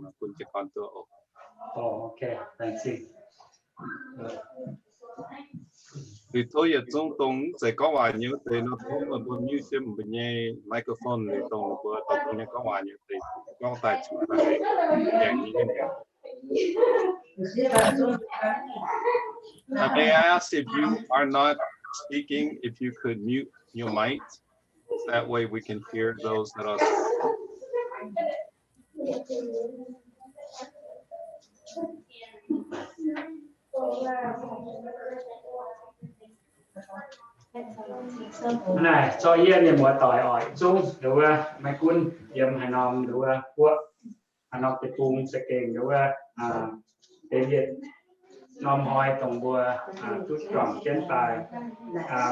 nor bun jiez gorn duqv oc. Oh, okay. Thank you. Liuz tov yietc zungv dongh mv zeiz gorngv waac nyei wuov deix nor, tov meih mbuo mute jienv meih mbuo nyei microphone liuz dongh meih mbuo dorh bun nyei gorngv waac nyei wuov deix gorngv daaih zuqc daaih aengx nyei mienh. Uh, may I ask if you are not speaking, if you could mute your mic? That way we can hear those that are. Naaic, zoi yie mienh muoz-doic oc, zungv nduov wuov maiv gunv yiem haaix norm nduov wuov guoqv, haaix norm deic-bung za'gengh nduov wuov, deix yietc norm hnoi dongh mbuo duqv juangc jienv daaih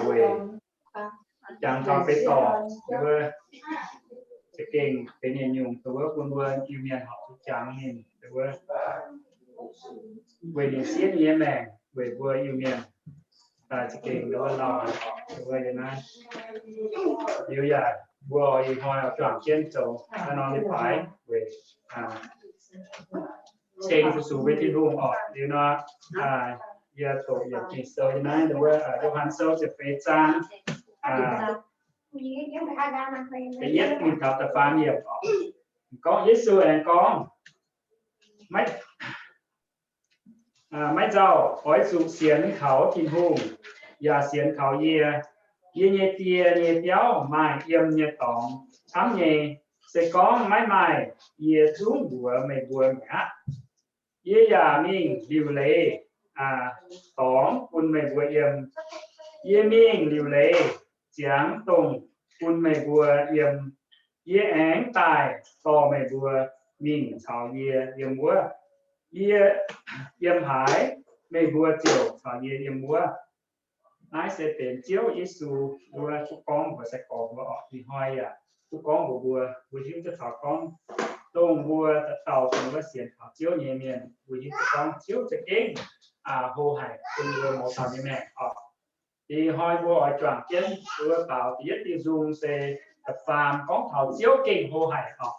weic jangx taux beiv dorc nduov wuov, za'gengh benx yietc nyungc dongh wuov bun mbuo Iu-Mienh horpc zuqc jangx ninh nduov wuov, weic ninh siev ninh nyei maengc weic mbuo Iu-Mienh daaih za'gengh nduov wuov lauh nduov wuov yiem naaiv. Liuz yaac mbuo ih hnoi oix juangc jienv zoux naaiv norm leiz-baaix weic ceng fu-sux mbuo Tin-Hungh oc. Liuz nor, yie doqc yiemc Ging-Sou yiem naaiv nduov wuov Yo^han Sou ziepc feix zaang da'yietv mingh taux da'faam yiemc oc. Gorngv Yesu aengx gorngv, maiv nzauh, oix zuqc sienx kaux Tin-Hungh, yaac sienx kaux yie. Yie nyei Die nyei biauv maaih yiem nyei dorngx camv nyei. Se gorngv maiv maaih, yie zungv mbuox meih mbuo mi'aqv. Yie yaac mingh liuc leiz dorngx bun meih mbuo yiem. Yie mingh liuc leiz ziangx dongh bun meih mbuo yiem. Yie aengx daaih dorh meih mbuo mingh caux yie yiem wuov. Yie yiem haaix, meih mbuo ziouc caux yie yiem wuov. Naaiv se benx Ziouv Yesu wuov duqv gorngv mbuox sai-gorx mbuo oc. Ih hnoi yaac duqv gorngv mbuox mbuo, mbuo hiuv duqv taux gorngv dongh mbuo dauh dauh dongh wuov sienx kaux Ziouv nyei mienh, mbuo hiuv duqv gorngv Ziouv za'gengh hlo haic bun mbuo mouz dauh nyei maengc oc. Ih hnoi mbuo oix juangc jienv wuov baaux da'yietv diuh nzung se da'faam gorngv taux Ziouv gengh hlo haic oc.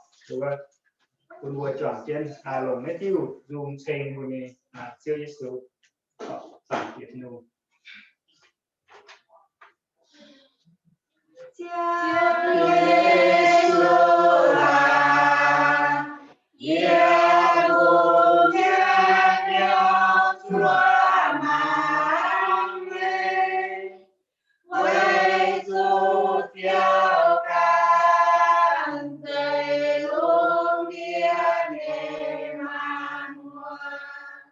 Bun mbuo juangc jienv longc naaiv diuh nzung ceng mbuo nyei Ziouv Yesu. Zaangc Bieqc Tin-Hungh. Ziouv Yesu aac, yie bungx nyei biauv zuov mangc meih, weic zuqc Ziouv ganh zeiv lungh ndiev nyei maanc muotc.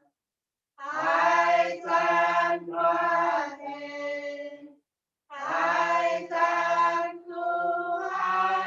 Haaix zanc duqv tengx, haaix zanc zuqc haaix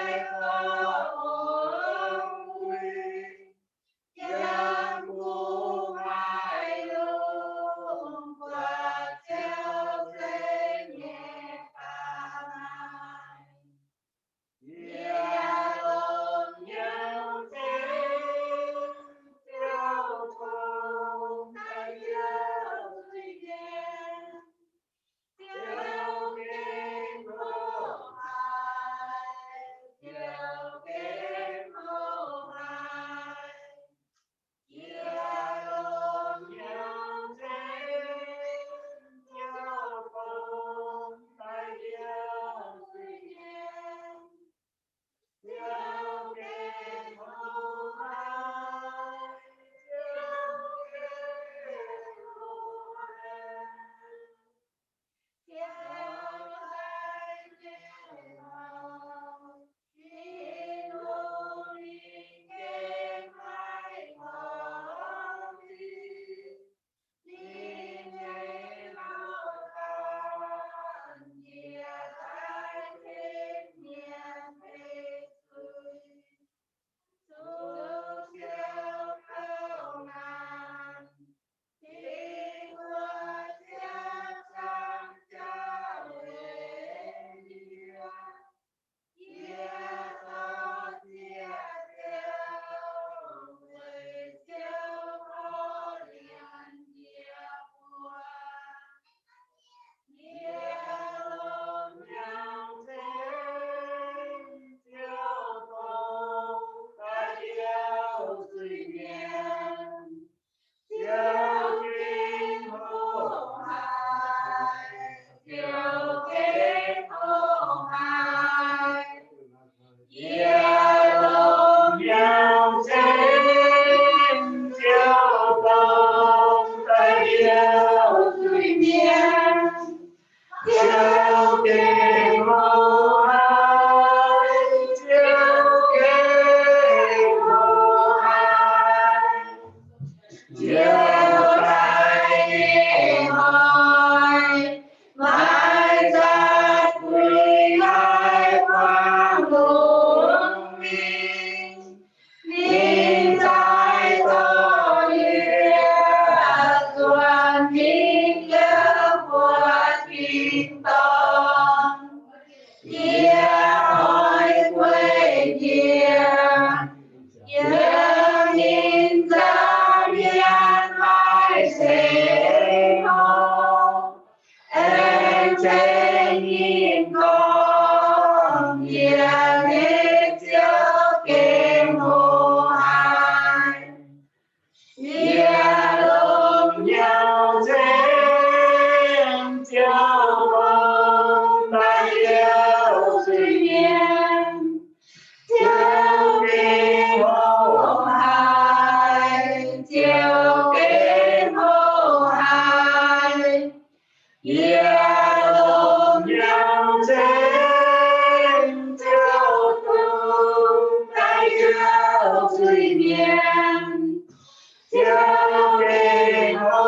Ziouv gengh hlo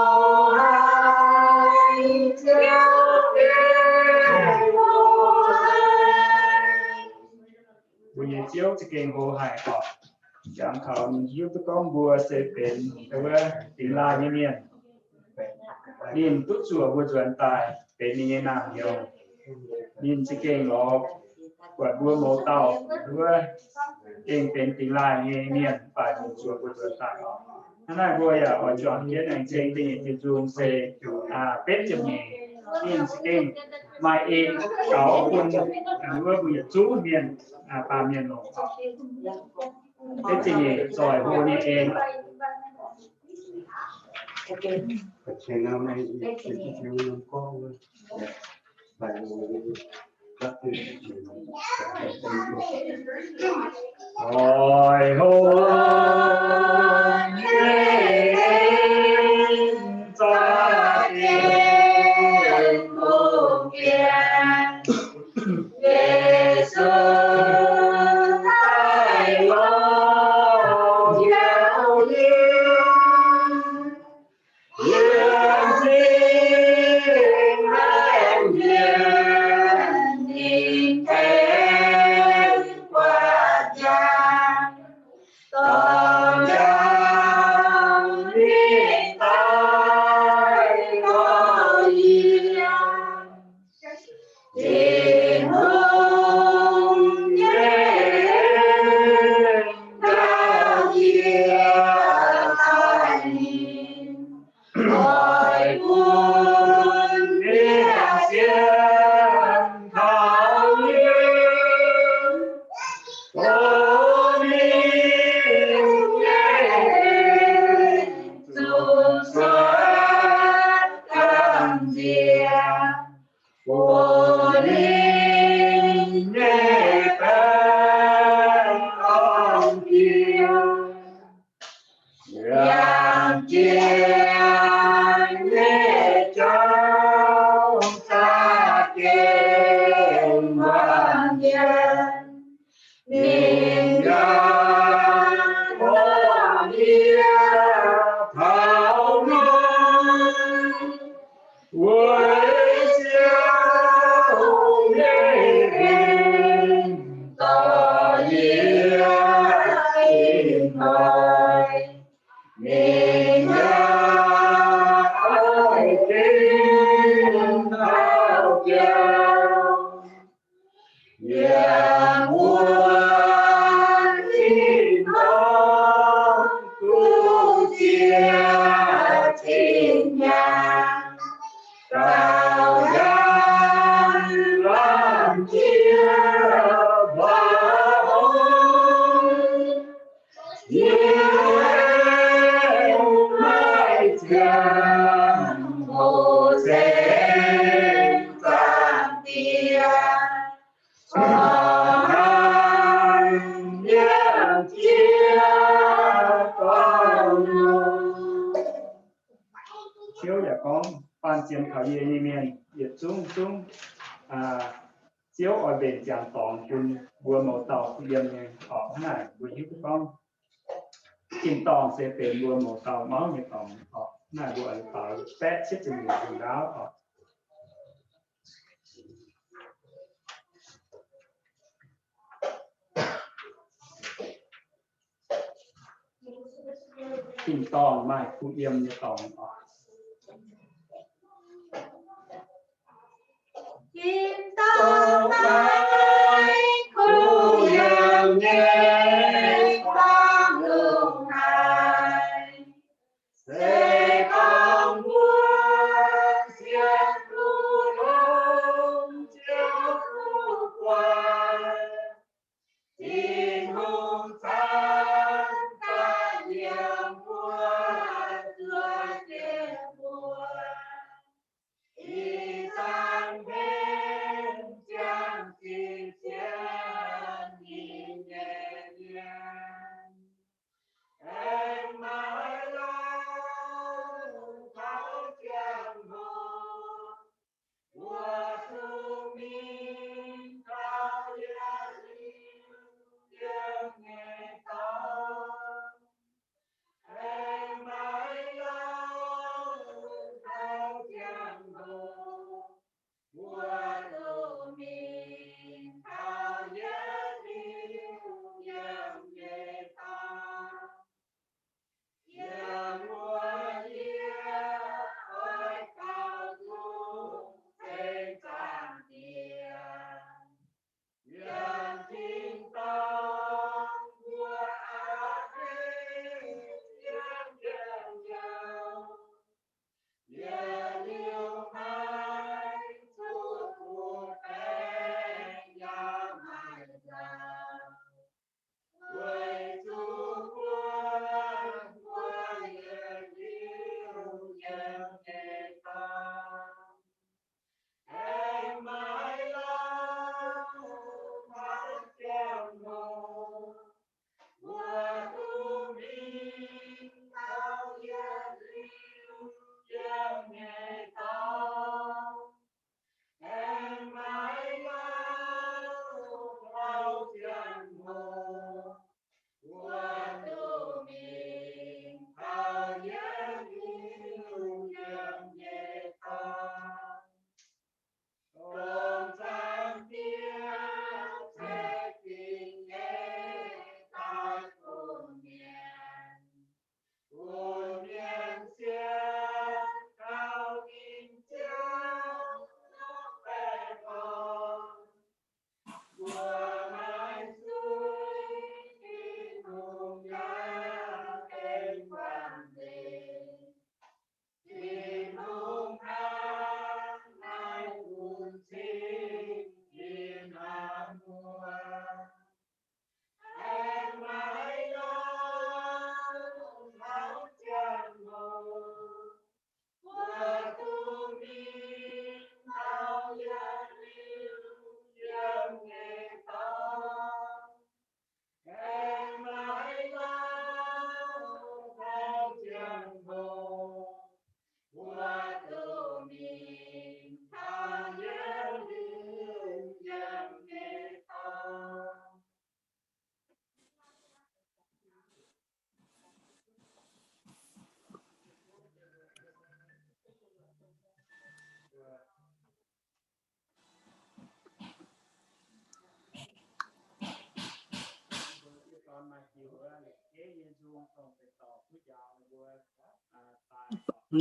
haic, Ziouv gengh hlo haic. Mbuo nyei Ziouv za'gengh hlo haic oc. Jangx taux ninh hiuv duqv gorngv mbuo se benx wuov dingx laaih nyei mienh. Ninh duqv zuoqc mbuo nzuonx daaih benx ninh nyei naamh nyouz. Ninh za'gengh lorz buatc mbuo mouz dauh wuov gengh benx dingx laaih nyei mienh, mv baac ninh zuoqc mbuo nzuonx daaih. Hnangv naaiv mbuo yaac oix juangc jienv aengx ceng da'nyeic diuh nzung se, aa, betv ziepc nyeic. Ninh za'gengh maaih en gaux bun wuov mbuo yietc zungv mienh, aa, baamh mienh longc. Betv ziepc nyeic zoih hlo nyei en. Zoih hlo nyei en, za'gengh bun bienx Yesu daaih lorz biauv yie. Yiem zingh maengc mienh ninh tengx guaatv njang, dorh njang mingh daaih lorz yie. Tin-Hungh nyei en gauh jiex daaih ninh, oix bun mienh sienx kaux ninh. O, ninh nyei en zuqc cuotv gamh nziex, bun ninh nyei baengc orn jiex. Yangh jiex nyei jauv za'gengh muangx mienh, ninh yaac gorngv yie taux naaiv. Weic Ziouv nyei en dorh yie ginx hnoi, ninh yaac oix ginx taux biauv. Yiem wuov tin-dorngh duqv ziex cin hnyangx, gauh yangh lamh jiex mba'ong. Yie maiv ziangh hoc se Zaangc Diex corc haiz yangh jiex dorngx nor. Ziouv yaac gorngv, Baan ziemx kaux yie nyei mienh yietc zungv zungv, aa, Ziouv oix mbenc ziangx dorngx bun mbuo mouz dauh kuh yiem nyei oc. Hnangv naaic mbuo hiuv duqv gorngv tin-dorngh se benx mbuo mouz dauh mauv nyei dorngx oc. Hnangv naaic mbuo oix baaux baeqv cietv ziepc nyeic hungh ndaauv oc. Tin-dorngh maaih kuh yiem nyei dorngx oc. Tin-dorngh maaih kuh yiem nyei dorngx longc haic. Se gorngv mbuo sienx duqv longx Ziouv duqv guai, Tin-Hungh cangx daaih yiem mbuo, zuov jienv mbuo. Ih zanc mbenc ziangh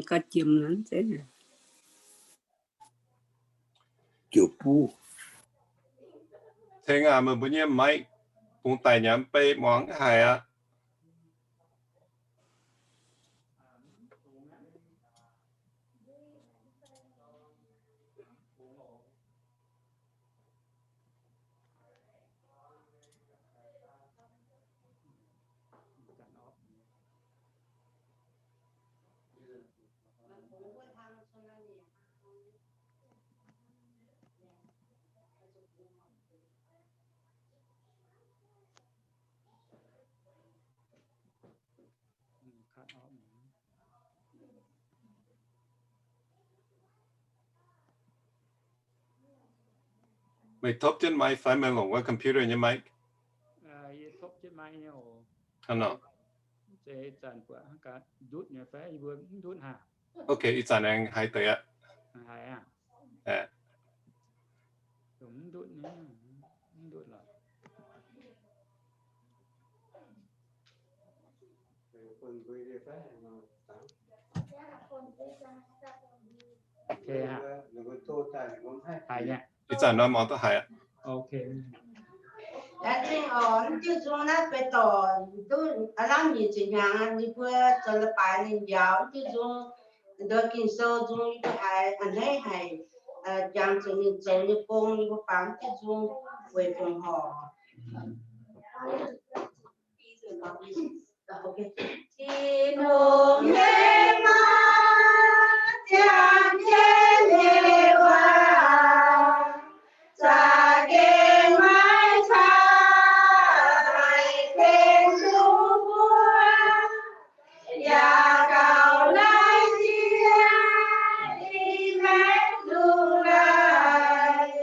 Gauh jiem nor se juv buv. Ceng aac, meih mbuo nyei mic bungx daic nyei, mv bei muangx haic aqv. Meih topv jienv mic fai meih longc wuov computer nyei mic? Yie topv jienv mic nyei oc. Hnangv nor. Ih zanc buatc hnangv gaax ndutv nyei fai yie mbuo mv ndutv haic? Ok, ih zanc aengx haiz deix aqv. Haiz aqv. Mv ndutv nyei, mv ndutv lorqc. Ih zanc nor mv duqv haiz aqv. Aa, zingh oc, mv diuh nzung naaiv beiv dorc duqv aav lamh nyic ziepc hnyangx, ninh mbuo zoux leiz-baaix ninh mbiauz mv diuh nzung, nduov Ging-Sou nzung yie mbuo haiz a'hneiv haic, jangx zuqc ninh zoux nyei gong, yie mbuo baac mv diuh nzung weic fongc horc. Tin-Hungh nyei waac, ziangh jienv nyei waac, za'gengh maiv caux haiz tengx duqv mbuo, yaac gauh naaiv ziex i maengx zuqc laaix.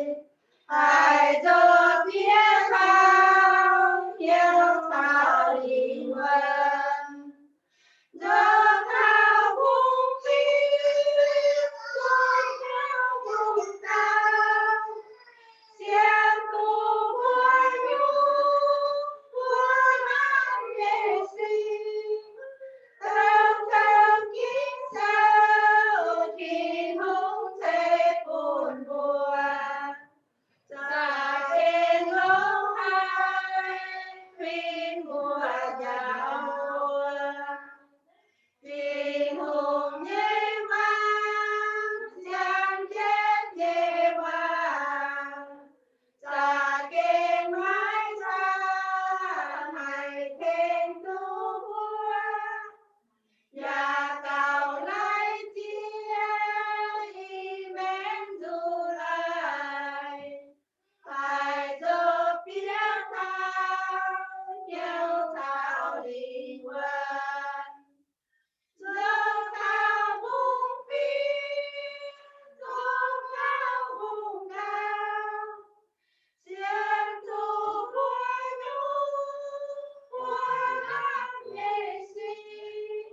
Haiz zoux bieqc taux hnyouv caux lingh wuonh, zoux taux hungh ziex, zoux taux hungh dauh, sienx duqv mbuo nyungc, mbuo hnamv nyei sic, dongh Ging-Sou Tin-Hungh ceix bun mbuo. Za'gengh longx haic, fingx mbuo njaaux mbuo. Tin-Hungh nyei waac, ziangh jienv nyei waac, za'gengh maiv caux haiz tengx duqv mbuo, yaac gauh naaiv ziex i maengx zuqc laaix. Haiz zoux bieqc taux hnyouv caux lingh wuonh, zoux taux hungh fiev, zoux taux hungh gauh, sienx duqv mbuo nyungc, mbuo hnamv nyei sic,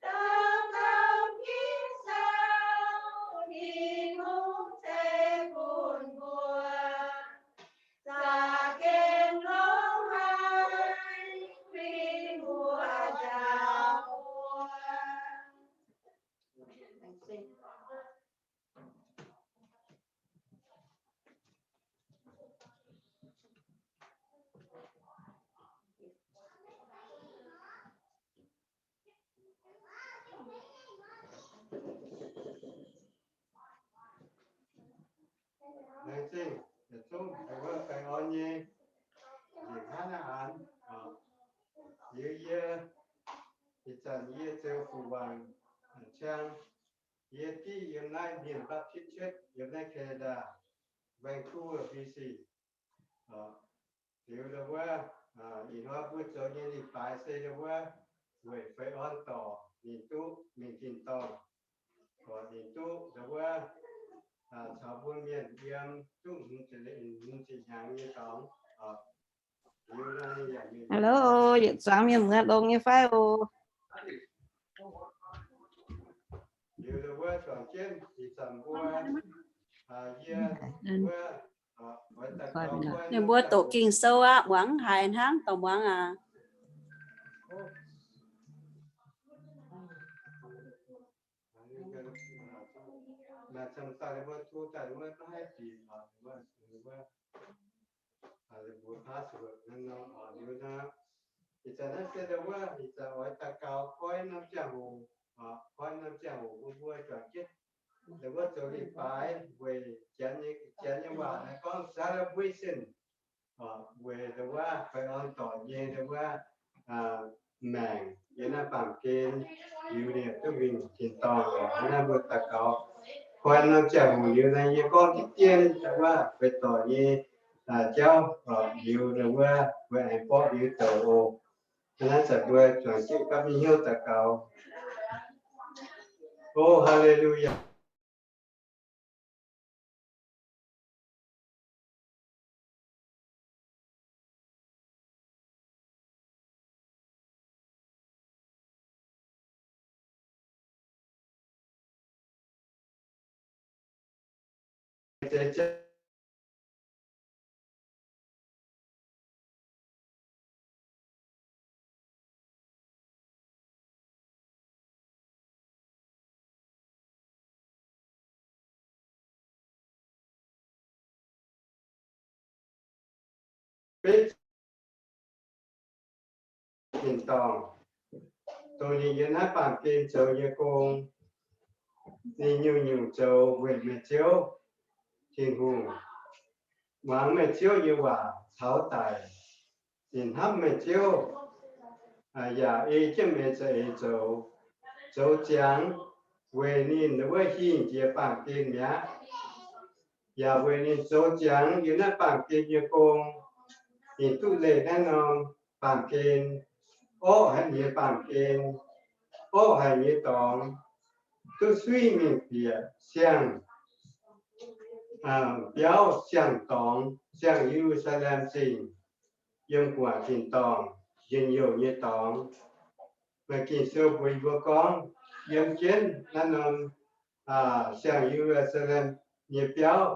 dongh Ging-Sou Tin-Hungh ceix bun mbuo. Za'gengh longx haic, fingx mbuo njaaux mbuo. Laengz zingh yietc zungv dongh wuov baengh orn nyei njiec hnangv naaiv aanx. Liuz yie, ih zanc yie ziouc Fuqc Wangc Ciang. Yie div yiem naaiv Mienh Baptist Church yiem naaiv Canada, Vancouver, B C. Liuz ndau wuov, ih hnoi mbuo zoux nyei leiz-baaix se ndau wuov weic feix orn dorc ninh duqv mingh tin-dorngh, dorc ninh duqv ndau wuov caux mbuo Mienh yiem duqv hmz ziepc, hmz ziepc hnyangx nyei dorngx. Hello, yietc zungv mienh muoz longx nyei fai oc? Liuz ndau wuov zuangx jienv ih zanc mbuo, yie, wuov, ninh mbuo doqc Ging-Sou aqv, muangx haiz hnangv dorh muangx aqv. Ih zanc naaiv se ndau wuov, ih zanc oix daux gaux koi norm ziangh hoc, koi norm ziangh hoc mbuo mbuo juangc jienv ndau wuov zoux leiz-baaix weic janx nyei waac naaiv gorngv celebration. Weic ndau wuov fai orn doic nyei ndau wuov maengc yiem naaiv baamh gen liuz ninh duqv winh tin-dorngh. Naaiv mbuo daux gaux koi norm ziangh hoc liuz naaiv yie gorngv diqv dien ndau wuov fai doic nyei jauv liuz ndau wuov mbuo aengx borqv liuz douc oc. Naaiv zanc mbuo juangc jienv gapv nyei hnyouv daux gaux. O, Haleluyaa! Beiv tin-dorngh, dongh ninh yiem naaiv baamh gen zoux nyei gong, ninh nyungc-nyungc zoux weic meih Ziouv Tin-Hungh, muangx meih Ziouv nyei waac taux daic. Ninh hnamv meih Ziouv, yaac ei jienv meih za'eix zoux, zoux ziangx weic ninh wuov hingh jiex baamh gen mi'aqv. Yaac weic ninh zoux ziangx yiem naaiv baamh gen nyei gong, ninh duqv leih naaiv norm baamh gen, orqv haic nyei baamh gen, orqv haic nyei dorngx, duqv suiv mingh bieqc siang-biauv, siang-dorngx, siang-Ye^lu^saa^lem Zingh, yiem gu'nguaaic tin-dorngh, njien-youh nyei dorngx. Maaih Ging-Sou mbuox yie mbuo gorngv, yiem jienv naaiv norm siang-Ye^lu^saa^lem nyei biauv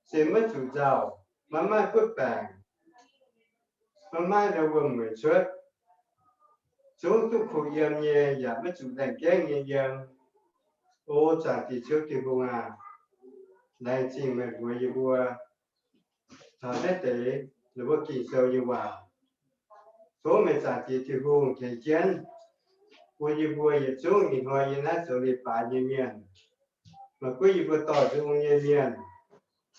se maiv zuqc nzauh, maiv maaih butv baengc, maiv maaih ndau wuom-mueic cuotv, zungv duqv kuh yiem nyei, yaac maiv zuqc laengh gaengv nyei yiem. O Zaangc Diex Ziouv Tin-Hungh aac, laengz zingh meih mbuox yie mbuo taux naaiv deix ninh mbuo Ging-Sou nyei waac. Tov meih Zaangc Diex Tin-Hungh tengx jienv bun yie mbuo yietc zungv ih hnoi yiem naaiv zoux leiz-baaix nyei mienh, maiv gunv yie mbuo dorh nzung nyei mienh,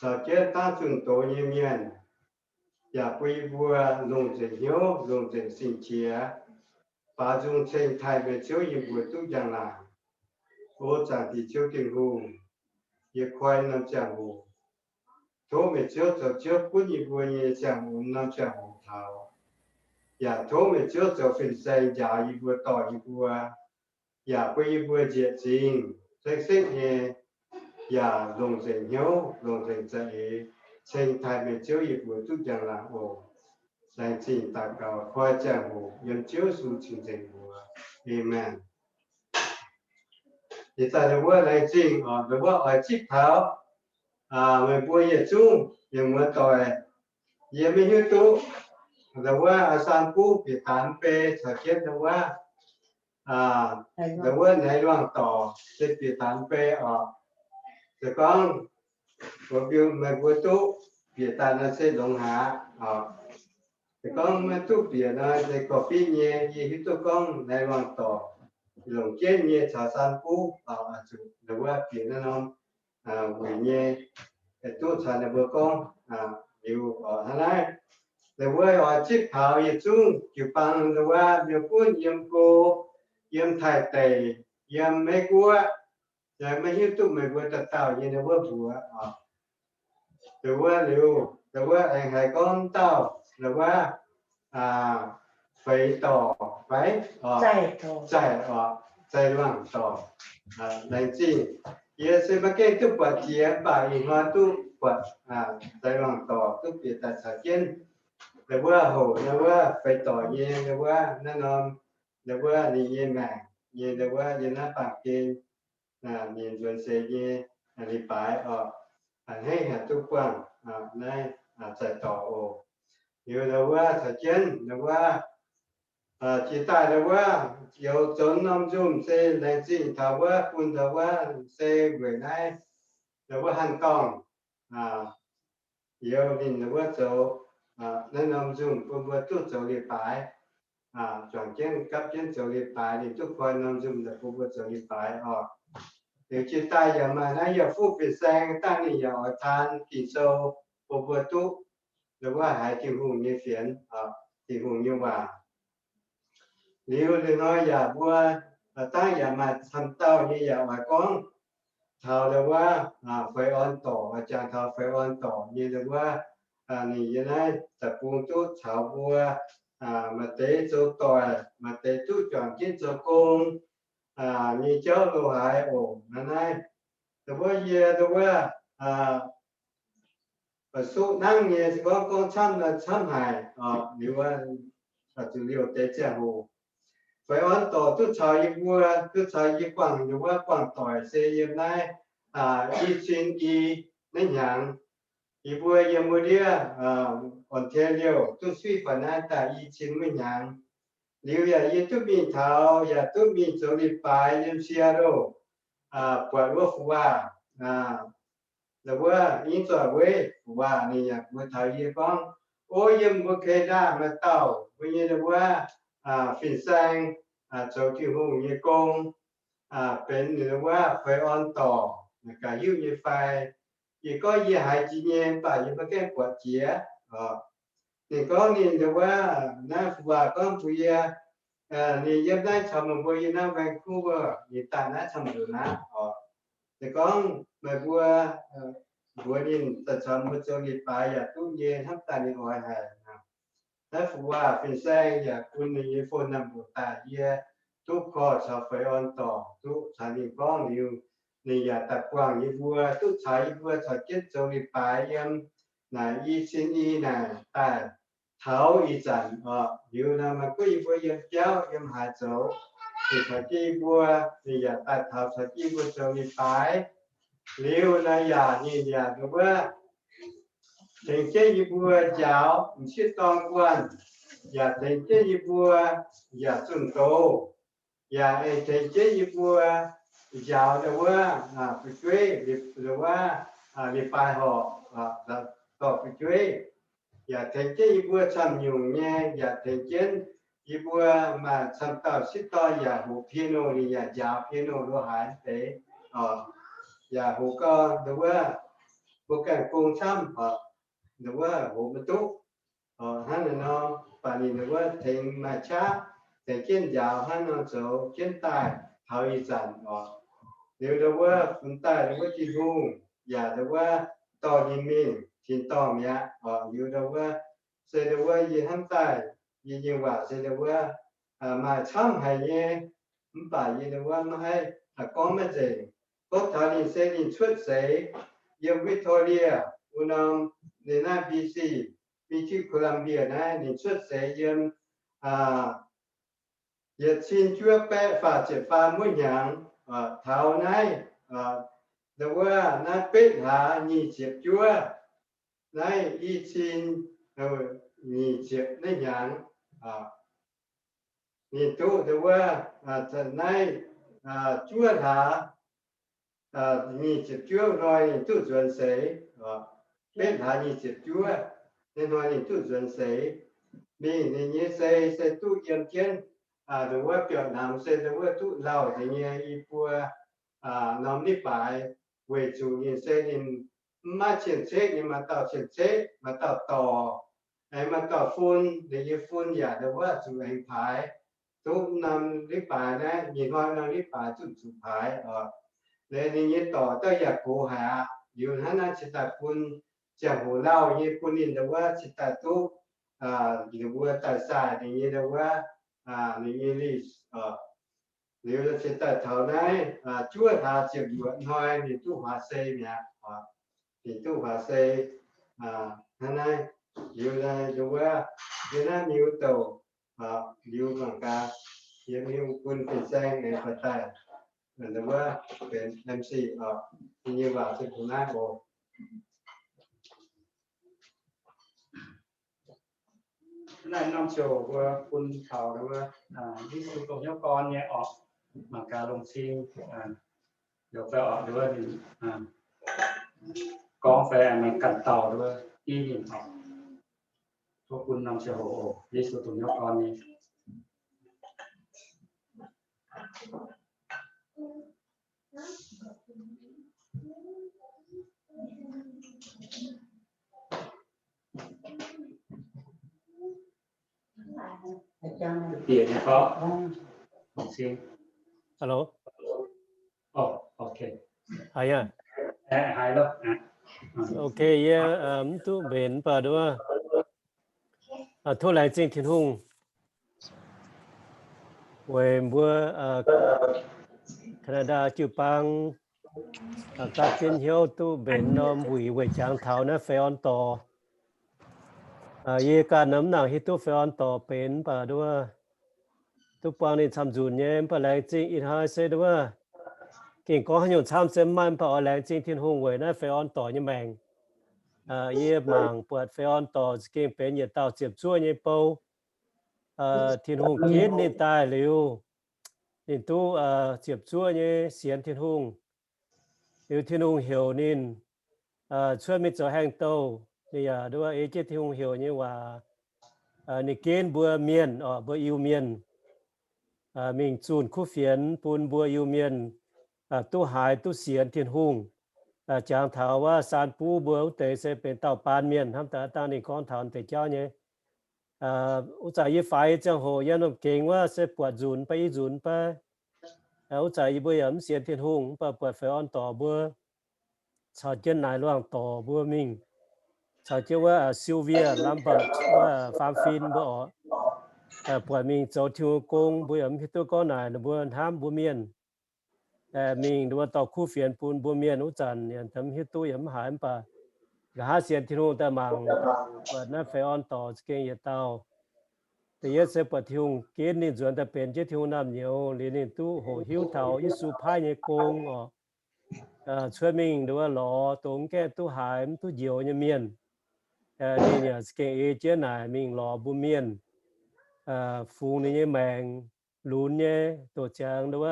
caux jienv dangv zunh doz nyei mienh, yaac bun yie mbuo longc nzengc hnyouv, longc nzengc sing-qiex, faaux nzung ceng taaih meih Ziouv yiem mbuo duqv njang-laangc. O Zaangc Diex Ziouv Tin-Hungh, yie koi norm ziangh hoc, tov meih Ziouv zoux Ziouv gunv yie mbuo nyei ziangh hoc, norm ziangh hoc taux. Yaac tov meih Ziouv zoux fin-saeng njaaux yie mbuo, dorh yie mbuo, yaac bun yie mbuo njiec zingh sekv-sekv nyei, yaac longc nzengc hnyouv, longc nzengc za'eix ceng taaih meih Ziouv yiem mbuo duqv njang-laangc oc. Laengz zingh daux gaux koi ziangh hoc yiem Ziouv Yesu cing-nzengc mbuox. Aamen. Ih zanc ndau wuov laengz zingh oc, ndau wuov oix zipv taux meih mbuo yietc zungv mienh muoz doic. Yie maiv hiuv duqv ndau wuov San Buv bieqc daaih mv bei caux jienv ndau wuov, ndau wuov Naix Luangh Dorc se bieqc daaih mv bei oc. Se gorngv mbuo mbiu meih mbuo duqv bieqc daaih nor se longx haic oc. Se gorngv maiv duqv bieqc nor se gorqv-fitv nyei. Yie hiuv duqv gorngv Naix Luangh Dorc longc jienv nyei caux San Buv oc, zuqc ndau wuov bieqc naaiv norm wuic nyei, duqv caux ninh mbuo gorngv liuz oc. Hnangv naaiv, ndau wuov oix zipv taux yietc zungv jiu-baang ndau wuov mienh gunv yiem go, yiem Taiv deic, yiem Meiv Guoqv, maiv hiuv duqv meih mbuo dauh dauh nyei ndau wuov mbuox oc. Ndau wuov liuz, ndau wuov aengx haiz gorngv dauh ndau wuov Feix Dorc fai oc, Zaih oc, Zaih Luangh Dorc. Laengz zingh. Yie se maiv gaengh duqv buatc jiex, mv baac ih hnoi duqv buatc Zaih Luangh Dorc duqv bieqc daaih caux jienv ndau wuov hoc ndau wuov Feix Dorc nyei ndau wuov naaiv norm, ndau wuov ninh nyei maengc nyei ndau wuov yiem naaiv baamh gen mienh nzuonx seix nyei leiz-baaix oc. A'hneiv haic duqv buangh naaiv Zaih Dorc oc. Liuz ndau wuov caux jienv ndau wuov jiex daaih ndau wuov youz zoux norm nzunc se laengz zingh taux wuov bun ndau wuov se weic naaiv ninh wuov hanh dorngh, youz ninh wuov zoux naaiv norm nzungh bun mbuo duqv zoux leiz-baaix. Juangc jienv gapv jienv zoux leiz-baaix, ninh duqv koi norm nzungh daaih bun mbuo zoux leiz-baaix oc. Liuz jiex daaih yaac maaih naaiv yaac fuqv fin-saeng dangh ninh yaac oix taan Ging-Sou bun mbuo duqv, ninh wuov haiz Tin-Hungh nyei fienx, Tin-Hungh nyei waac. Liuz ninh hnoi yaac mbuo dangh yaac maaih camv dauh nyei yaac oix gorngv taux ninh wuov feix orn dorc, oix jangx taux feix orn dorc nyei ninh wuov, ninh yiem naaiv deic-bung duqv caux mbuo maaih deix zoux doic, maaih deix duqv juangc jienv zoux gong nyei jauv lo haaix oc. Naaiv naaiv ninh wuov yie ninh wuov suqv nangv nyei, se gorngv gorngv camv nor camv haic. Liuz wuov zuqc liouh deix ziangh hoc, feix orn dorc duqv caux yie mbuo, duqv caux yie guangc, yie wuov guangc doic se yiem naaiv i cin i naaiv hnyangx. Yie mbuo yiem wuov ndiev Ontario duqv suiv faaux naaiv daaih i cin wuov hnyangx. Liuz yaac yie duqv mingh taux, yaac duqv mingh zoux leiz-baaix yiem Seattle, buatc wuov fu waac, wuov ing zoih weiv fu waac ninh yaac mbuox taux yie gorngv, o, yiem mbuo Canada maaih dauh mbuo nyei wuov fin-saeng zoux Tin-Hungh nyei gong, benx ninh wuov feix orn dorc, gaax hiuv nyei fai. Yie gorngv yie haiz jiex nyei, mv baac yie maiv gaengh buatc jiex. Ninh gorngv ninh wuov, naaiv fu waac gorngv mbuox yie, ninh yiem naaiv caux meih mbuo yiem naaiv Vancouver, ninh daaih naaiv camv nzunc aqv oc. Ninh gorngv meih mbuo mbuox ninh daaih caux mbuo zoux leiz-baaix yaac duqv nyei, hnamv daaih ninh oix haic. Naaiv fu waac fin-saeng yaac bun ninh nyei phone number daaih, yie duqv call caux feix orn dorc, duqv caux ninh gorngv liuz, ninh yaac daaih buangh yie mbuo, duqv caux yie mbuo caux jienv zoux leiz-baaix yiem naaic i cin i naaic daaih taux ih zanc oc. Liuz nor maaih guoqv yie mbuo yiem biauv yiem haaix zoux, ninh caux jienv yie mbuo, ninh yaac daaih taux caux jienv yie mbuo zoux leiz-baaix. Liuz nor yaac ninh yaac wuov tengx jienv yie mbuo njaaux m'sieqv dorng guanh, yaac tengx jienv yie mbuo yaac zunh doz, yaac aengx tengx jienv yie mbuo njaaux wuov fu'jueiv, wuov leiz-baaix horqc, dorh fu'jueiv, yaac tengx jienv yie mbuo camv nyungc nyei, yaac tengx jienv yie mbuo maaih camv dauh sieqv dorn yaac hoqc piano, ninh yaac njaaux piano lo haaix deix, yaac hoqc gau wuov, mbuo ganh gong camv, wuov hoqc maiv duqv. Hnangv naaiv nor, baac ninh wuov tengx maaih qaqv, tengx jienv njaaux hnangv nor zoux jienv daaih taux ih zanc oc. Liuz wuov funx daaih wuov Tin-Hungh yaac wuov dorh ninh mingh tin-dorngh mi'aqv oc. Liuz wuov se wuov yie hnamv daaih yie nyei waac se wuov maaih camv haic nyei, mv baac yie wuov maiv haih gorngv maiv nzengc. Gorngv taux ninh se ninh cuotv seix yiem Victoria wuov norm, ninh naaiv B C, British Columbia naaiv, ninh cuotv seix yiem yietc cin juov baeqv faah ziepc faam wuov hnyangx, taux naaiv, wuov naaiv betv hlaax nyic ziepc juov, naaiv i cin nyic ziepc naaiv hnyangx, ninh duqv wuov, naaiv juov hlaax nyic ziepc juov hnoi ninh duqv nzuonx seix, betv hlaax nyic ziepc juov naaiv hnoi ninh duqv nzuonx seix. Mingh ninh nyei sei se duqv yiem jienv wuov biauv-namx se wuov duqv lauh deix nyei i buo norm nitv baaix, weic zuqc ninh se ninh mv maaih cien-ceqv, ninh maaih dauh cien-ceqv, maaih dauh dorc, aengx maaih dauh fun, ninh nyei fun yaac wuov zuqc aengx paaix duqv norm nitv baaix naaiv, nyei hnoi norm nitv baaix zuqc zuqc paaix oc. Liuz ninh nyei dorc dauh yaac gox haic aqv. Liuz hnangv naaiv cingx daaih bun ziangh hoc lauh nyei bun ninh wuov cingx daaih duqv ninh mbuo daaih saaih ninh nyei wuov, ninh nyei lease oc. Liuz cingx daaih taux naaiv juov hlaax ziepc luoqc hnoi ninh duqv huaax sei mi'aqv. Ninh duqv huaax sei hnangv naaiv. Liuz wuov, yie naaiv miuc douc, liuz mangc gaax, yie mingh bun fin-saeng aengx buatc daaih, wuov benx M C oc. Yie nyei waac se kungx naaiv oc. Naaiv norm ziouc mbuo bun taux wuov Yesu dongh hnyouv gorn nyei orqc, mangc gaax longc cing, liuz fai orqc, liuz wuov ninh gorngv fai aengx ganh dauh wuov, i ninh taux, tov bun norm ziangh hoc oc. Yesu dongh nyouz gorn nyei. Hello. Haiz, ok, yie mv duqv mbenc mv baac nduov, tov laengz zingh Tin-Hungh weic mbuo Canada jiu-baang gapv jienv hnyouv duqv mbenc norm wuic weic jangx taux naaiv feix orn dorc. Yie ganh mv nangc hiuv duqv feix orn dorc benx mv baac nduov, duqv buangh ninh camv-nzunc nyei mv baac laengz zingh ih hnoi se nduov, gengh gorngv haaix nyungc camv se mv maaih mv baac oix laengz zingh Tin-Hungh weic naaiv feix orn dorc nyei maengc. Yie mangc buatc feix orn dorc za'gengh benx yietc dauh ziepc zuoqv nyei bou. Tin-Hungh ginv ninh daaih liuz, ninh duqv ziepc zuoqv nyei sienx Tin-Hungh. Liuz Tin-Hungh heuc ninh cuotv mingh zoux haengh douh. Ninh yaac nduov ei jienv Tin-Hungh heuc nyei waac, ninh ginv mbuo mienh, mbuo Iu-Mienh mingh zunh kuv fienx bun mbuo Iu-Mienh duqv haiz duqv sienx Tin-Hungh. Jangx taux wuov saan buv mbuo wuov deix se benx dauh baan mienh hnamv daaih dangh ninh gorngv taux deix jauv nyei. Wuov zanc yie faix nyei ziangh hoc yiem norm gengx wuov se buatc nzunc fai i nzunc fai. Wuov zanc yie mbuo yaac mv sienx Tin-Hungh mv baac buatc feix orn dorc mbuo caux jienv naaic luangh dorc mbuo mingh, caux jienv wuov Sylvia Lambert wuov faam fin mbuo oc, buatc mingh zoux Tin-Hungh gong. Mbuo yaac mv hiuv duqv gorngv naaic ninh mbuo hnamv mbuo mienh mingh nduov dorh kuv fienx bun mbuo mienh. Wuov zanc yaac mv hiuv duqv yaac mv haiz mv baac nqa'haav sienx Tin-Hungh daaih mangc, buatc naaiv feix orn dorc za'gengh yietc dauh. Da'yietv se buatc Tin-Hungh ginv ninh nzuonx daaih benx jienv Tin-Hungh naamh nyouz liuz ninh duqv hoqc hiuv taux Yesu paaiv nyei gong oc. Cuotv mingh nduov lorz dongh mv gaengh duqv haiz mv duqv njoux nyei mienh. Ninh yaac za'gengh ei jienv naaic mingh lorz mbuo mienh, fungx ninh nyei maengc lunx nyei, doqc ziangx nduov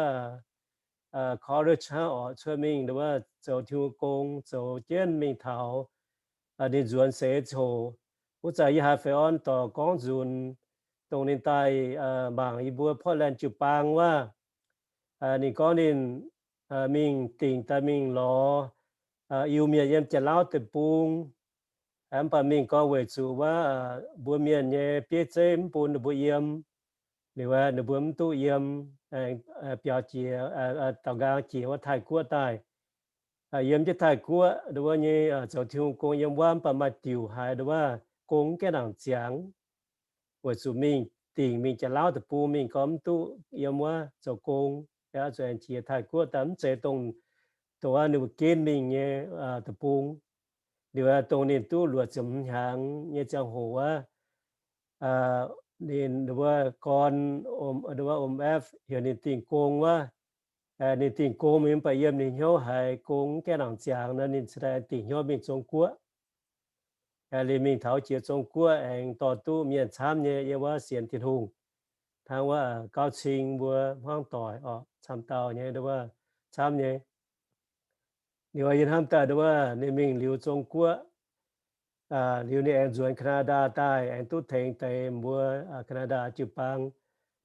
college hnangv oc, cuotv mingh nduov zoux Tin-Hungh gong, zoux jienv mingh taux ninh nzuonx seix ziouc. Wuov zanc yie haiz feix orn dorc gorngv nzunc, dongh ninh daaih mangc yie mbuo Portland jiu-baang wuov, ninh gorngv ninh mingh dingc daaih mingh lorz Iu-Mienh yiem Janx-Lauv deic-bung. Mv baac mingh gorngv weic zuqc wuov mbuo mienh nyei bieiv zeiv mv bun ninh mbuo yiem. Liuz ninh mbuo mv duqv yiem, biaux jiex, daaux nqaang jiex wuov Taiv-Guoqv daaih. Yiem jienv Taiv-Guoqv nduov nyei zoux Tin-Hungh gong yiem wuov mv baac maaih diuc haiz nduov gong mv gaengh nangc ziangx. Weic zuqc mingh dingc mingh Janx-Lauv deic-bung mingh gorngv mv duqv yiem wuov zoux gong, zuqc aengx jiex Taiv-Guoqv daaih mv zeiz dongh, dongh wuov ninh mbuo ginv mingh nyei deic-bung. Liuz dongh ninh duqv luoqc ziepc hnyangx nyei ziangh hoc wuov, ninh wuov gorn, wuov O M F heuc ninh dingh gong wuov. Ninh dingh gong mingh mv baac yiem ninh hnyouv haiz gong mv gaengh nangc ziangx nor, ninh cingx daaih dingc hnyouv mingh Zong-Guoqv. Liuz mingh taux jiex Zong-Guoqv aengx dorh duqv mienh camv nyei yiem wuov sienx Tin-Hungh, hnangv wuov gauv cing mbuo, hmuangv doic oc, camv dauh nyei nduov camv nyei. Liuz yie hnamv daaih nduov ninh mingh liuz Zong-Guoqv, liuz ninh aengx nzuonx Canada daaih aengx duqv tengx deix mbuo Canada jiu-baang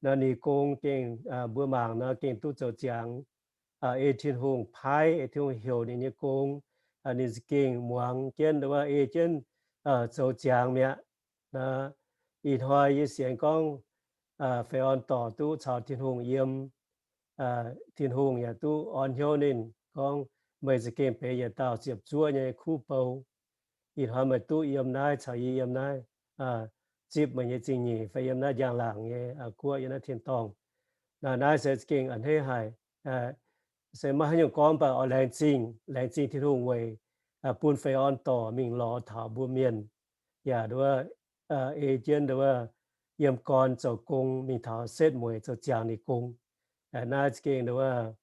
nor, ninh gong gengh mbuo mangc nor gengh duqv zoux ziangx. Ei Tin-Hungh paaiv, ei Tin-Hungh heuc ninh nyei gong, ninh za'gengh muangx jienv nduov, ei jienv zoux ziangx mi'aqv. Ih hnoi yie sienx gorngv feix orn dorc duqv caux Tin-Hungh yiem, Tin-Hungh yaac duqv orn hnyouv ninh gorngv, meih za'gengh benx yietc dauh ziepc zuoqv nyei kuv bou. Ih hnoi meih duqv yiem naaiv caux yie yiem naaiv, zipv meih nyei zingh nyeic fai yiem naaiv njang-laangc nyei guoqv, yiem naaiv tin-dorngh. Naaiv se za'gengh a'hneiv haic. Se maiv haaix nyungc gorngv mv baac oix laengz zingh, laengz zingh Tin-Hungh weic bun feix orn dorc mingh lorz taux mbuo mienh, yaac nduov ei jienv nduov yiem gorn zoux gong mingh taux setv mueic zoux ziangx ninh gong. Naaiv za'gengh nduov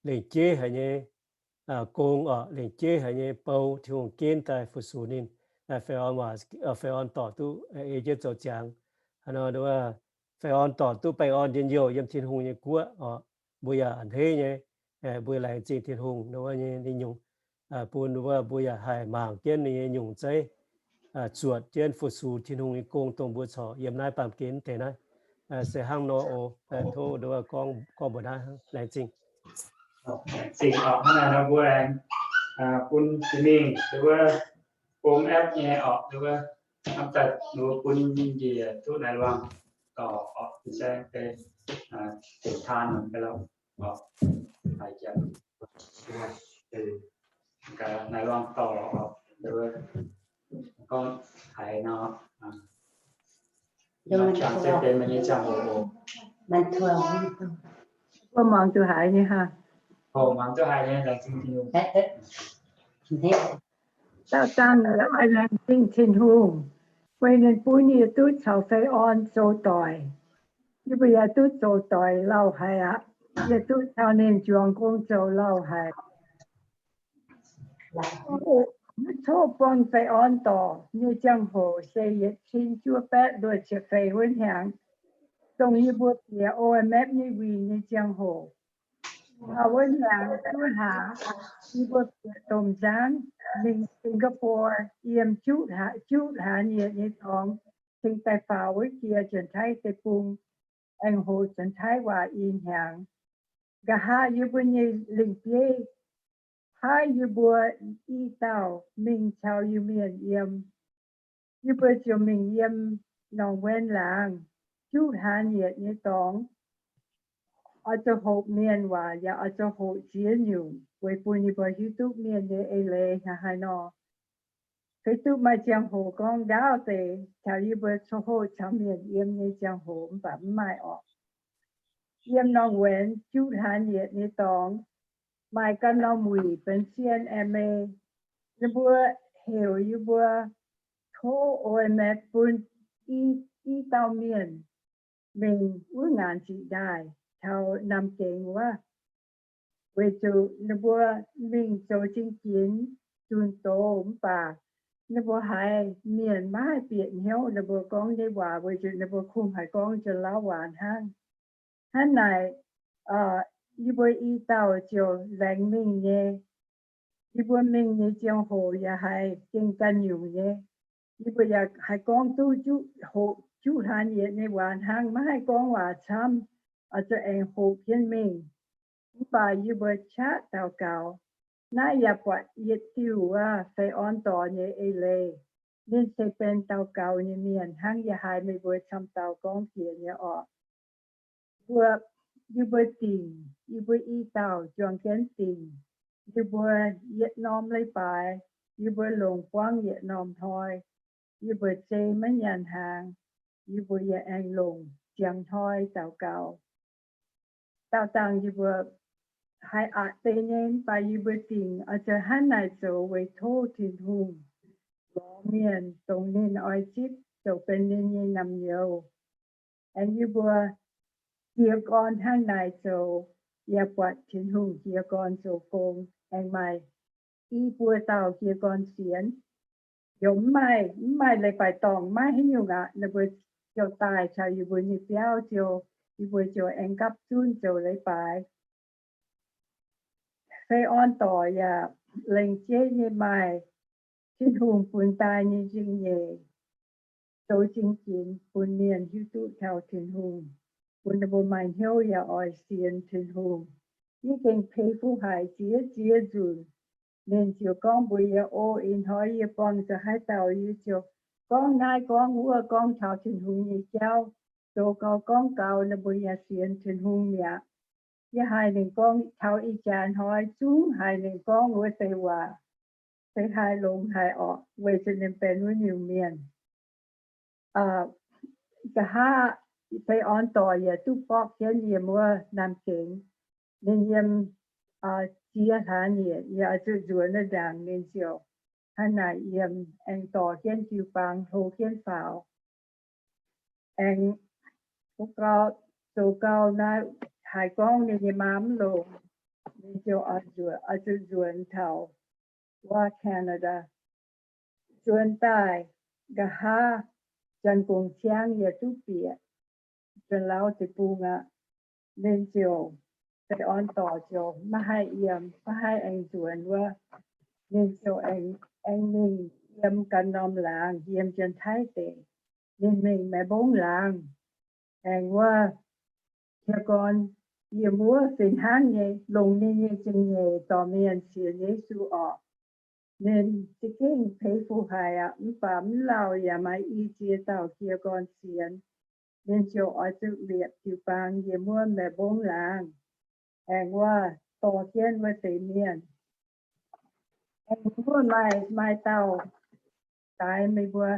lengc jeiv haic nyei gong oc, lengc jeiv haic nyei bou Tin-Hungh ginv daaih fu-sux ninh. Feix orn dorc duqv ei jienv zoux ziangx. Haaix nor nduov feix orn dorc duqv baengh orn njien-youh yiem Tin-Hungh nyei guoqv oc, mbuo yaac a'hneiv nyei. Mbuo laengz zingh Tin-Hungh nduov nyei lingh nyungc. bun mbuo, mbuo yaac haih mangc jienv ninh nyei nyungc zeiv, zuotc jienv fu-sux Tin-Hungh nyei gong, dongh mbuo corc yiem naaiv baamh gen deix naaiv. Se hnangv nor oc. Tov gorngv, gorngv mbuox naaiv. Laengz zingh. Laengz zingh oc. Hnangv naaiv nor mbuo aengx bun jiex mingh wuov gong app nyei oc, wuov hnamv daaih mbuo bun njiec duqv naaiv luangh dorc oc, se deix taan mv bei lauh. Naaiv luangh dorc, gorngv haiz nor, jangx se benx meih nyei ziangh hoc oc. Mbuo muangx duqv haiz nyei hnangv. Dauh dangh yie oix laengz zingh Tin-Hungh, weic ninh bun yie duqv caux Fei Orn zoux doic. Yie mbuo yaac duqv zoux doic lauh haic aqv. Yie duqv caux ninh juangc gong zoux lauh haic. Mv coqv buangh Fei Orn dorc nyei ziangh hoc se yietc cin juov baeqv luoqc ziepc feix wuov hnyangx, dongh yie mbuo bieqc O M F nyei wuic nyei ziangh hoc. Wuov hnyangx juov hlaax, yie mbuo bieqc domh nzangv mingh Singapore yiem juqv hlaax nyietc nyei dorngx cingx daaih faaux wuov jiex Janx-Taiv deic-bung, aengx hoqc Janx-Taiv waac i hnyangx. Nqa'haav yie mbuo nyei lingh bieiv paaiv yie mbuo i dauh mingh caux Iu-Mienh yiem. Yie mbuo ziouc mingh yiem Norm Wen laangz, juqv hlaax nyietc nyei dorngx, oix zuqc hoqc Mienh waac yaac oix zuqc hoqc ziex nyungc, weic bun yie mbuo hiuv duqv Mienh nyei eix leiz hnangv haaix nor. Feix duqv maaih ziangh hoc gorngv ndaauv deix caux yie mbuo coqv hoqc caux Mienh yiem nyei ziangh hoc mv baac mv maaih orqc. Yiem Norm Wen juqv hlaax nyietc nyei dorngx, maaih ganh norm wuic benx C N M A. Ninh mbuo heuc yie mbuo tov O M F bun i, i dauh mienh mingh wuov ngaanc ziqc ndaaih taux Namx Gengx wuov, weic zuqc ninh mbuo mingh zoux zingh ginx zunh doz mv baac ninh mbuo haiz mienh maiv haih bieqc hnyouv ninh mbuo gorngv nyei waac, weic zuqc ninh mbuo kungx haiz gorngv Janx-Lauv waac hnangv. Hnangv naaic, yie mbuo i dauh ziouc laengz mingh nyei. Yie mbuo mingh nyei ziangh hoc yaac haiz gengh ganh nyungc nyei. Yie mbuo yaac haiz gorngv duqv juqv hlaax nyietc nyei waac hnangv, maiv haih gorngv waac camv, oix zuqc aengx hoqc jienv mingh. Mv baac yie mbuo qaqv daux gaux. Naaiv yaac buatc yietc diuh wuov Fei Orn dorc nyei eix leiz. Ninh se benx daux gaux nyei mienh hnangv yie haiz meih mbuo camv dauh gorngv jiex nyei orqc. Mbuo, yie mbuo dingc, yie mbuo i dauh juangc jienv dingc. Yie mbuo yietc norm leiz-baaix, yie mbuo longc buangv yietc norm hnoi. Yie mbuo zei maiv nyanc hnaangx, yie mbuo yaac aengx longc ziangx hnoi daux gaux. Daauh dangh yie mbuo haiz aqc deix nyei, mv baac yie mbuo dingc oix zuqc hnangv naaic zoux weic tov Tin-Hungh lorz mienh dongh ninh oix zipv zoux benx ninh nyei naamh nyouz. Aengx yie mbuo jiez gorn hnangv naaic zoux, yaac buatc Tin-Hungh jiez gorn zoux gong, aengx maaih i buo dauh jiez gorn sienx. Yaac mv maaih, mv maaih leiz-baaix dorngh, maiv haaix nyungc aqv. Ninh mbuo ziouc daaih caux yie mbuo nyei biauv ziouc, yie mbuo ziouc aengx gapv zunv zoux leiz-baaix. Fei Orn dorc yaac lengc jeiv nyei maaih Tin-Hungh bun daaih nyei zingh nyeic, zoux zingh ginx bun mienh hiuv duqv taux Tin-Hungh, bun ninh mbuo maaih hnyouv yaac oix sienx Tin-Hungh. Yie gengh peix fuqv haic ziex ziex nzunc. Ninh ziouc gorngv mbuox yie, O, ih hnoi yie buangh nzengc haaix dauh, yie ziouc gorngv naaiv gorngv wuov, gorngv taux Tin-Hungh nyei jauv, zoux gau gorngv gau, ninh mbuo yaac sienx Tin-Hungh mi'aqv. Yie haiz ninh gorngv taux ih jaax hnoi zungv haiz ninh gorngv wuov deix waac, se haih longx haic orqc, weic zuqc ninh benx wuov nyungc mienh. Nqa'haav Fei Orn dorc yaac duqv borqv jienv yiem wuov Namx Gengx. Ninh yiem ziex hlaax nyieqc, yie oix zuqc nzuonx wuov ndaangc ninh ziouc hnangv naaic yiem, aengx dorh jienv jiu-baang hlo jienv faaux. Aengx zoux gau, zoux gau naaiv haiz gorngv ninh nyei maa mv longx, ninh ziouc oix nzuonx, oix zuqc nzuonx taux wuov Canada. Nzuonx daaih nqa'haav Janx-Gongx Ciang yaac duqv bieqc Janx-Lauv deic-bung aqv. Ninh ziouc, Fei Orn dorc ziouc maiv haih yiem, maiv haih aengx nzuonx wuov Ninh ziouc aengx, aengx mingh yiem ganh norm laangz, yiem Janx-Taiv deic. Ninh mingh Maengx Mbong Laangz, aengx wuov Kiex-Gorn yiem wuov fih hnangv nyei, longc ninh nyei zingh nyeic dorh mienh sienx Yesu orqc. Ninh za'gengh peix fu haic aqv, mv baac mv lauh yaac maaih i ziex dauh Kiex-Gorn sienx. Ninh ziouc oix zuqc liepc jiu-baang yiem wuov Maengx Mbong Laangz, aengx wuov dorh jienv wuov deix mienh. Aengx wuov maaih, maaih dauh daix meih mbuo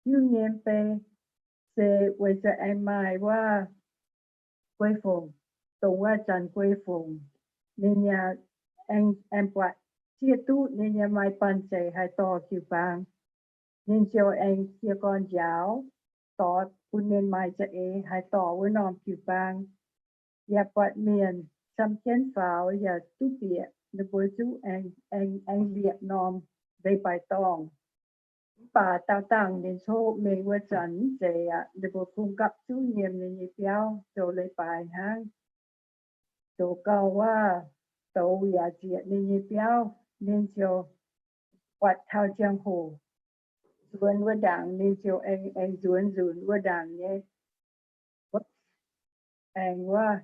hiuv nyei mv bei, se weic zuqc aengx maaih wuov guei-fongc, dongh wuov Janx guei-fongc, ninh yaac aengx, aengx buatc zieqv duqv ninh yaac maaih banh zeic haih dorh jiu-baang. Ninh ziouc aengx Kiex-Gorn njaaux, dorh bun ninh maaih za'eix haih dorh wuov norm jiu-baang. Yaac buatc mienh camv jienv faaux yaac duqv bieqc ninh mbuo zuqv aengx, aengx, aengx liepc norm leiz-baaix dorngh. Mv baac daauh dangh ninh coqv mingh wuov zanc mv zeiz aqv. Ninh mbuo kungx gapv zunv yiem ninh nyei biauv zoux leiz-baaix hnangv. Zoux gau wuov, douz yaac zieqc ninh nyei biauv, ninh ziouc buatc taux ziangh hoc nzuonx wuov ndaangc, ninh ziouc aengx, aengx nzuonx nzunc wuov ndaangc nyei. Aengx wuov,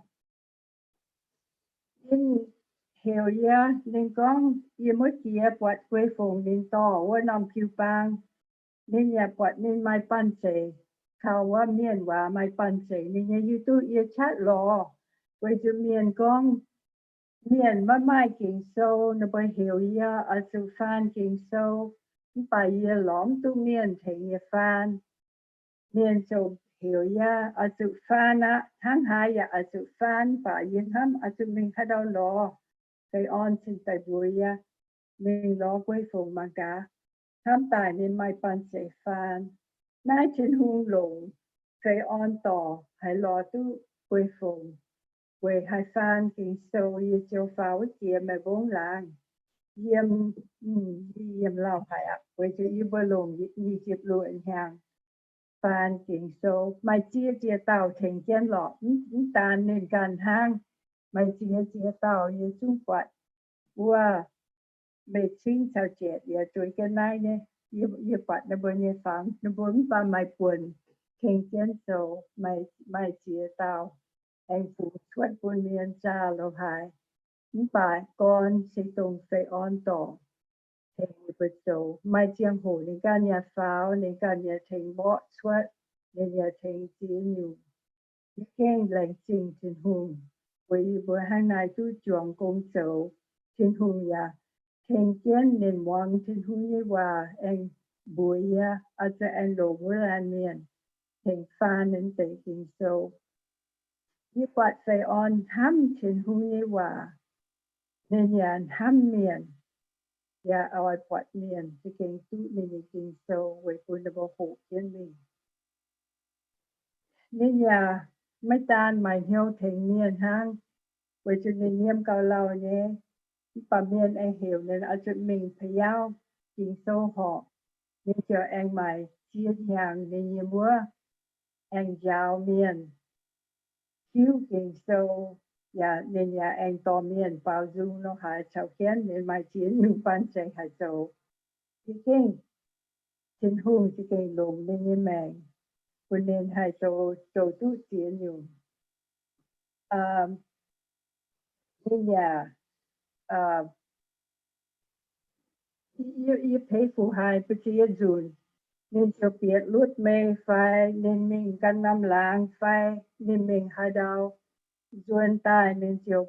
ninh heuc yie, ninh gorngv, yie muoz-jiex buatc guei-fongc ninh dorh wuov norm jiu-baang. Ninh yaac buatc ninh maaih banh zeic, kaux wuov mienh waac maaih banh zeic. Ninh nyei hiuv duqv yie qaqv lorz, weic zuqc mienh gorngv, mienh maiv maaih Ging-Sou, ninh mbuo heuc yie oix zuqc faan Ging-Sou, mv baac yie lorz mv duqv mienh tengx yie faan. Mienh ziouc heuc yie oix zuqc faan aqv. Hnangv haaix yaac oix zuqc faan, mv baac yie hnamv oix zuqc mingh haaix ndau lorz. Fei Orn cingx daaih mbuox yie, mingh lorz guei-fongc mangc gaax. Hnamv daaih ninh maaih banh zeic faan. Naaiv Tin-Hungh longc Fei Orn dorc haih lorz duqv guei-fongc weic haih faan Ging-Sou. Yie ziouc faaux wuov jiex Maengx Mbong Laangz yiem, yiem lauh haic aqv, weic zuqc yie mbuo longc nyic ziepc luoqc hnyangx faan Ging-Sou. Maaih ziex ziex dauh tengx jienv lorqc, mv daan ninh ganh hnangv. Maaih ziex ziex dauh yie zungv buatc wuov Meih Cingv caux Jatc yaac zueiz jienv naaiv nyei. Yie, yie buatc ninh mbuo nyei fangx, ninh mbuo mv baac maaih buonc tengx jienv zoux, maaih, maaih ziex dauh aengx fungx cuotv bun mienh zaah lorz haaix. Mv baac gorn se dongh Fei Orn dorc tengx ninh mbuo zoux. Maaih ziangh hoc ninh ganh yaac faaux, ninh ganh yaac tengx mborqv cuotv, ninh yaac tengx ziex nyungc. Yie gengh laengz zingh Tin-Hungh weic yie mbuo hnangv naaiv duqv juangc gong zoux. Tin-Hungh yaac tengx jienv ninh muangx Tin-Hungh nyei waac aengx mbuox yie, oix zuqc aengx longc wuov laanh mienh tengx faan ninh deix Ging-Sou. Yie buatc Fei Orn hnamv Tin-Hungh nyei waac, ninh yaac hnamv mienh, yaac oix buatc mienh za'gengh duqv ninh nyei Ging-Sou weic bun ninh mbuo hoqc jienv mingh. Ninh yaac maiv daan maaih hnyouv tengx mienh hnangv, weic zuqc ninh yiem gauh lauh nyei. Mv baac mienh aengx heuc ninh oix zuqc mingh pa'yaauv Ging-Sou horc. Ninh ziouc aengx maaic ziex hnyangx ninh nyei wuov aengx njaaux mienh hiuv Ging-Sou, yaac ninh yaac aengx dorh mienh baaux nzung nor haaix caux jienv ninh maaih ziex nyungc banh zeic haih zoux. Za'gengh Tin-Hungh za'gengh longc ninh nyei maengc bun ninh haih zoux, zoux duqv ziex nyungc. Ninh yaac yie, yie peix fu haic mbu'ziex nzunc, ninh ziouc bieqc lutv meih fai ninh mingh ganh norm laangz fai ninh mingh haaix ndau. Nzuonx daaih ninh ziouc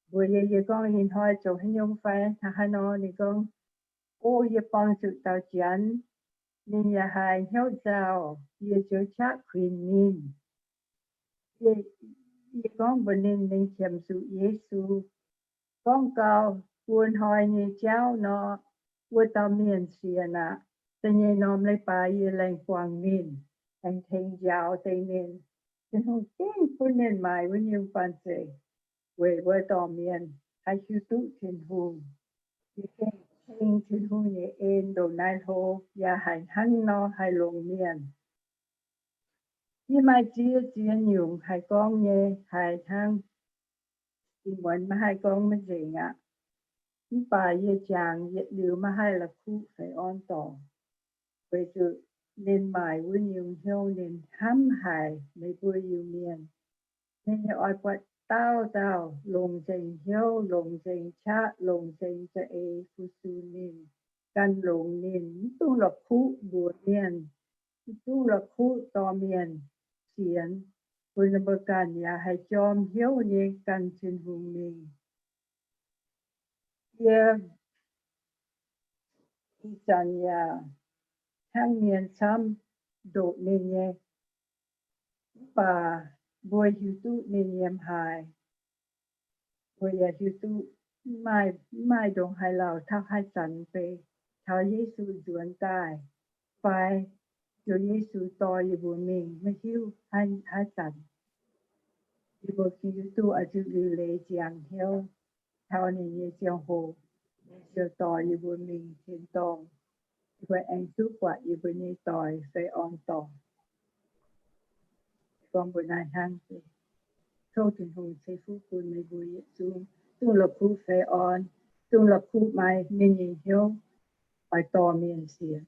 mbuox yie, yie gorngv, ih hnoi zoux haaix nyungc fai haaix nor? Ninh gorngv, o, yie buangh zuqc dauh Janx, ninh yaac haiz hnyouv nzauh, yie ziouc qaqv kuinx ninh. Yie, yie gorngv mbuox ninh, ninh qiemx zuqc Yesu. Gorngv gau, wuov hnoi nyei jauv nor, wuov dauh mienh sienx aqv. Da'nyeic norm leiz-baaix yie laengh buangh ninh, aengx tengx njaaux deix ninh. Tin-Hungh gengh bun ninh maaic wuov nyungc banh zeic weic wuov dorh mienh haih hiuv duqv Tin-Hungh. Yie gengh ceng Tin-Hungh nyei en ndongc naaiv hlo, yaac haiz hnangv nor haih longx mienh. Yie maaih ziex ziex nyungc haih gorngv nyei, haiz hnangv ih muonz maiv haih gorngv maiv nzengc aqv. Mv baac yie jangx yietc liuz maiv haih la'kuqv feix orn dorngc, weic zuqc ninh maaic wuov nyungc hnyouv ninh hnamv haic meih mbuo Iu-Mienh. Ninh nyei oix buatc dauh dauh longc nzengc hnyouv, longc nzengc qaqv, longc nzengc za'eix fu-sux ninh, gan longx ninh, mv dungx la'kuqv mbuox mienh, mv dungx la'kuqv dorh mienh sienx, bun ninh mbuo ganh yaac haih jorm hnyouv nyei gan Tin-Hungh mingh. Yie ih zanc yaac hnangv mienh camv ndoqc ninh nyei, mv baac mbuo hiuv duqv ninh nyei haaix. Mbuo yaac hiuv duqv mv maaih, mv maaih ndongc haaix lauh taux haaix zanc beiv taux Yesu nzuonx daaih, fai ziouc Yesu dorh yie mbuo mingh maiv hiuv haaix, haaix zanc. Yie mbuo hiuv duqv oix zuqc liuc leiz ziangx hnyouv taux ninh nyei ziangh hoc, ziouc dorh yie mbuo mingh tin-dorngh. Yie mbuo aengx duqv buatc yie mbuo nyei doic feix orn dorngc. Gorngv mbuo naaiv hnangv deix. Tov Tin-Hungh ceix fuqv bun meih mbuo yietc zungv, dungx la'kuqv feix orn, dungx la'kuqv maaih ninh nyei hnyouv oix dorh mienh sienx.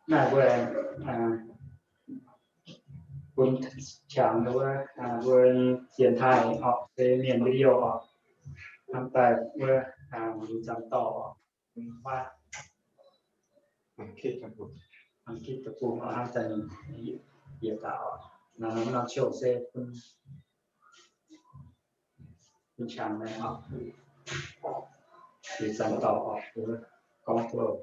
Naaiv mbuo bun qangx wuov, mbuo dienx taaih orqc, se mienh video orqc, hnamv daaih wuov, mbuo zanc dorh orqc, mv baac hnamv daaih yietc daux orqc, naaiv norm qouv se bun, bun qangx naaiv orqc, bun zanc dorh orqc, gorngv duqv.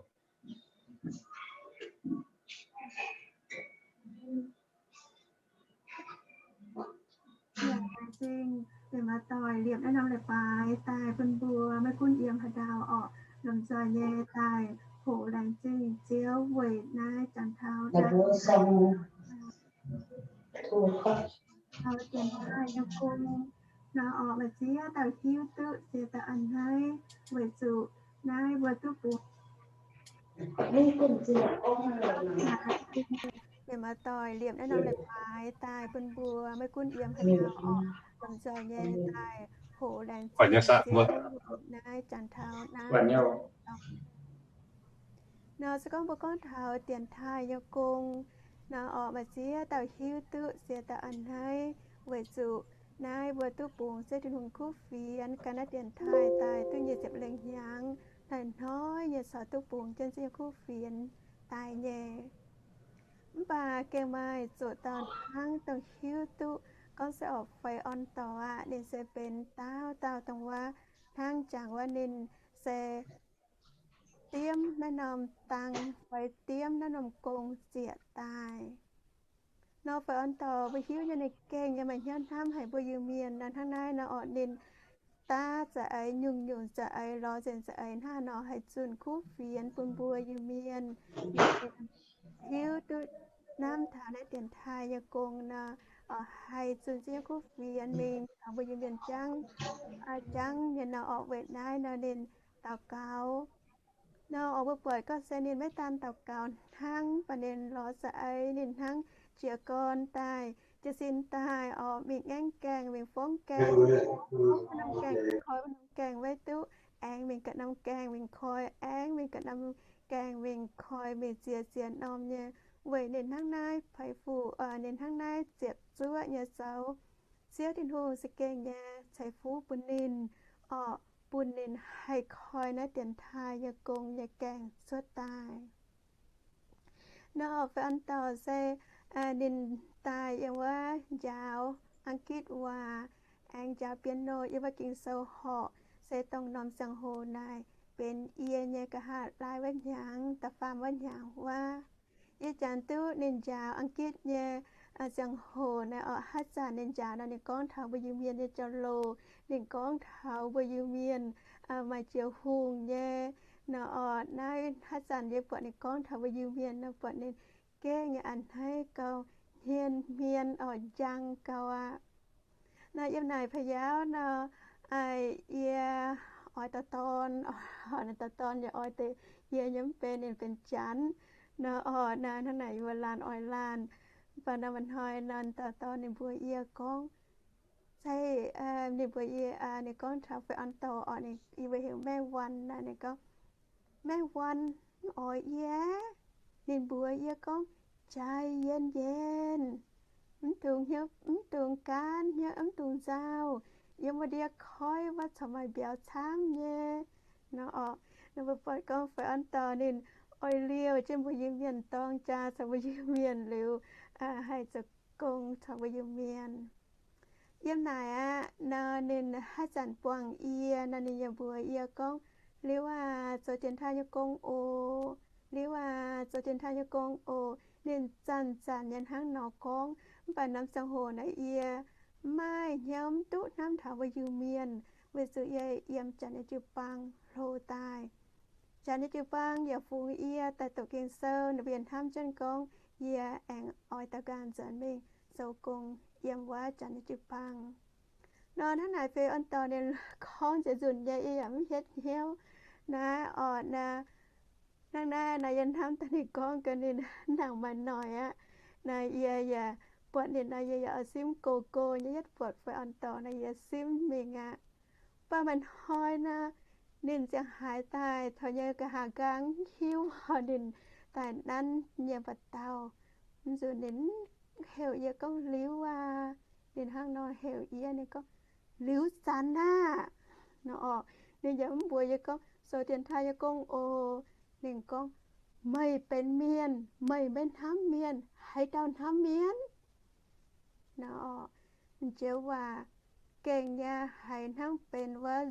Yaac laengz zingh mienh muoz-doic liepc naaiv norm leiz-baaix daaih bun mbuo maiv gunv yiem haaix ndau orqc, lomh nzoih nyei daaih hoqc laengz zingh Ziouv weic naaiv janx taux naaiv dienx taaih nyei gong nor orqc, maaih ziex dauh hiuv duqv, ziex dauh a'hneiv, weic zuqc naaiv mbuo duqv bungx mienh muoz-doic liepc naaiv norm leiz-baaix daaih bun mbuo maiv gunv yiem haaix ndau orqc, lomh nzoih nyei daaih hoqc laengz zingh Ziouv naaiv janx taux naaiv. Nor se gorngv mbuo gorngv taux dienx taaih nyei gong nor orqc, maaih ziex dauh hiuv duqv, ziex dauh a'hneiv, weic zuqc naaiv mbuo duqv bungx Ziouv Tin-Hungh kuv fienx gan naaiv dienx taaih daaih duqv nyic ziepc lengh hnyangx, hnoi-hnoi nyei corc duqv bungx jienv Ziouv nyei kuv fienx daaih nyei. Mv baac gengh maaih zoqc dauh hnangv dongh hiuv duqv gorngv se orqc feix orn dorngc aqv, ninh se benx dauh dauh dongh wuov hnangv jangx wuov ninh se diemv naaiv norm dang fai diemv naaiv norm gong zieqc daaih. Nor feix orn dorngc mbuo hiuv nyei ninh gengh nyei maaih hnyouv hnamv haic mbuo Iu-Mienh nor. Hnangv naaiv nor orqc, ninh daav za'eix nyungc-nyungc za'eix lorz nzengc za'eix hnangv nor haih zunh kuv fienx bun mbuo Iu-Mienh. Hiuv duqv hnamv taux naaiv dienx taaih nyei gong nor, haih zunh Ziouv nyei kuv fienx mingh taux mbuo Iu-Mienh jangv, jangv nyei nor orqc. Weic naaiv nor ninh daux gaux nor orqc, mbuo buatc gorngv se ninh maiv daan daux gaux hnangv, mv baac ninh lorz za'eix ninh hnangv jiez gorn daaih, jiez sin daaih orqc, mingh ngaengv gaengh, mingh fongv gaengh, wuov norm gaengh koi wuov norm gaengh, weic duqv aengx mingh ganh norm gaengh mingh koi, aengx mingh ganh norm gaengh mingh koi, mingh ziex ziex norm nyei. Weic ninh hnangv naaiv peix fuqv, ninh hnangv naaiv ziepc zuoqv nyei zoux, Ziouv Tin-Hungh za'gengh nyei ceix fuqv bun ninh orqc, bun ninh haih koi naaiv dienx taaih nyei gong nyei gaengh cuotv daaih. Nor orqc feix orn dorngc se ninh daaih yiem wuov njaaux Ang^gitv waac, aengx njaaux piano yiem wuov Ging-Sou horqc, se dongh norm ziangh hoc naaic benx yie nyei nqa'haav laai wuov hnyangx, da'faam wuov hnyangx wuov. Yie janx duqv ninh njaaux Ang^gitv nyei ziangh hoc naaic orqc, haaix zanc ninh njaaux nor ninh gorngv taux mbuo Iu-Mienh nyei jauv-louc, ninh gorngv taux mbuo Iu-Mienh maaih jiex hungh nyei nor orqc. Naaiv haaix zanc yie buatc ninh gorngv taux mbuo Iu-Mienh nor buatc ninh gengh a'hneiv gau, hmien hmien orqc, njang gau aqv. Naaiv yiem naaic Pa'yaauv nor, yie oix dauh dorn, dauh dorn yaac oix deix yie nyei mv benx, ninh benx Janx nor. Orqc, naaiv hnangv naaic yie mbuo laanh oix laanh. Mv baac nor maaih hnoi nor, dauh dorn ninh mbuox yie gorngv, se ninh mbuox yie, ninh gorngv taux fai orn dorh orqc, ninh, yie mbuo heuc Maengh Wan naaic. Ninh gorngv, Maengh Wan mv oix yie. Ninh mbuox yie gorngv, Jaaix yienh yienh, mv dungx hnyouv, mv dungx gaanv hnyouv, mv dungx nzauh. Yiem wuov ndiev koiv wuov corc maaih mbiauz camv nyei. Nor orqc, ninh mbuo buatc gorngv fai orn dorh ninh oix liouh jienv mbuo Iu-Mienh dorng jaa caux mbuo Iu-Mienh liuz, haih zoux gong caux mbuo Iu-Mienh. Yiem naaic aqv nor, ninh haaix zanc buangh yie nor, ninh yaac mbuox yie gorngv, Liuz aac, zoux dienx taaih nyei gong oc. Liuz aac, zoux dienx taaih nyei gong oc. Ninh zanc-zanc nyei hnangv nor gorngv. Mv baac norm ziangh hoc naaic yie maiv hnyouv, mv duqv hnamv taux mbuo Iu-Mienh, weic zuqc yie yiem Janx nyei jiu-baang hlo daaih. Janx nyei jiu-baang yaac fungx yie daaih doqc Ging-Sou, ninh mbuo yaac hnamv jienv gorngv yie aengx oix daux ganh nzuonx mingh zoux gong yiem wuov Janx nyei jiu-baang. Nor hnangv naaic fai orn dorh ninh gorngv nziex nzunc nyei, yie yaac mv hietv hnyouv. Naaiv orqc, naaiv, hnangv naaiv nor yie hnamv daaih ninh gorngv gaax ninh nangc maaih noic aqv. Naaiv yie yaac buatc ninh nor, yie yaac oix simv go go nyei, yietv buatc fai orn dorh nor yie simv mingh aqv. Mv baac maaih hnoi nor, ninh ziangh haaix daaih taux nyei, nqa'haav nqaang mv hiuv ninh daaih nanv nyei mba'dauh. Mv nzunc ninh heuc yie gorngv, Liuz aac. Ninh hnangv nor heuc yie, ninh gorngv, Liuz Zanx aah! Nor orqc, ninh yaac mv mbuox yie gorngv, Zoux dienx taaih nyei gong oc. Ninh gorngv, Meih benx mienh, meih maiv hnamv mienh, haaix dauh hnamv mienh? Nor orqc, njoux waac gengh nyei haiz hnangv benx wuov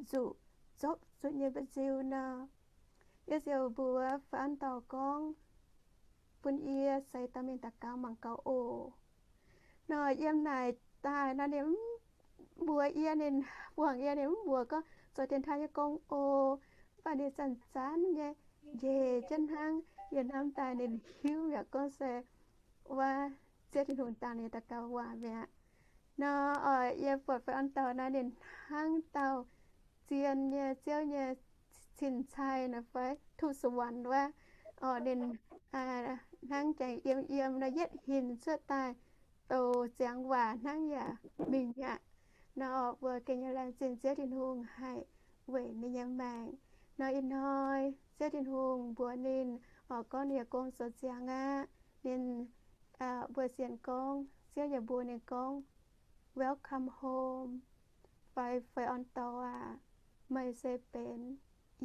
nzuqc zopv zuqc nyei mba'nziu nor. Yie ziouc mbuox fai orn dorh gorngv, Bun yie seix dorh mingh daux gaux mangc gaax oc. Nor yiem naaic daaih nor, ninh mv mbuox yie, ninh buangh yie, ninh mv mbuox gorngv zoux dienx taaih nyei gong oc. Mv baac ninh zanc-zanc nyei njiec jienv hnangv. Yie hnamv daaih ninh hiuv mi'aqv gorngv se wuov Ziouv Tin-Hungh dangx ninh daux gaux waac mi'aqv. Nor oc, yie buatc fai orn dorh nor, ninh hnangv dauh zien nyei Ziouv nyei cin-cai nor fai ทูตสวรรค์ wuov. Orqc, ninh hnangv jangx yiem yiem nor yietv hinc cuotv daaih dox ziangx waac hnangv yaac mingh mi'aqv. Nor mbuo gengh nyei laengz zingh Ziouv Tin-Hungh haih weic ninh nyei maengc. Nor ih hnoi Ziouv Tin-Hungh mbuox ninh, orqc, gorngv ninh nyei gong zoux ziangx aqv. Ninh, mbuo sienx gorngv Ziouv yaac mbuox ninh gorngv, Welcome home, fai fai orn dorh aac, meih se benx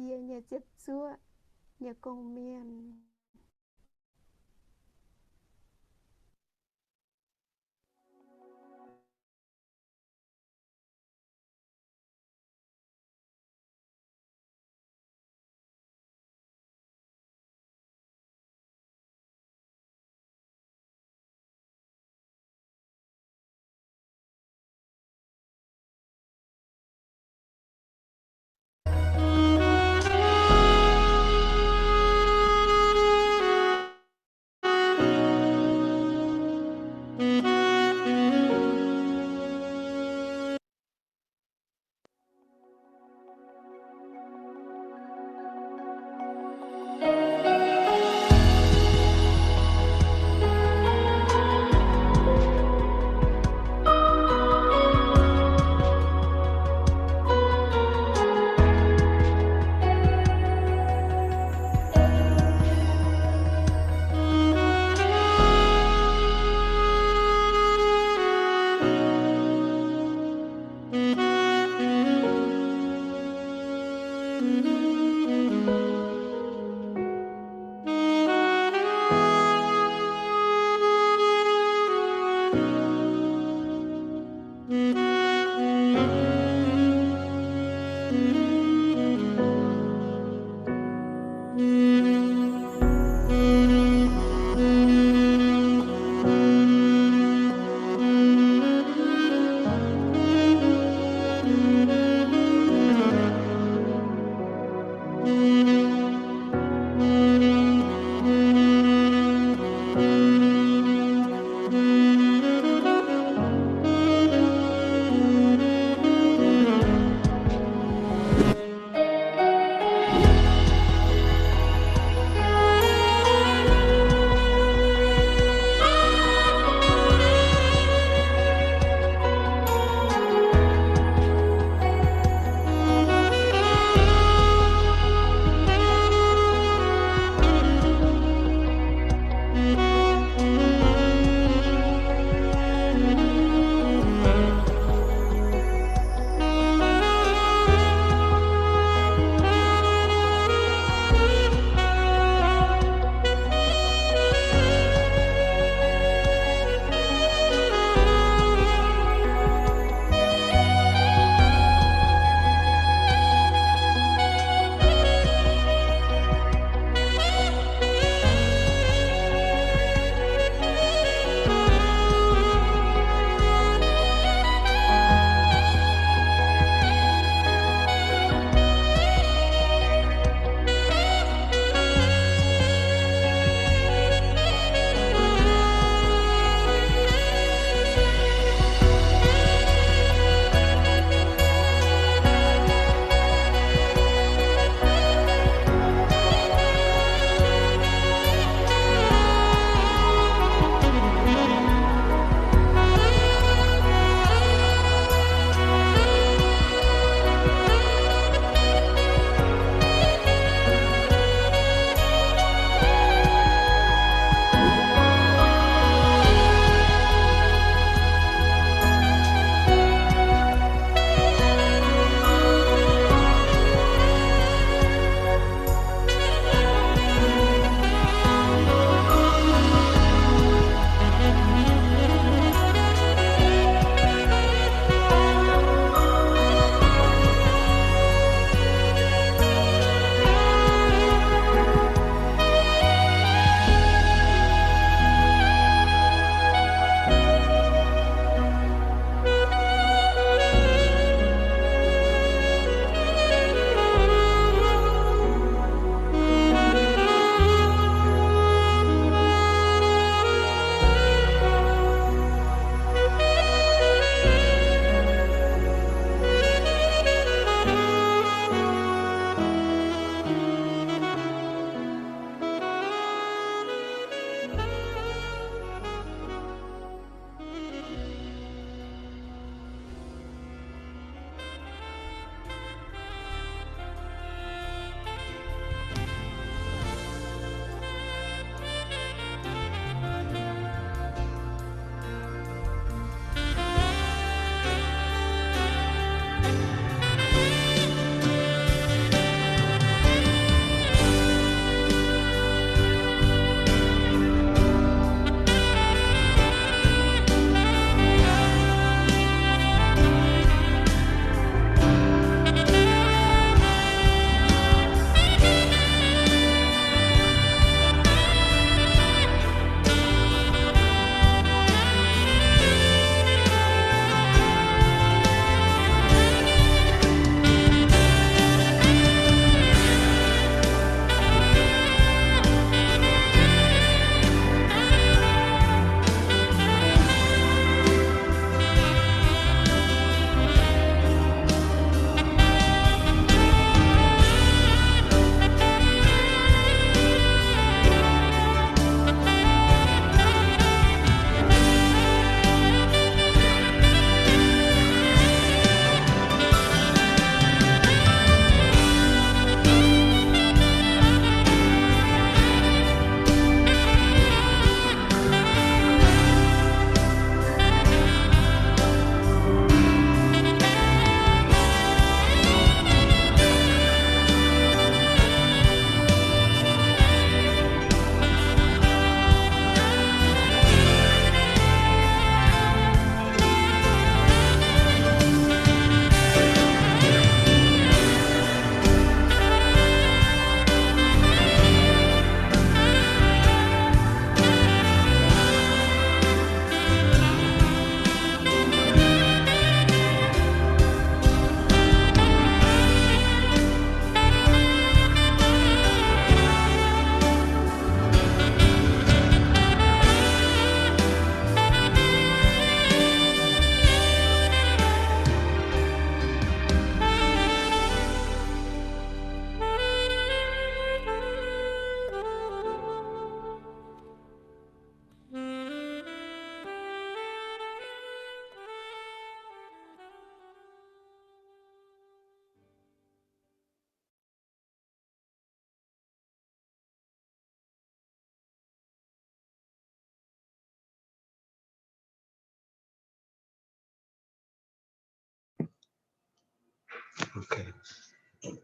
yie nyei ziepc zuoqv nyei gong-mienh.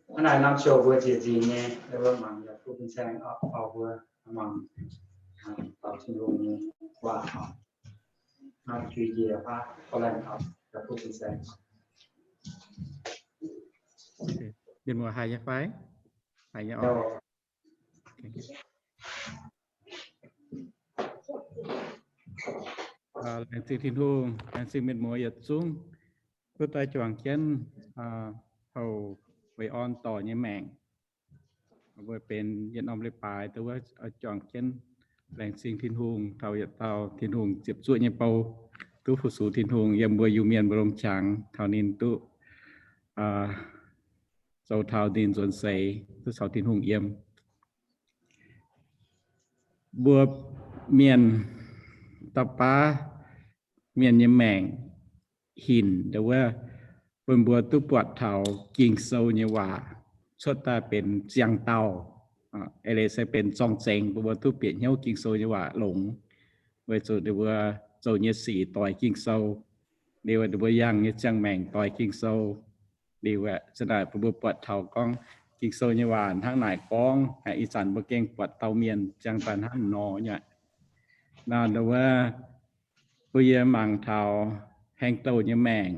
Hnangv naaic norm show mbuo ziex nzingc nyei, mbuo mangc yaac kuv fin-saeng oc, mbuo mangc taux Tin-Hungh nyei waac oc. Norm jui njiec faav, korv-lienh oc, yaac kuv fin-saeng. Mienh muoz haiz nyei fai? Haiz nyei oc. Laengz zingh Tin-Hungh, laengz zingh mienh muoz yietc zungv duqv daaih juangc jienv hoc Fei Orn dorc nyei maengc. Mbuo benx yietc norm leiz-baaix dongh wuov juangc jienv laengz zingh Tin-Hungh taux yietc dauh Tin-Hungh ziepc zuoqv nyei bou, duqv fu-sux Tin-Hungh yiem mbuo Iu-Mienh mbuo longx qangx taux ninh duqv zoux taux ninh nzuonx seix duqv caux Tin-Hungh yiem. Mbuo mienh, dauh baav mienh nyei maengc hinc ndongc wuov, bun mbuo duqv buatc taux Ging-Sou nyei waac cuotv daaih benx ziangh dauh, eix leiz se benx zorng-zengx bun mbuo duqv bieqc hnyouv Ging-Sou nyei waac longx, weic zuqc ninh mbuo zoux nyei sic doix Ging-Sou, liuz ninh mbuo yangh nyei ziangh maengc doix Ging-Sou. Liuz aeqv, za'naaic bun mbuo buatc taux gorngv Ging-Sou nyei waac hnangv naaic gorngv, ih zanc mbuo gengh buatc dauh mienh ziangh daaih hnangv nor nyei. Naaiv ndongc wuov, bun yie mangc taux heng douh nyei maengc,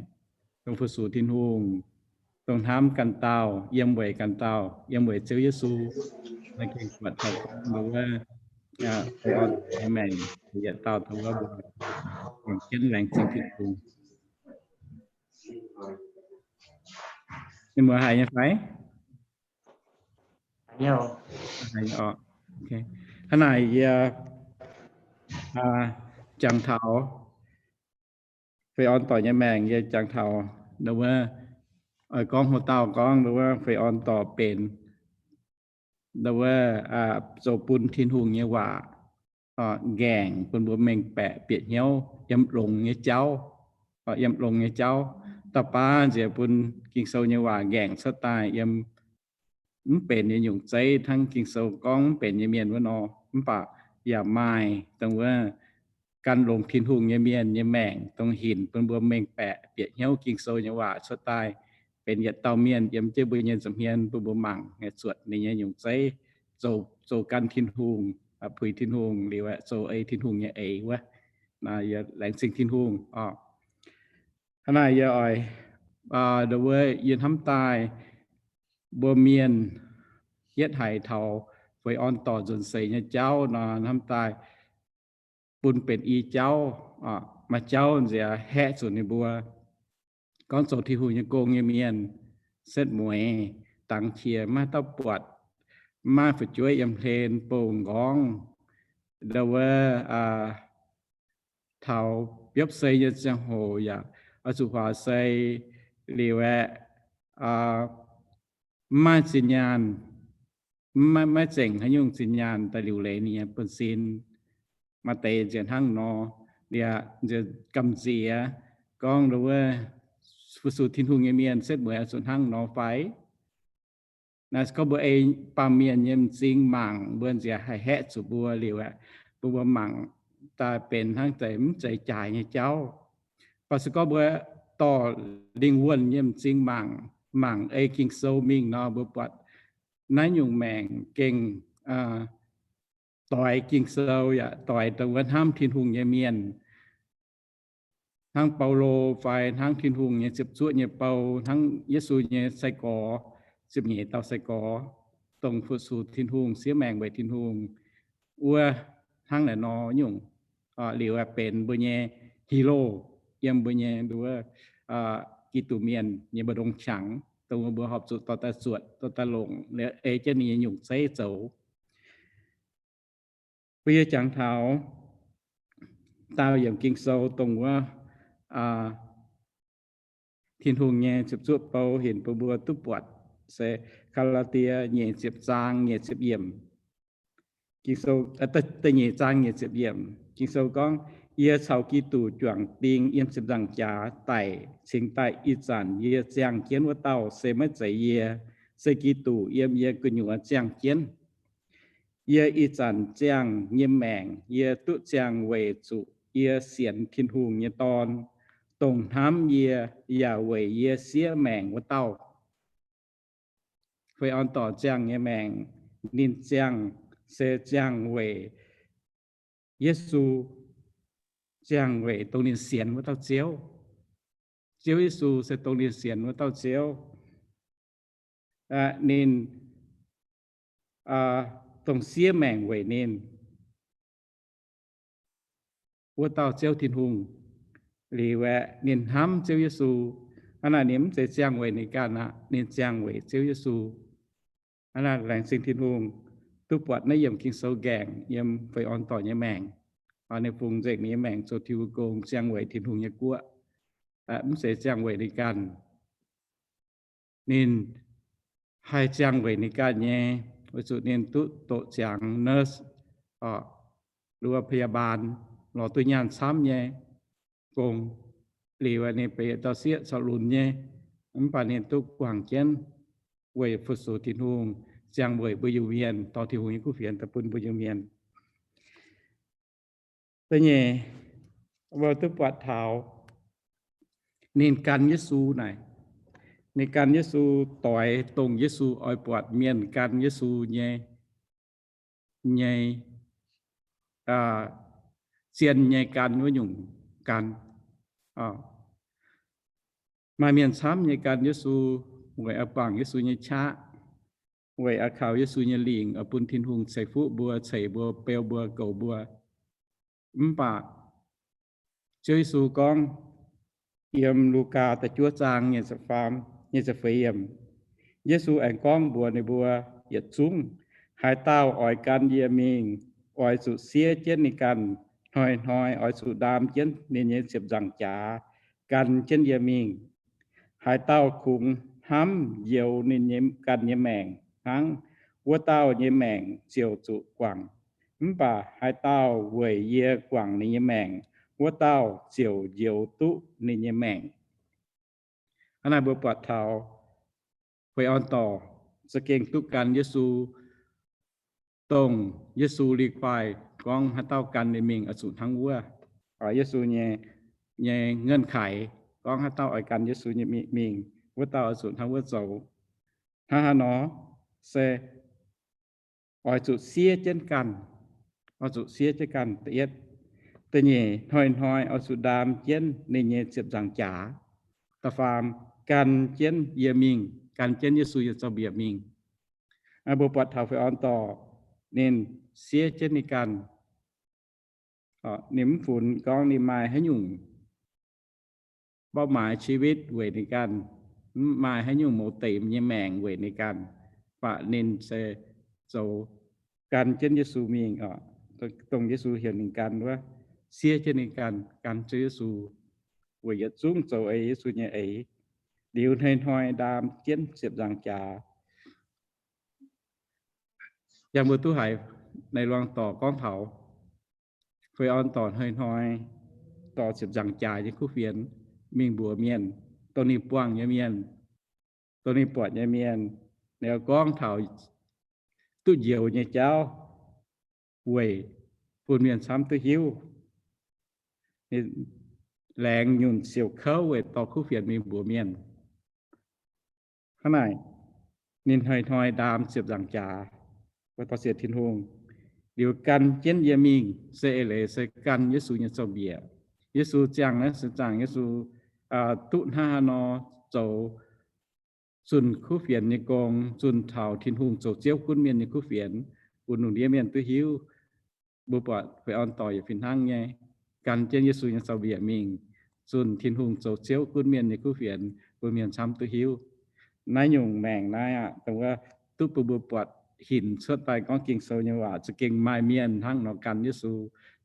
dongh fu-sux Tin-Hungh, dongh hnamv ganh dauh, yiem weic ganh dauh, yiem weic Ziouv Yesu. Naaiv gengh buatc taux gorngv ndongc wuov, Fei Orn nyei maengc yietc dauh dongh wuov mbuo juangc jienv laengz zingh Tin-Hungh. Mienh muoz haiz nyei fai? Hnangv naaic yie jangx taux Fei Orn dorc nyei maengc, yie jangx taux ndongc wuov, oix gorngv hlo dauh gorngv ndongc wuov Fei Orn dorc benx ndongc wuov zoux bun Tin-Hungh nyei waac nqaengc bun mbuo mengh baeqc bieqc hnyouv yiem longx nyei jauv, yiem longx nyei jauv. Dauh baav nziex bun Ging-Sou nyei waac nqaengc cuotv daaih yiem mv benx nyei nyungc zeiv, hnangv Ging-Sou gorngv mv benx nyei mienh wuov nor, mv baac yaac maaih dongh wuov gan longx Tin-Hungh nyei mienh nyei maengc dongh hinc bun mbuo mengh baeqc bieqc hnyouv Ging-Sou nyei waac cuotv daaih benx yietc dauh mienh yiem jienv mbuo nyei nza'hmien bun mbuo mangc, zuotc ninh nyei nyungc zeiv, zoux gan Tin-Hungh, puix Tin-Hungh liuz aeqv, zoux ei Tin-Hungh nyei eix wuov. Naaiv yie laengz zingh Tin-Hungh oc. Hnangv naaic yie oix, ndongc wuov yie hnamv daaih mbuo mienh yietv haiz taux Fei Orn dorc nzuonx seix nyei jauv nor, hnamv daaih bun benx i jauv, maaih jauv nziex haeqv zuqc ninh mbuo gorngv zoux Tin-Hungh nyei gong nyei mienh setv mueiz dangx qiex, maiv dauh buatc, maiv fu'jueiv yiem hlen bouh nqorngv, ndongc wuov taux biopv sei nyei ziangh hoc yaac oix zuqc huaax sei liuz aeqv, maiv maaih zinh nyaanh, maiv, maiv zengc haaix nyungc zinh nyaanh daaih liuc leiz ninh nyei buonv-sin. Maaih deix nziex hnangv nor, liuz nziex gamh nziex gorngv ndongc wuov fu-sux Tin-Hungh nyei mienh setv mueiz oix zuqc hnangv nor fai? Naaiv se gorngv mbuo ei baamh mienh nyei m'zing mangc, mbuo nziex haih haeqv zuqc mbuo liuz aeqv, bun mbuo mangc daaih benx hnangv deix mv zeiz jaaix nyei jauv. Mv baac se gorngv mbuo dorh lingh wuonh nyei m'zing mangc, mangc ei Ging-Sou mingh nor, mbuo buatc naaiv nyungc maengc gengh doix Ging-Sou yaac doix dongh wuov hnamv Tin-Hungh nyei mienh, hnangv Baulo fai hnangv Tin-Hungh nyei ziepc zuoqv nyei bou, hnangv Yesu nyei sai-gorx, ziepc nyeic dauh sai-gorx, dongh fu-sux Tin-Hungh, siev maengc weic Tin-Hungh wuov, hnangv naaiv nor nyungc. Liuz aeqv, benx mbuo nyei hero yiem mbuo nyei nduov Giduc mienh nyei mbu'ndongx qangx, dongh mbuo horpc zuqc dorh daaih zuotc, dorh daaih longc, liuz ei jienv ninh nyei nyungc zeiv zoux. Mbuo yie jangx taux daauh yiemc Ging-Sou dongh wuov Tin-Hungh nyei ziepc zuoqv bou hinc bun mbuo duqv buatc se Gaa^laa^tie nyeic ziepc zaang nyeic ziepc yiemc. Ging-Sou, da'nyeic zaang nyeic ziepc yiemc, Ging-Sou gorngv, Yie caux Giduc juangc ding yiem ziepc nzaangc jaax daic cingx daaih ih zanc yie ziangh jienv wuov dauh se maiv zeiz yie, se Giduc yiem yie gu'nyuoz ziangh jienv. Yie ih zanc ziangh nyei maengc, yie duqv ziangh weic zuqc yie sienx Tin-Hungh nyei Dorn, dongh hnamv yie yaac weic yie siev maengc wuov dauh. Feix orn dorc ziangh nyei maengc, ninh ziangh se ziangh weic Yesu, ziangh weic dongh ninh sienx wuov dauh Ziouv. Ziouv Yesu se dongh ninh sienx wuov dauh Ziouv. Ninh dongh siev maengc weic ninh wuov dauh Ziouv Tin-Hungh. Liuz aeqv, ninh hnamv Ziouv Yesu. Hnangv naaic ninh mv zeiz ziangh weic ninh ganh aqv, ninh ziangh weic Ziouv Yesu. Hnangv naaic laengz zingh Tin-Hungh duqv buatc naaiv yiemc Ging-Sou nqaengc yiem feix orn dorc nyei maengc. Ninh fungx nzengc ninh nyei maengc zoux Tin-Hungh gong, ziangh weic Tin-Hungh nyei guoqv, mv zeiz ziangh weic ninh ganh. Ninh haih ziangh weic ninh ganh nyei, weic zuqc ninh duqv doqc ziangx nurse, โรงพยาบาล, lorz duqv nyaanh camv nyei gong. Liuz ninh benx yietc dauh sieqv corc lunx nyei, mv baac ninh duqv guangc jienv weic fu-sux Tin-Hungh, ziangh weic mbuo Iu-Mienh, dorh Tin-Hungh nyei kuv fienx daaih bun mbuo Iu-Mienh. Da'nyeic, mbuo duqv buatc taux ninh gan Yesu naaic. Ninh gan Yesu doix dongh Yesu oix buatc mienh gan Yesu nyei, nyei, zien nyei gan wuov nyungc gan. Maaih mienh camv nyei gan Yesu, weic oix bangc Yesu nyei qaqv, weic oix kaux Yesu nyei lingc oix bun Tin-Hungh ceix fuqv mbuo, ceix mbuo, beu mbuo, goux mbuo. Mv baac Ziouv Yesu gorngv, yiem Lugaa da'juov zaang nyic ziepc faam, nyic ziepc feix yiemc, Yesu aengx gorngv mbuox ninh mbuo yietc zungv, haaix dauh oix gan yie mingh, oix zuqc siev jienv ninh ganh, hnoi-hnoi oix zuqc ndaam jienv ninh nyei ziepc nzaangc jaax, gan jienv yie mingh. Haaix dauh kungx hnamv njoux ninh nyei ganh nyei maengc hnangv, wuov dauh nyei maengc ziouc zuqc guangc. Mv baac haaix dauh weic yie guangc ninh nyei maengc, wuov dauh ziouc njoux duqv ninh nyei maengc. Hnangv naaiv mbuo buatc taux feix orn dorc za'gengh duqv gan Yesu, dongh Yesu require gorngv haaix dauh gan ninh mingh oix zuqc hnangv wuov. Yesu nyei, nyei เงื่อนไข gorngv haaix dauh oix gan Yesu nyei mingh, wuov dauh oix zuqc hnangv wuov zoux. Hnangv haaix nor? Se oix zuqc siev jienv ganh, oix zuqc siev jienv ganh, da'yietv. Da'nyeic, hnoi-hnoi oix zuqc ndaam jienv ninh nyei ziepc nzaangc jaax. Da'faam, gan jienv yie mingh, gan jienv Yesu nyei zaux-mbiec mingh. Mbuo buatc taux feix orn dorc ninh siev jienv ninh ganh. Ninh mv funx gorngv ninh maaih haaix nyungc เป้าหมายชีวิต weic ninh ganh, mv maaih haaix nyungc mouz deix nyei maengc weic ninh ganh, mv baac ninh se zoux gan jienv Yesu mingh, dongh Yesu heuc ninh gan wuov, siev jienv ninh ganh, gan Ziouv Yesu, weic yietc zungv zoux ei Yesu nyei eix, liuz hnoi-hnoi ndaam jienv ziepc nzaangc jaax. Yangh mbuo duqv haiz naaiv luangh dorc gorngv taux feix orn dorc hnoi-hnoi dorh ziepc nzaangc jaax nyei kuv fienx mingh mbuox mienh, dongh ninh buangh nyei mienh, dongh ninh buatc nyei mienh, ninh gorngv taux duqv njoux nyei jauv weic bun mienh camv duqv hiuv. Ninh laengz nyunc siouc kouv weic dorh kuv fienx mingh mbuox mienh. Hnangv naaic, ninh hnoi-hnoi ndaam ziepc nzaangc jaax, mbuo dorh sienx Tin-Hungh, liuz gan jienv yie mingh, se eix leiz se gan Yesu nyei zaux-mbiec. Yesu ziangh naaiv se ziangh Yesu duqv hnangv haaix nor zoux, zunh kuv fienx nyei gong, zunh taux Tin-Hungh zoux Ziouv gunv mienh nyei kuv fienx, bun lungh ndiev mienh duqv hiuv. Mbuo buatc feix orn dorc yaac fih hnangv nyei, gan jienv Yesu nyei zaux-mbiec mingh, zunh Tin-Hungh zoux Ziouv gunv mienh nyei kuv fienx, bun mienh camv duqv hiuv. Naaiv nyungc maengc naaiv aqv, dongh wuov duqv bun mbuo buatc hinc cuotv daaih gorngv Ging-Sou nyei waac, za'gengh maaih mienh hnangv nor gan Yesu,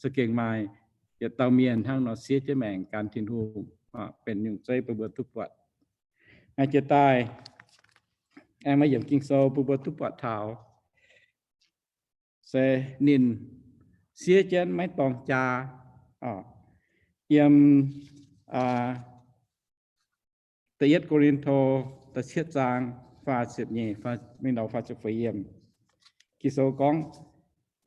za'gengh maaih yietc dauh mienh hnangv nor siev jienv maengc gan Tin-Hungh, benx nyungc zeiv bun mbuo duqv buatc. Naaiv jiex daaih, aengx maaih yiemc Ging-Sou bun mbuo duqv buatc taux se ninh siev jienv maiv dorng jaa. Yiem da'yietv Ko^lin^to da'cietv zaang faah ziepc nyeic mingh faah ziepc feix yiemc, Ging-Sou gorngv,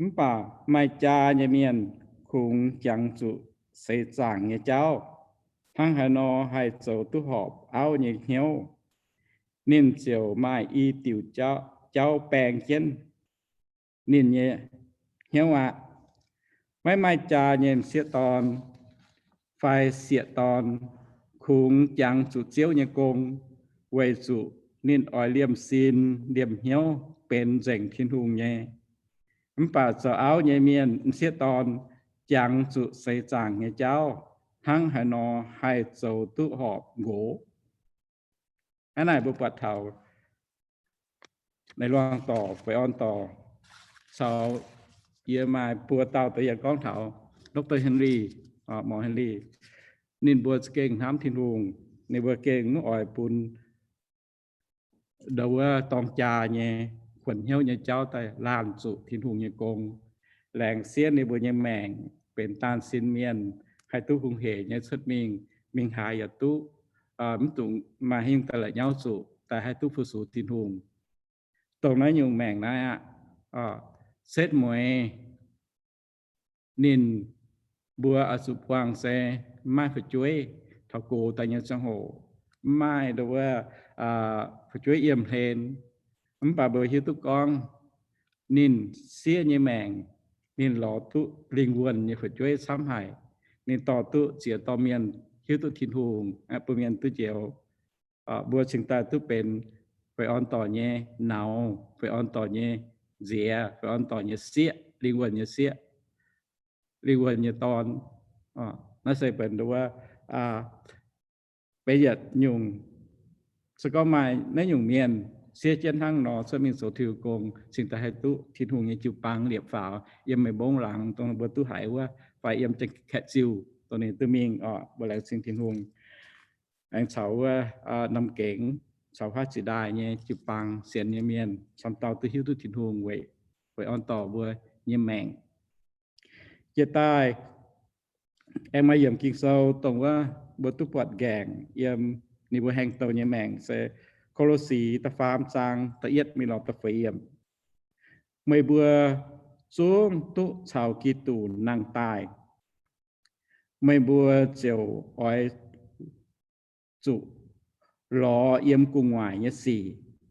mv baac maaih jaa nyei mienh kungx jangx zuqc seix zaangc nyei jauv. hnangv haaix nor haih zoux duqv horpc auv nyei hnyouv. Ninh ziouc maaih i diuc jauv baeng jienv ninh nyei hnyouv aqv. Maiv maaih jaa nyei m'sieqv dorn fai sieqv dorn kungx jangx zuqc Ziouv nyei gong, weic zuqc ninh oix liemh sin liemh hnyouv benx nzengc Tin-Hungh nyei. Mv baac zoux auv nyei mienh m'sieqv dorn jangx zuqc seix zaangc nyei jauv, hnangv haaix nor haih zoux duqv horpc nqox. Hnangv naaic mbuo buatc taux naaiv luangh dorc, Feix Orn dorc, caux yie maaih buo dauh deix yaac gorngv taux Doctor Henry, Morc Henry, ninh mbuo za'gengh hnamv Tin-Hungh, ninh mbuo gengh mv oix bun ndau wuov dorng jaa nyei kuonx hnyouv nyei jauv daaih laanh zuqc Tin-Hungh nyei gong. Laengz siev ninh mbuo nyei maengc benx daan sin mienh, haih duqv hungh hec nyei cuotv mingh, mingh haaix yaac duqv, mv dungx maaih haaix nyungc daaih la'nyauv zuqc, daaih haih duqv fu-sux Tin-Hungh. Dongh naaiv nyungc maengc naaiv aqv, setv mueiz ninh mbuo oix zuqc buangh se mv maaih fu'jueiv taux gox daaih nyei ziangh hoc, mv maaih ndau wuov fu'jueiv yiem hlen. Mv baac mbuo hiuv duqv gorngv ninh siev nyei maengc, ninh lorz duqv lingh wuonh nyei fu'jueiv camv haic. Ninh dorh duqv ziex dorh mienh hiuv duqv Tin-Hungh, bun mienh duqv njoux. Mbuo cingx daaih duqv benx Feix Orn dorc nyei nauz, Feix Orn dorc nyei nziex, Feix Orn dorc nyei sieqv, lingh wuonh nyei sieqv, lingh wuonh nyei dorn. Naaiv se benx ndau wuov benx yietc nyungc. Se gorngv maaih naaiv nyungc mienh siev jienv hnangv nor cuotv mingh zoux Tin-Hungh gong, cingx daaih haih duqv Tin-Hungh nyei jiu-baang liepc faaux yiem meih mbongv laangz dongh mbuo duqv haiz wuov, fai yiem Janx-Kaeqv ziuh dongh ninh duqv mingh oc. Mbuo laengz zingh Tin-Hungh, aengx caux wuov Namx Gengx caux Huaav Ziex Ndaaih nyei jiu-baang sienx nyei mienh camv dauh duqv hiuv duqv Tin-Hungh weic Feix Orn dorc mbuo nyei maengc. Jiex daaih aengx maaih yiemc Ging-Sou dongh wuov mbuo duqv buatc nqaengc yiem ninh mbuo heng douh nyei maengc se Ko^lo^si da'faam zaang da'yietv mingh lorz da'feix yiemc. Meih mbuo zungv duqv caux Giduc nangh daaih, meih mbuo ziouc oix zuqc lorz yiem gu'nguaaic nyei sic,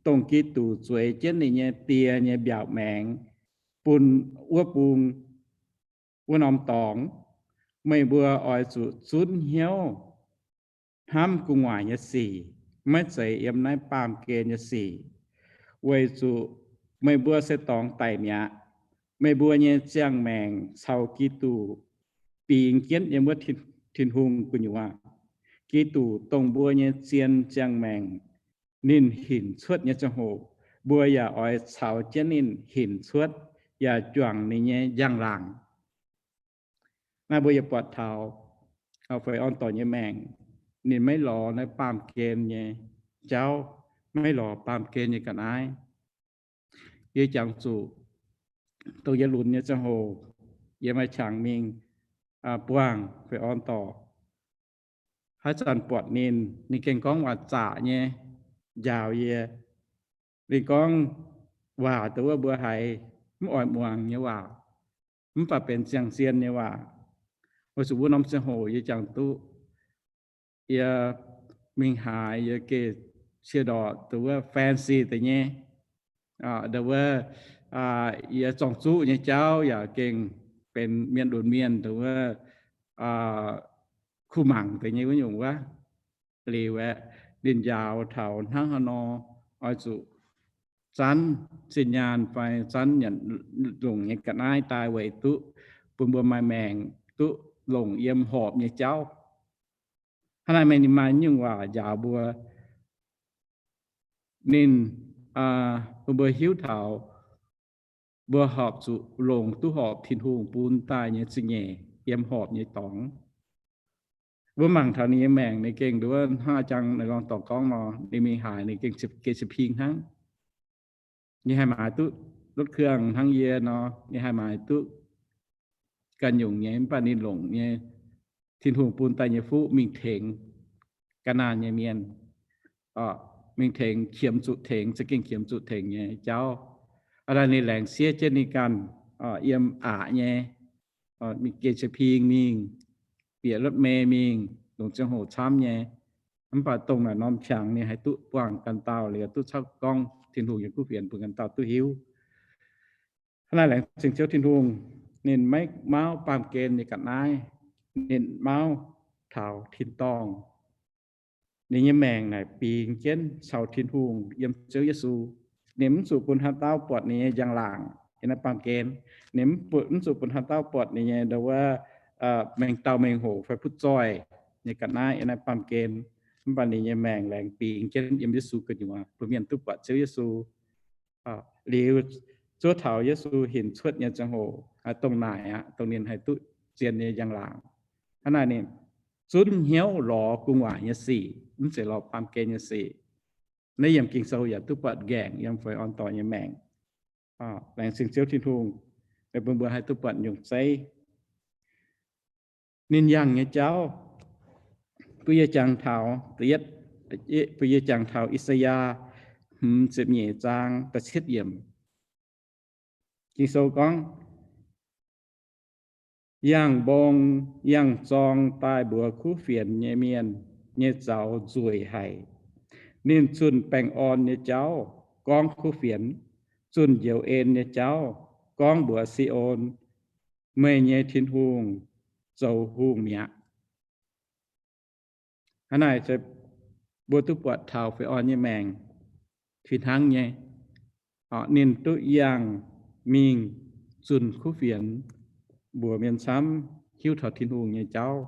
dongh Giduc zueiz jienv ninh nyei Die nyei mbiaauc maengx bun wuov bung wuov norm dorngx. Meih mbuo oix zuqc zunv hnyouv hnamv gu'nguaaic nyei sic, maiv zeiz yiem naaiv baamh gen nyei sic, weic zuqc meih mbuo se dorngx daic mi'aqv. Meih mbuo nyei ziangh maengc caux Giduc bingx jienv yiem wuov Tin-Hungh gu'nyuoz. Giduc dongh mbuo nyei zien ziangh maengc, ninh hinc cuotv nyei ziangh hoc, mbuo yaac oix caux jienv ninh hinc cuotv, yaac juangc ninh nyei njang-laangc. Naaiv mbuo yaac buatc taux Feix Orn dorc nyei maengc, ninh maiv lorz naaiv baamh gen nyei jauv, maiv lorz baamh gen nyei ga'naaiv. Yie jangx zuqc dongh yie lunx nyei ziangh hoc, yie maaih qangx mingh buangh Feix Orn dorc. Haaix zanc buatc ninh, ninh gengh gorngv waac zaqc nyei njaaux yie. Ninh gorngv waac dongh wuov mbuo haiz mv oix muangx nyei waac, mv baac benx ziangh zien nyei waac. Weic zuqc wuov norm ziangh hoc yie jangx duqv yie mingh haaix, yie geh cie ndorqc dongh wuov fancy deix nyei, dongh wuov yie zorng-zuqv nyei jauv yaac gengh benx mienh lunx mienh dongh wuov kuh mangc deix nyei wuov nyungc wuov. Liuz aeqv, ninh njaaux taux hnangv haaix nor oix zuqc zanv zinh nyaanh fai zanv nyanc longc nyei ga'naaiv daaih weic duqv bun mbuo maaih maengc duqv longc yiem horpc nyei jauv. Hnangv naaic meih ninh maaih nyungc waac njaaux mbuo. Ninh bun mbuo hiuv taux mbuo horpc zuqc longc duqv horpc Tin-Hungh bun daaih nyei zingh nyeic yiem horpc nyei dorngx. Mbuo mangc taux ninh nyei maengc, ninh gengh nduov hnangv a'jang naaiv lorngh dorc gorngv nor, ninh mingh haaix ninh gengh geh ciping hnangv. Ninh haih maaiz duqv lotv kuang hnangv yie nor, ninh haih maaiz duqv ganh nyungc nyei, mv baac ninh longc nyei Tin-Hungh bun daaih nyei fuqv mingh tengx ga'naanh nyei mienh, mingh tengx qiemx zuqc tengx, za'gengh qiemx zuqc tengx nyei jauv. Aa, ninh laengz siev jienv ninh ganh yiem aqc nyei, mingh geh ciping mingh, bieqc lotv mei mingh, longc ziangh hoc camv nyei. Mv baac dongh naaic norm qangx ninh haih duqv buangh ganh dauh liuz duqv cuotv gorngv Tin-Hungh nyei kuv fienx bun ganh dauh duqv hiuv. Hnangv naaic laengz zingh Ziouv Tin-Hungh, ninh maiv mauv baamh gen nyei ga'naaiv, ninh mauv taux tin-dorngh. Ninh nyei maengc naaic bingx jienv caux Tin-Hungh yiem Ziouv Yesu. Ninh mv zuqc bun haaix dauh buatc ninh nyei njang-laangc yiem naaiv baamh gen. Ninh mv zuqc bun haaix dauh buatc ninh nyei ndo wuov mengh dauh mengh hoc fai butv zoih nyei ga'naaiv yiem naaiv baamh gen. Mv baac ninh nyei maengc laengz bingx jienv yiem Yesu gu'nyuoz, bun mienh duqv buatc Ziouv Yesu. Liuz zuov taux Yesu hinc cuotv nyei ziangh hoc, dongh naaic aqv, dongh ninh haih duqv zien nyei njang-laangc. Hnangv naaic ninh zunv hnyouv lorz gu'nguaaic nyei sic, mv zeiz lorz baamh gen nyei sic. Naaiv yiem Ging-Sou yaac duqv buatc nqaengc yiem Feix Orn Dorh nyei maengc. Laengz zingh Ziouv Tin-Hungh, meih bun mbuo haih duqv buatc nyungc zeiv. Ninh yangh nyei jauv, bun yie jangx taux, bun yie jangx taux I^saa^yaa hmz ziepc nyeic zaang da'cietv yiemc. Ging-Sou gorngv, yangh mbong yangh zorng daaih mbuox kuv fienx nyei mienh nyei zaux nzueic haic. Ninh zunh baengh orn nyei jauv gorngv kuv fienx, zunh njoux en nyei jauv gorngv mbuox Si^on, meih nyei Tin-Hungh zoux hungh mi'aqv. Hnangv naaic se mbuo duqv buatc taux Feix Orn nyei maengc fih hnangv nyei. Ninh duqv yangh mingh zunh kuv fienx mbuox mienh camv hiuv taux Tin-Hungh nyei jauv.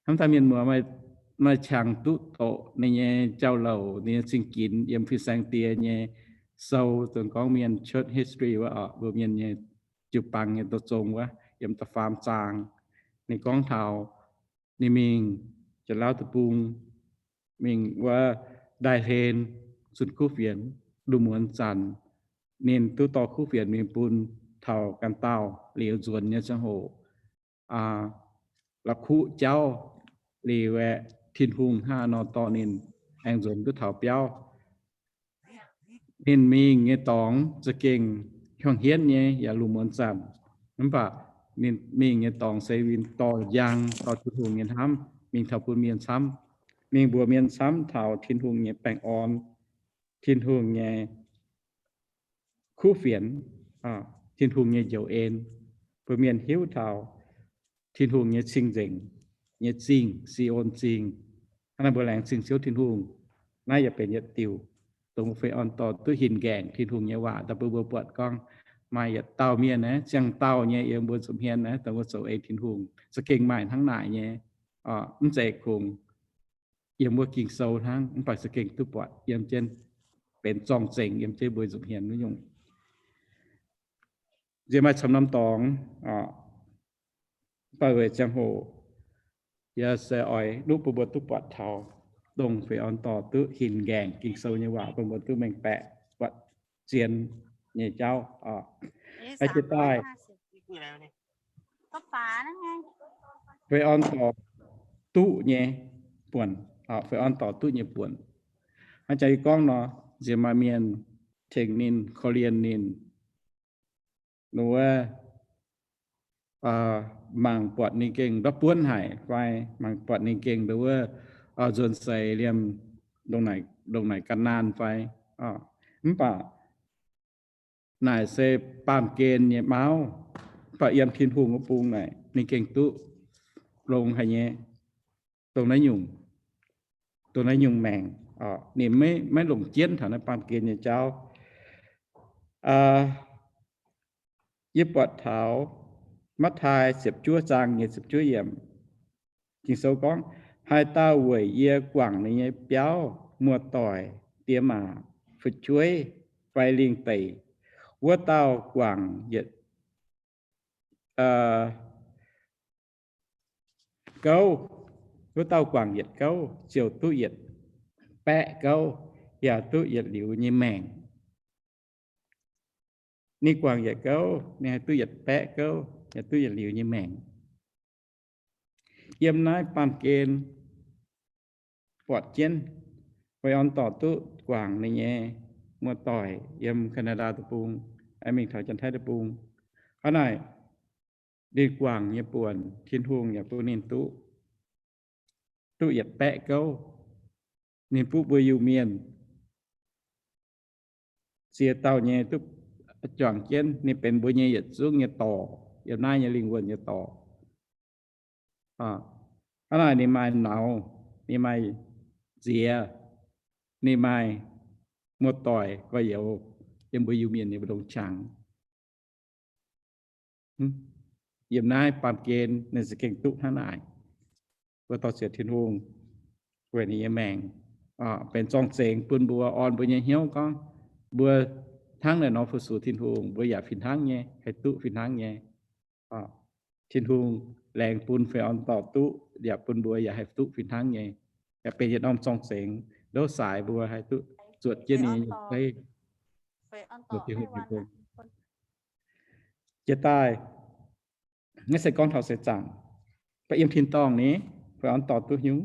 Hnamv daaih mienh muoz, maaih qangx duqv doqc ninh nyei jauv-louc, ninh nyei zingh ginx yiem fin-saeng die nyei sou, dongh gorngv mienh church history wuov, mbuo mienh nyei jiu-baang nyei douz zong wuov, yiem da'faam zaang. Ninh gorngv taux ninh mingh Janx-Lauv deic-bung, mingh wuov ndaaih hlen zunh kuv fienx, lungh muonz zanc ninh duqv dorh kuv fienx mingh bun taux ganh dauh liuz nzuonx nyei ziangh hoc la'kuqv jauv liuz aeqv, Tin-Hungh hnangv nor dorh ninh aengx nzuonx duqv taux biauv. Ninh mingh nyei dorngx za'gengh hiuang hietv nyei yaac lungh muonz zanc. Mv baac ninh mingh nyei dorngx se ninh dorh njang, dorh Tin-Hungh nyei hnamv mingh taux bun mienh camv, mingh mbuox mienh camv taux Tin-Hungh nyei baengh orn, Tin-Hungh nyei kuv fienx, Tin-Hungh nyei njoux en, bun mienh hiuv taux Tin-Hungh nyei cing-nzengc nyei zingh, Si^on Zingh. Hnangv naaiv mbuo laengz zingh Ziouv Tin-Hungh. Naaiv yaac benx yietc diuc dongh Feix Orn Dorh duqv hinc nqaengc Tin-Hungh nyei waac daaih bun mbuo buatc gorngv maaih yietc dauh mienh naaiv, ziangh dauh nyei yiem mbuo nza'hmien naaiv, dongh mbuo zoux ei Tin-Hungh za'gengh maaih hnangv naaic nyei. Mv zeiz kungx yiem wuov Ging-Sou hnangv, mv baac za'gengh duqv buatc yiem jienv, benx zorng-zengx yiem jienv mbuo nza'hmien wuov nyungc. Nziex maaih camv norm dorngx, mv baac weic ziangh hoc yie se oix nuqv bun mbuo duqv buatc taux dongh Feix Orn Dorh duqv hinc nqaengc Ging-Sou nyei waac bun mbuo duqv mengh baeqc buatc zien nyei jauv. Jiex daaih Feix Orn Dorh duqv nyei buonc, Feix Orn Dorh duqv nyei buonc. Hnangv jaax yie gorngv nor, nziex maaih mienh tengx ninh, korv-lienh ninh, nduov mangc buatc ninh gengh ndortv buonv haic fai mangc buatc ninh gengh nduov nzuonx seix liemh ndongc naaic ga'naanh fai. Mv baac naaic se baamh gen nyei mauv, mv baac yiem Tin-Hungh wuov bung naaic ninh gengh duqv longx haic nyei. Dongh naaiv nyungc, dongh naaiv nyungc maengc, ninh maiv longc jienv taux naaiv baamh gen nyei jauv. Yie buatc taux Matv^taai ziepc juov zaang nyei ziepc juov yiemc, Ging-Sou gorngv, haaix dauh weic yie guangc ninh nyei biauv, muoz-doic, diex maac, fu'jueiv fai lingh deic, wuov dauh guangc yietc gouv, wuov dauh guangc yietc gouv ziouc duqv yietc baeqv gouv, yaac duqv yietc liuz nyei maengc. Ninh guangc yietc gouv, ninh haih duqv yietc baeqv gouv, yaac duqv yietc liuz nyei maengc. Yiem naaiv baamh gen buatc jienv, Feix Orn Dorh duqv guangc ninh nyei muoz-doic yiem Canada deic-bung, mingh taux Janx-Taiv deic-bung. Hnangv naaic, ninh guangc nyei buonc Tin-Hungh yaac bun ninh duqv duqv yietc baeqv gouv. Ninh butv mbuo Iu-Mienh ziex dauh nyei duqv juangc jienv. Ninh benx mbuo nyei yietc zungv nyei dorc, yiem naaiv nyei lingh wuonh nyei dorc. Hnangv naaic ninh maaih nauz, ninh maaih nziex, ninh maaih muoz-doic gorx-youz, yiem mbuo Iu-Mienh nyei mbu'ndongx qangx. Yiem naaiv baamh gen ninh za'gengh duqv hnangv naaic. Mbuo dorh ziec Tin-Hungh weic ninh nyei maengc benx zorng-zengx bun mbuo, orn mbuo nyei hnyouv gorngv mbuo hnangv naaic nor fu-sux Tin-Hungh, mbuo yaac fih hnangv nyei haih duqv fih hnangv nyei. Tin-Hungh laengz bun fai orn dorh duqv, yaac bun mbuo yaac haih duqv fih hnangv nyei. Yaac benx yietc norm zorng-zengx ndouv saaix mbuo haih duqv zuotc jienv ninh nyei zeiv. Jiex daaih, naaiv se gorngv taux seix zaangc, baac yiem tin-dorngh ni, fai orn dorh duqv hnyouv.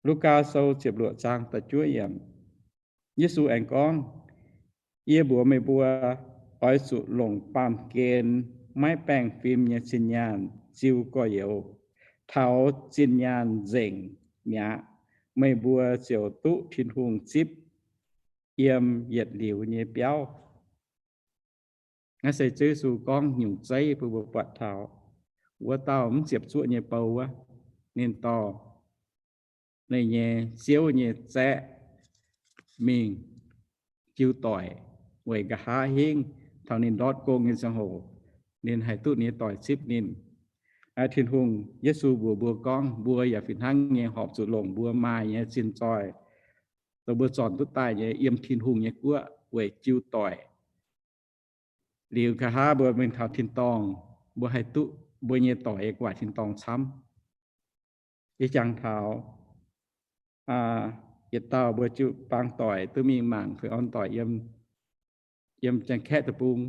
Lugaa Sou ziepc luoqc zaang da'juov yiemc, Yesu aengx gorngv, Yie mbuox meih mbuo, oix zuqc longc baamh gen maiv baengh fim nyei zinh nyaanh ziu gorx-youz. Taux zinh nyaanh nzengc mi'aqv, meih mbuo ziouc duqv Tin-Hungh zipv yiem yietc liuz nyei biauv. Naaiv se Ziouv Yesu gorngv nyungc zeiv bun mbuo buatc taux wuov dauh mv ziepc zuoqv nyei bou wuov, ninh dorh ninh nyei ziouv nyei zaeqv mingh jiu doic weic nqa'haav hingv taux ninh ndortv gong nyei ziangh hoc, ninh haih duqv ninh nyei doic zipv ninh. Tin-Hungh, Yesu mbuox mbuo gorngv mbuo yaac fih hnangv nyei horpc zuqc longc mbuo maaih nyei zinh zoih, dongh mbuo zornc duqv daaih nyei, yiem Tin-Hungh nyei guoqv weic jiu doic. Liuz nqa'haav mbuo mingh taux tin-dorngh, mbuo haih duqv mbuo nyei doic yaac guaax tin-dorngh camv. Ih jangx taux yietc dauh mbuo jiu-baang doic duqv mingh mangc fai orn doic yiem Janx-Kaeqv deic-bung,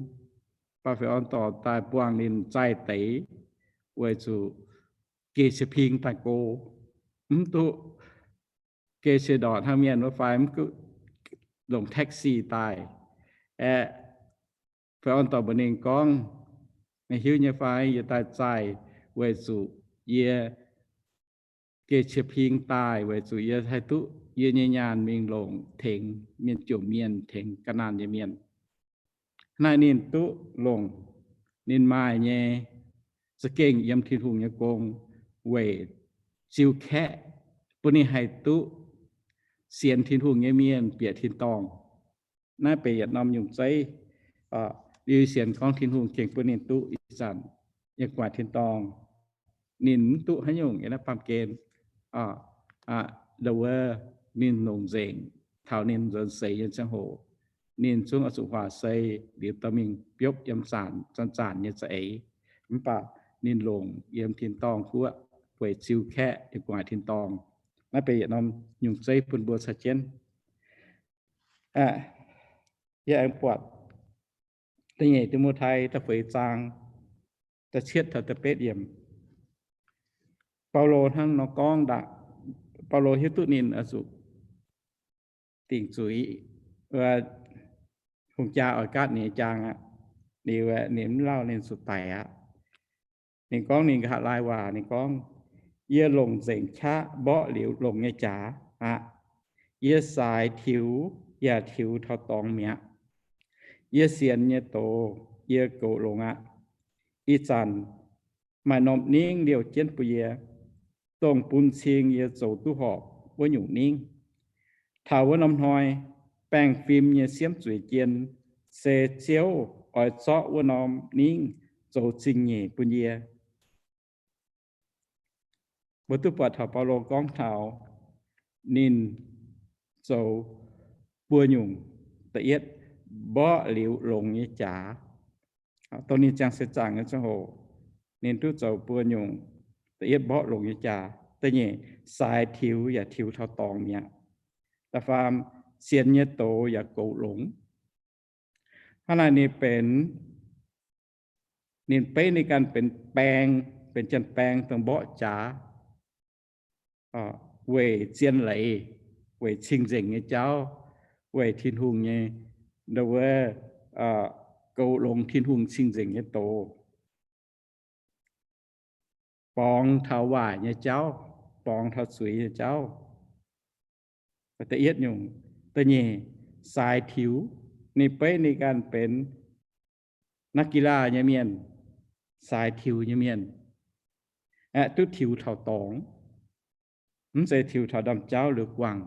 baac fai orn dorh daaih buangh ninh zaaih deix weic zuqc geh cie-ping daaih go, mv duqv geh cie-ndorqc hnangv mienh wuov fai mv duqv longc taxi daaih. Aeqv, fai orn dorh mbuox ninh gorngv, Meih hiuv nyei fai yie daaih zaaih weic zuqc yie geh cie-ping daaih weic zuqc yie haih duqv yie nyei nyaanh mingh longc tengx mienh jomc mienh, tengx ga'naanh nyei mienh. Naaiv ninh duqv longc ninh maaih nyei za'gengh yiem Tin-Hungh nyei gong weic ziu kaeqv bun ninh haih duqv sienx Tin-Hungh nyei mienh bieqc tin-dorngh. Naaiv benx yietc norm nyungc zeiv. Liuz sienx gorngv Tin-Hungh gengh bun ninh duqv ih zanc yiem gu'nguaaic tin-dorngh. Ninh mv duqv haaix nyungc yiem naaiv baamh gen. Ndo wuov, ninh longc nzengc taux ninh nzuonx seix nyei ziangh hoc, ninh zungv oix zuqc huaax sei liuz dorh mingh biopv yiem zanc-zanc nyei za'eix. Mv baac ninh longc yiem tin-dorngh guoqv weic ziu kaeqv yiem gu'nguaaic tin-dorngh. Naaiv benx yietc norm nyungc zeiv bun mbuo caux jienv. Yie aengx buatc da'nyeic Ti^mo^tai da'feix zaang da'cietv taux da'betv yiemc, Baulo hnangv nor gorngv daaih. Baulo hiuv duqv ninh oix zuqc dingc zuiz, hungh jaa oix gaatv ninh nyei jaang aqv. Liuz ninh mv lauh, ninh zuqc daic aqv. Ninh gorngv ninh nqa'haav laai waac, ninh gorngv, Yie longc nzengc qaqv mborqv liuz longc nyei jaax aqv. Yie saaix tiux yaac tiux taux dorngx mi'aqv. Yie sienx nyei doz yie goux longx aqv. Ih zanc maaih norm ningv liouh jienv bun yie, dongh bun cing yie zoux duqv horpc wuov nyungc ningv. Taux wuov norm hnoi, baengh fim nyei siemv zuiz jien se Ziouv oix zorqv wuov norm ningv zoux zingh nyeic bun yie. Mbuo duqv buatc taux Baulo gorngv taux ninh zoux buo nyungc. Da'yietv, mborqv liuz longc nyei jaax. Dongh ninh ziangh seix zaangc nyei ziangh hoc, ninh duqv zoux buo nyungc. Da'yietv, mborqv longc nyei jaax. Da'nyeic, saaix tiux yaac tiux taux dorngx mi'aqv. Da'faam, sienx nyei doz yaac goux longx. Hnangv naaic ninh benx, ninh beiv ninh ganh benx baeng, benx janx-baeng dongh mborqv jaax weic zien leiz, weic cing-nzengc nyei jauv, weic Tin-Hungh nyei, ndo wuov, goux longx Tin-Hungh cing-nzengc nyei doz. borngz taux waaic nyei jauv, borngz taux zuiz nyei jauv. Da'yietv nyungc. Da'nyeic, saaix tiux. Ninh beiv ninh ganh benx นักกีฬา nyei mienh, saaix tiux nyei mienh, aeqv, duqv tiux taux dorngx. Mv zeiz tiux taux ndaamv-jauv liuz guangc,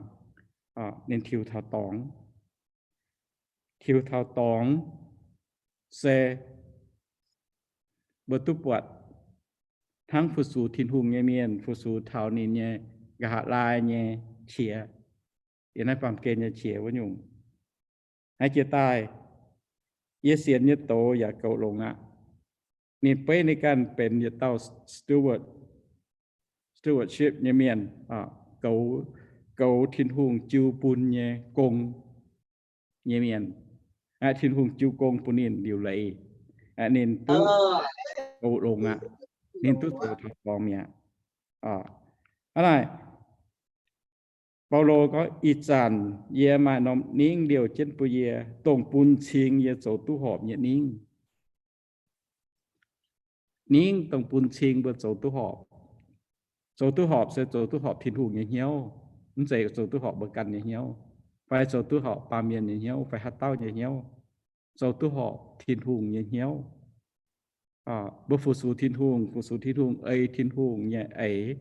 ninh tiux taux dorngx. Tiux taux dorngx se mbuo duqv buatc hnangv fu-sux Tin-Hungh nyei mienh fu-sux taux ninh nyei nqa'haav laai nyei qiex, yiem naaiv baamh gen nyei qiex wuov nyungc. Naaiv jiex daaih, yie sienx nyei doz yaac goux longx aqv. Ninh beiv ninh ganh benx yietc dauh steward, stewardship nyei mienh, goux, goux Tin-Hungh jiu bun nyei gong nyei mienh. Aqv, Tin-Hungh jiu gong bun ninh liuc leiz, ninh duqv goux longx aqv. Ninh duqv zoux taux dorngx mi'aqv. Hnangv naaic, Baulo gorngv, ih zanc yie maaih norm ningv liouh jienv bun yie, dongh bun cing yie zoux duqv horpc nyei ningv. Ningv dongh bun cing mbuo zoux duqv horpc. Zoux duqv horpc se zoux duqv horpc Tin-Hungh nyei hnyouv, mv zeiz zoux duqv horpc mbuo ganh nyei hnyouv, fai zoux duqv horpc baamh mienh nyei hnyouv, fai haaix dauh nyei hnyouv. Zoux duqv horpc Tin-Hungh nyei hnyouv. Mbuo fu-sux Tin-Hungh, fu-sux Tin-Hungh, ei Tin-Hungh nyei eix.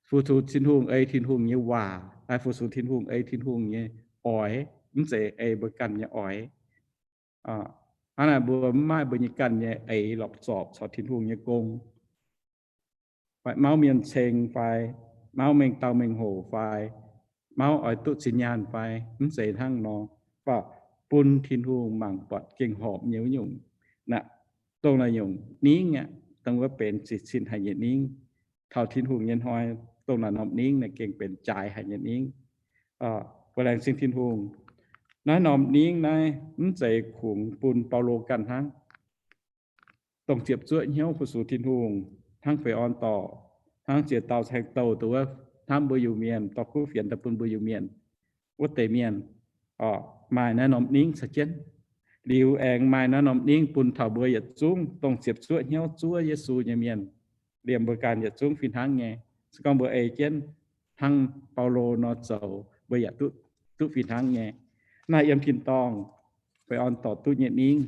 Fu-sux Tin-Hungh ei Tin-Hungh nyei waac, fu-sux Tin-Hungh ei Tin-Hungh nyei oix, mv zeiz ei mbuo ganh nyei oix. Hnangv naaic mbuo mv maaih mbuo nyei ganh nyei eix lorqc zorpc caux Tin-Hungh nyei gong, fai mauv mienh ceng fai mauv mengh dauh mengh hoc fai mauv oix duqv zinh nyaanh fai mv zeiz hnangv nor, mv baac bun Tin-Hungh mangc buatc gengh horpc nyei wuov nyungc. Naaiv, dongh naaiv nyungc ningv aqv, dongh wuov benx ziqc cin haic nyei ningv. Taux Tin-Hungh nyei hnoi, dongh naaiv norm ningv naaiv gengh benx jaaix haic nyei ningv. Mbuo laengz zingh Tin-Hungh. Naaiv norm ningv naaiv mv zeiz kungx bun Baulo ganh hnangv. Dongh ziepc zuoqv hnyouv fu-sux Tin-Hungh, hnangv Feix Orn dorc, hnangv ziex dauh ceng-douh dongh wuov, hnamv mbuo Iu-Mienh, dorh kuv fienx daaih bun mbuo Iu-Mienh, wuov deix mienh, maaih naaiv norm ningv caux jienv. Liuz aengx maaih naaiv norm ningv bun taux mbuo yietc zungv dongh ziepc zuoqv hnyouv zuov Yesu nyei mienh, liemh mbuo ganh yietc zungv fih hnangv nyei. Se gorngv mbuo ei jienv hnangv Baulo nor zoux, mbuo yaac duqv, duqv fih hnangv nyei. Naaiv yiem tin-dorngh Feix Orn dorc duqv nyei ningv,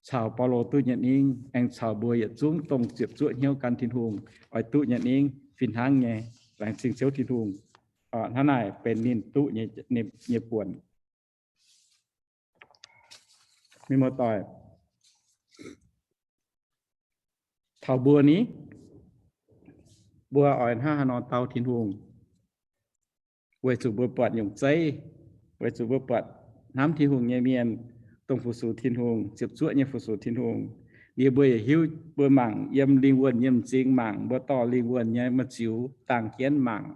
caux Baulo duqv nyei ningv, aengx caux mbuo yietc zungv dongh ziepc zuoqv hnyouv gan Tin-Hungh oix duqv nyei ningv fih hnangv nyei. Laengz zingh Ziouv Tin-Hungh. Hnangv naaic benx ninh duqv nyei, nyei buonc. Mienh muoz-doic, taux mbuo ni, mbuo oix hnangv haaix nor dau Tin-Hungh? Weic zuqc mbuo buatc nyungc zeiv, weic zuqc mbuo buatc hnamv Tin-Hungh nyei mienh, dongh fu-sux Tin-Hungh, ziepc zuoqv nyei fu-sux Tin-Hungh. Liuz mbuo yaac hiuv, mbuo mangc yiem lingh wuonh nyei m'zing mangc, mbuo dorh lingh wuonh nyei m'ziux dangh jienv mangc,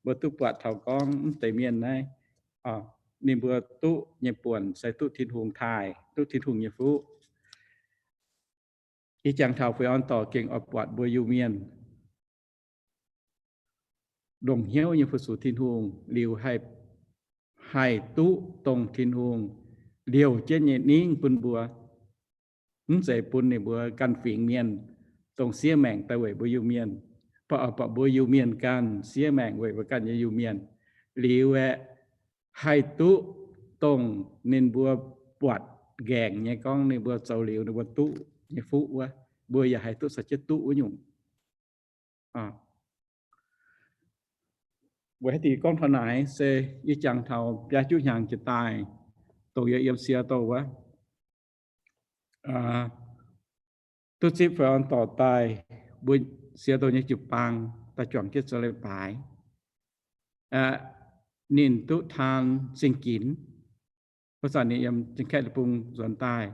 mbuo duqv buatc taux gorngv mv deix mienh naaiv, ninh mbuo duqv nyei buonc se duqv Tin-Hungh taaih, duqv Tin-Hungh nyei fuqv. Ih jangx taux Feix Orn dorc gengh oix buatc mbuo Iu-Mienh longc hnyouv nyei fu-sux Tin-Hungh liuz haih, haih duqv dongh Tin-Hungh liouh jienv nyei ningv bun mbuo. Mv zeiz bun ninh mbuo ganh fingx mienh dongh siev maengc daaih weic mbuo Iu-Mienh, mv baac mbuo Iu-Mienh ganh siev maengc weic mbuo ganh nyei Iu-Mienh. Liuz aeqv, haih duqv dongh ninh mbuo buatc nqaengc nyei gorngv ninh mbuo zoux liuz ninh mbuo duqv nyei fuqv wuov, mbuo yaac haih duqv caux jienv duqv wuov nyungc. Weic haaix diuc gorngv taux naaiv se ih jangx taux biaa juqv hnyangx jiex daaih, dongh yie yiem Seattle wuov, duqv zipv Feix Orn dorc daaih, mbuo Seattle nyei jiu-baang daaih juangc jienv zoux leiz-baaix. Ninh duqv taan zingh ginx, wuov zanc ninh yiem Janx-Kaeqv deic-bung nzuonx daaih,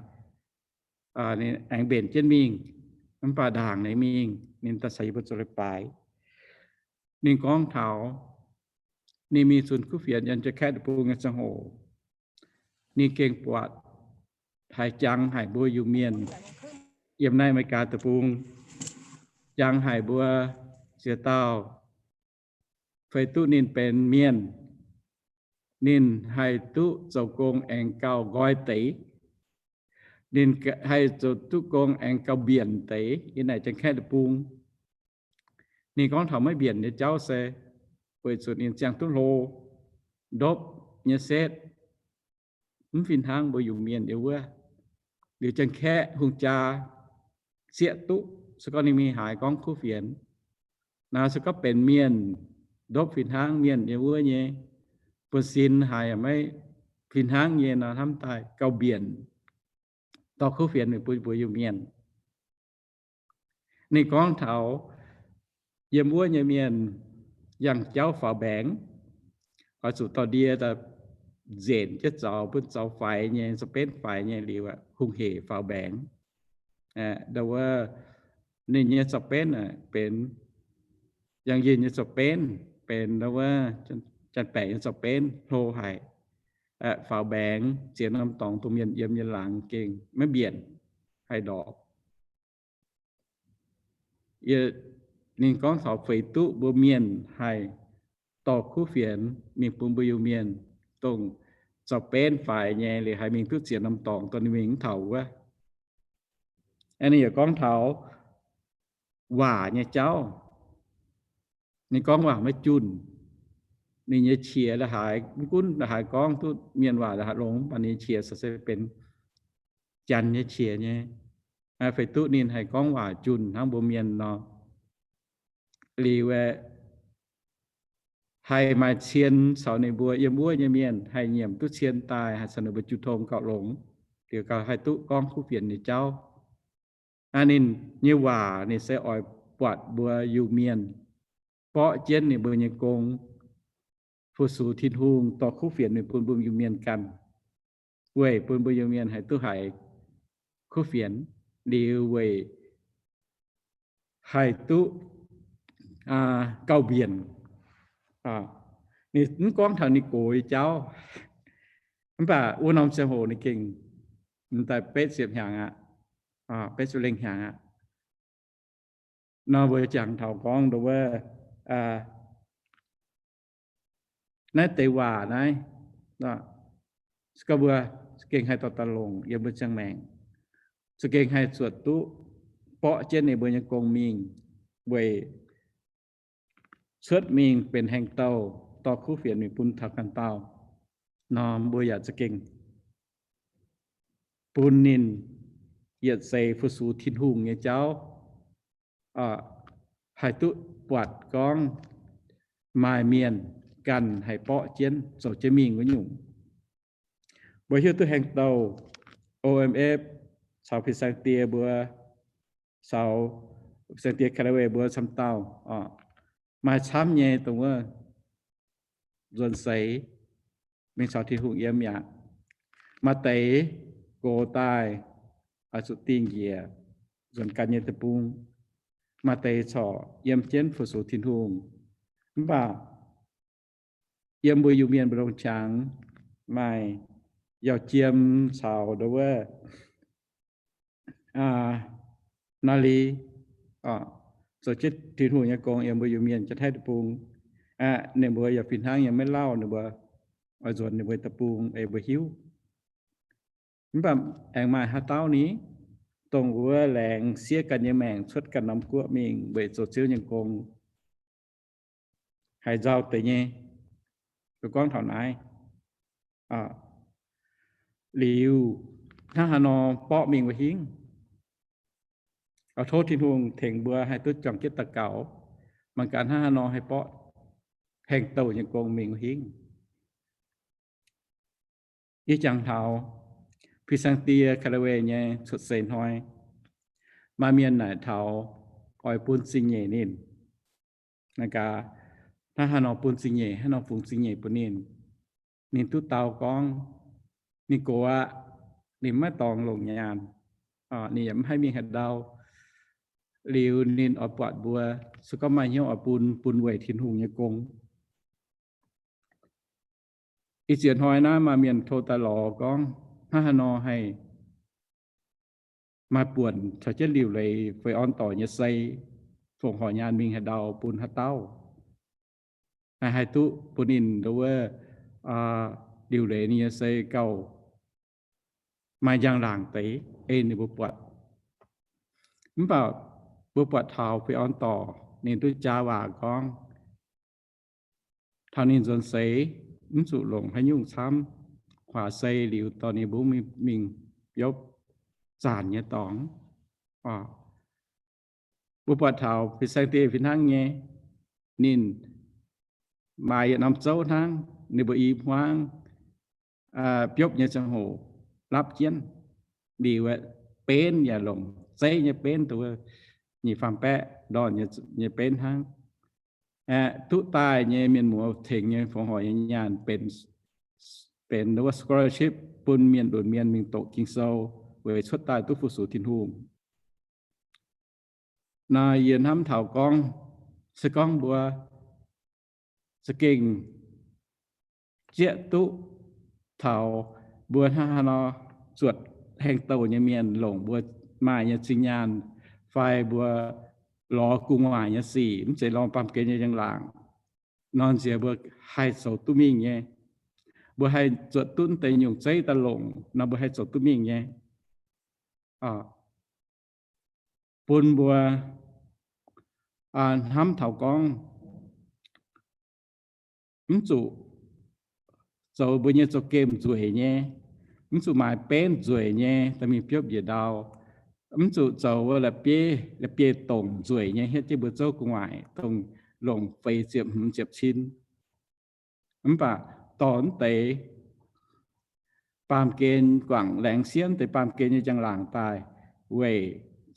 ninh aengx mbenc jienv mingh, mv baac ndaangc ninh mingh, ninh daaih caux yie mbuo zoux leiz-baaix. Ninh gorngv taux ninh mingh zunh kuv fienx yiem Janx-Kaeqv deic-bung nyei ziangh hoc, ninh gengh buatc haaix jangx haic mbuo Iu-Mienh yiem naaiv Aa^me^li^gaa deic-bung, jangx haic mbuo ziex dauh feix duqv ninh benx mienh, ninh haih duqv zoux gong aengx gauh nqoi deix. Ninh haih zoux duqv gong aengx gauh mbienc deix yiem naaic Janx-Kaeqv deic-bung. Ninh gorngv taux maiv mbienc nyei jauv se weic zuqc ninh ziangh duqv hlo, ndopv nyei setv, mv fih hnangv mbuo Iu-Mienh yiem wuov. Liuz Janx-Kaeqv hungh jaa sieqv duqv, se gorngv ninh mingh haaix gorngv kuv fienx. Naaiv se gorngv benx mienh ndopv fih hnangv mienh yiem wuov nyei, buonv-sin haiz maiv fih hnangv nyei nor, hnamv daaih gauh mbienc dorh kuv fienx mingh bun mbuo Iu-Mienh. Ninh gorngv taux yiem wuov nyei mienh yangh jauv faaux mbaengx, oix zuqc dorh ndie daaih nzenc jienv zaux, bun zaux faix nyei, zaux-benv faix nyei liuz, hungh hec faaux mbaengx. Ndo wuov, ninh nyei zaux-benv benx yangh yinh nyei zaux-benv, benx ndo wuov, janx-baeqc nyei zaux-benv hlo haic. Faaux mbaengx ziex norm dorngx dongh mienh yiem nyei laangz gengh maiv mbienc, haih ndorpc. Ninh gorngv taux feix duqv mbuo mienh haih dorh kuv fienx mingh bun mbuo Iu-Mienh, dongh zaux-benv faix nyei liuz haih mingh duqv ziex norm dorngx dongh ninh mingh mv taux wuov. Ninh yaac gorngv taux waac nyei jauv. Ninh gorngv waac maiv junh. Ninh nyei qiex la'haaix, mv gunv la'haaix gorngv duqv mienh waac la'haaix longx, mv baac ninh nyei qiex se benx janx nyei qiex nyei. Feix duqv ninh haih gorngv waac junh hnangv mbuo mienh nor. Liuz aeqv, haih maaih cien caux ninh mbuo yiem wuov nyei mienh haih nyiemc duqv cien daaih, haih caux ninh mbuo jiu tong gauh longx, liuz gauh haih duqv gorngv kuv fienx nyei jauv. Ninh nyei waac ninh se oix buatc mbuo Iu-Mienh borqv jienv ninh mbuo nyei gong, fu-sux Tin-Hungh dorh kuv fienx mingh bun mbuo Iu-Mienh ganh, weic bun mbuo Iu-Mienh haih duqv haiz kuv fienx, liuz weic haih duqv gauh mbienc. Ninh mv gorngv taux ninh gox nyei jauv, mv baac wuov norm ziangh hoc ninh gengh m'daaih betv ziepc hnyangx aqv, betv ziepc lengh hnyangx aqv. Nor mbuo jangx taux gorngv ndo wuov, naaiv deix waac naaiv, se gorngv mbuo za'gengh haih dorh daaih longc yiem mbuo ziangh maengc, za'gengh haih zuotc duqv borqv jienv ninh mbuo nyei gong mingh, weic cuotv mingh benx haengh douh dorh kuv fienx mingh bun taux ganh dauh nor, mbuo yaac za'gengh bun ninh yietc seix fu-sux Tin-Hungh nyei jauv, haih duqv buatc gorngv maaih mienh ganh haih borqv jienv zoux jienv mingh wuov nyungc. Mbuo hiuv duqv haengh douh O M F caux Fin-Saeng Die mbuo, caux Fin-Saeng Die Callaway mbuo camv dauh, maaih camv nyei dongh wuov nzuonx seix mingh caux Tin-Hungh yiem mi'aqv. Maaih deix gox daaih oix zuqc dingh njiec nzuonx ganh nyei deic-bung. Maaih deix corc yiem jienv fu-sux Tin-Hungh. Mv baac yiem mbuo Iu-Mienh mbu'ndongx qangx maaih Yauh Jiem caux ndo wuov Naali, zoux jienv Tin-Hungh nyei gong yiem mbuo Iu-Mienh Janx-Taiv deic-bung. Ninh mbuo yaac fih hnangv nyei maiv lauh ninh mbuo oix nzuonx ninh mbuo deic-bung ei mbuo hiuv. Mv baac aengx maaih haaix dauh ni, dongh wuov laengz siev ganh nyei maengc cuotv ganh norm guoqv mingh weic zoux Ziouv nyei gong, haiz nzauh deix nyei. Mbuo gorngv taux naaiv liuz, hnangv haaix nor borqv mingh wuov hingv? Oix tov Tin-Hungh tengx mbuo haih duqv juangc jienv daux gaux, mangc gaax hnangv haaix nor haih borqv haengh douh nyei gong mingh wuov hingv. Yie jangx taux Fin-Saeng Die Callaway nyei cuotv seix hnoi, maaih mienh naaic taux oix bun zingh nyeic ninh. Naaic gaax, hnangv haaix nor bun zingh nyeic, haaix nor fungx zingh nyeic bun ninh. Ninh duqv dau gorngv, ninh gox aqv, ninh maiv dorngx longc nyaanh, ninh yaac mv haih mingh haaix ndau. Liuz ninh oix buatc mbuo, se gorngv maaih hnyouv oix bun, bun weic Tin-Hungh nyei gong. Ih ziex hnoi naaiv maaih mienh tov daaih lorz gorngv, hnangv haaix nor haih maaih buonc caux jienv liuc leiz feix orn dorc nyei sei, fongc horc nyaanh mingh haaix ndau bun haaix dauh, haih duqv bun ninh ndo wuov liuc leiz ninh nyei sei gauh maaih njang-laangc deix ei ninh mbuo buatc. Mv baac mbuo buatc taux feix orn dorc ninh duqv jaa waac gorngv, taux ninh nzuonx seix, mv zuqc longc haaix nyungc camv, huaax sei liuz dorh ninh mbuo mingh, mingh biopv zaanc nyei dorngx. Mbuo buatc taux fin-saeng diev fih hnangv nyei, ninh maaih yietc norm zouv hnangv, ninh mbuo i hmuangv biopv nyei ziangh hoc lapv jienv, liuz benv yaac longc zeiv nyei benv, nyic faam baeqv ndorn nyei benv hnangv. Aeqv, duqv daaih nyei mienh muoz tengx nyei fongc horc nyei nyaanh benx, benx wuov scholarship bun mienh lunx mienh mingh doqc Ging-Sou weic cuotv daaih duqv fu-sux Tin-Hungh. Naaiv yie hnamv taux gorngv, se gorngv mbuo za'gengh zieqv duqv taux mbuo hnangv haaix nor zuotc haengh douh nyei mienh longc mbuo maaih nyei zinh nyaanh fai mbuo lorz gu'nguaaic nyei sic, mv zeiz lorz baamh gen nyei njang-laangc nor, nziex mbuo haih zoux duqv mingh nyei. Mbuo haih zuotc duqv deix nyungc zeiv daaih longc nor, mbuo haih zoux duqv mingh nyei. Bun mbuo hnamv taux gorngv mv zuqc zoux mbuo nyei za'gengh nzueic nyei, mv zuqc maaih benv nzueic nyei daaih mingh biopv njiec ndau, mv zuqc zoux wuov la'bieiv, la'bieiv-dongc nzueic nyei hietv jienv mbuo zouv gu'nguaaic, dongh longc feix ziepc hmz ziepc cin. Mv baac dorh wuov deix baamh gen guangc laengz siev deix baamh gen nyei njang-laangc daaih weic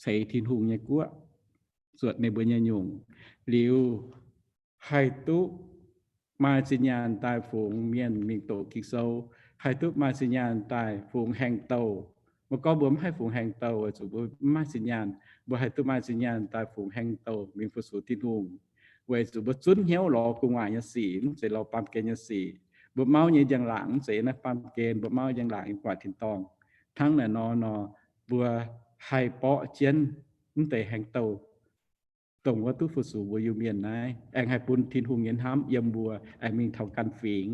ceix Tin-Hungh nyei guoqv, zuotc ninh mbuo nyei nyungc, liuz haih duqv maaih zinh nyaanh daaih fungx mienh mingh doqc Ging-Sou, haih duqv maaih zinh nyaanh daaih fungx haengh douh. Mbuo gorngv mbuo mv haih fungx haengh douh weic zuqc mbuo mv maaih zinh nyaanh. Mbuo haih duqv maaih zinh nyaanh daaih fungx haengh douh mingh fu-sux Tin-Hungh, weic zuqc mbuo zunv hnyouv lorz gu'nguaaic nyei sic, mv zeiz lorz baamh gen nyei sic. Mbuo mauv nyei njang-laangc mv zeiz naaiv baamh gen, mbuo mauv njang-laangc yiem gu'nguaaic tin-dorngh. Hnangv naaic nor, nor mbuo haih borqv jienv mv deix haengh douh, dongh wuov duqv fu-sux mbuo Iu-Mienh naaiv, aengx haih bun Tin-Hungh nyei hnamv yiem mbuo, aengx mingh taux ganh fingx,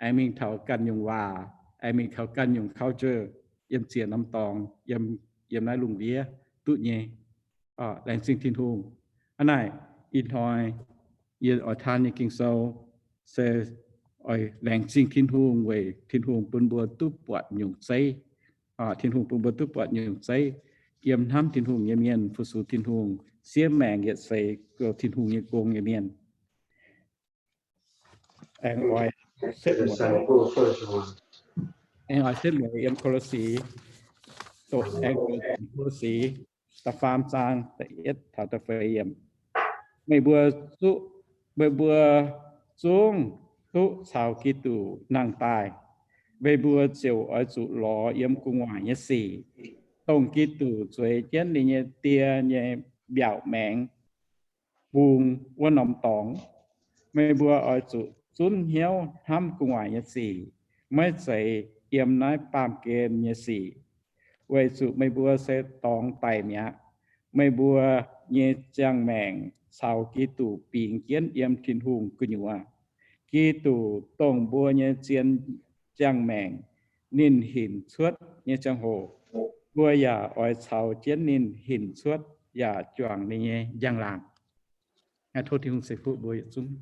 aengx mingh taux ganh nyungc waac, aengx mingh taux ganh nyungc culture yiem ziex norm dorngx, yiem, yiem naaiv lungh ndiev duqv nyei. Laengz zingh Tin-Hungh. Hnangv naaic, ih hnoi yie oix taan nyei Ging-Sou se oix laengz zingh Tin-Hungh weic Tin-Hungh bun mbuo duqv buatc nyungc zeiv. Tin-Hungh bun mbuo duqv buatc nyungc zeiv, yiem hnamv Tin-Hungh nyei mienh, fu-sux Tin-Hungh, siev maengc yietc seix zoux Tin-Hungh nyei gong nyei mienh. Aengx oix setv mueiz, aengx oix setv mueiz yiem Ko^lo^si, doqc aengx Ko^lo^si da'faam zaang da'yietv taux da'feix yiemc. Meih mbuo zuqv, meih mbuo zungv duqv caux Giduc nangh daaih. Meih mbuo ziouc oix zuqc lorz yiem gu'nguaaic nyei sic, dongh Giduc zueiz jienv ninh nyei Die nyei mbiaauc maengx bung wuov norm dorngx. Meih mbuo oix zuqc zunv hnyouv hnamv gu'nguaaic nyei sic, maiv zeiz yiem naaiv baamh gen nyei sic, weic zuqc meih mbuo se dorngx daic mi'aqv. Meih mbuo nyei ziangh maengc caux Giduc bingx jienv yiem Tin-Hungh gu'nyuoz. Giduc dongh mbuo nyei zien ziangh maengc, ninh hinc cuotv nyei ziangh hoc, mbuo yaac oix caux jienv ninh hinc cuotv yaac juangc ninh nyei njang-laangc. Tov Tin-Hungh ceix fuqv mbuo yietc zungv.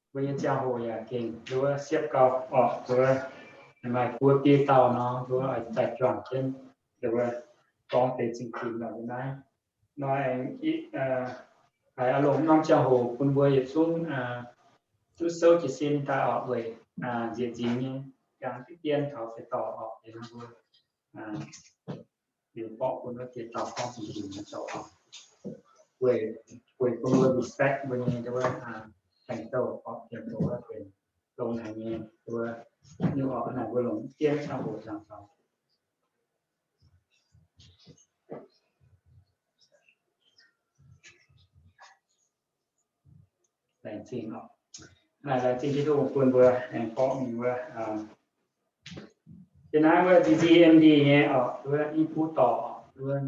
Mbuo nyei ziangh hoc yaac gengh nduov siepv gau orqc, nduov maaih buo biei dauh nor, nduov oix daaih juangc jienv, nduov gorngv deix zingh ginx lorqc. Naaiv nor aengx haiz oix longc norm ziangh hoc bun mbuo yietc zungv duqv souv jiez sin daaih orqc, weic nzieqc nzingx nyei jangx diqv dien taux seix dorngh orqc, liuz mbuo liuz borqv bun wuov deix dauh gorngv zingh ginx nyei zoux orqc, weic, weic bun mbuo respect mbuo nyei nduov saeng-douh orqc, saeng-douh wuov benx longx haic nyei nduov nyungc orqc. Naaic mbuo longc diqv dien ziangh hoc ziangh taux. Laengz zingh orqc. Laengz zingh Tin-Hungh bun mbuo aengx borqv mingh wuov, aa, ih naaiv wuov D C M D nyei orqc, wuov i buv dorc orqc, wuov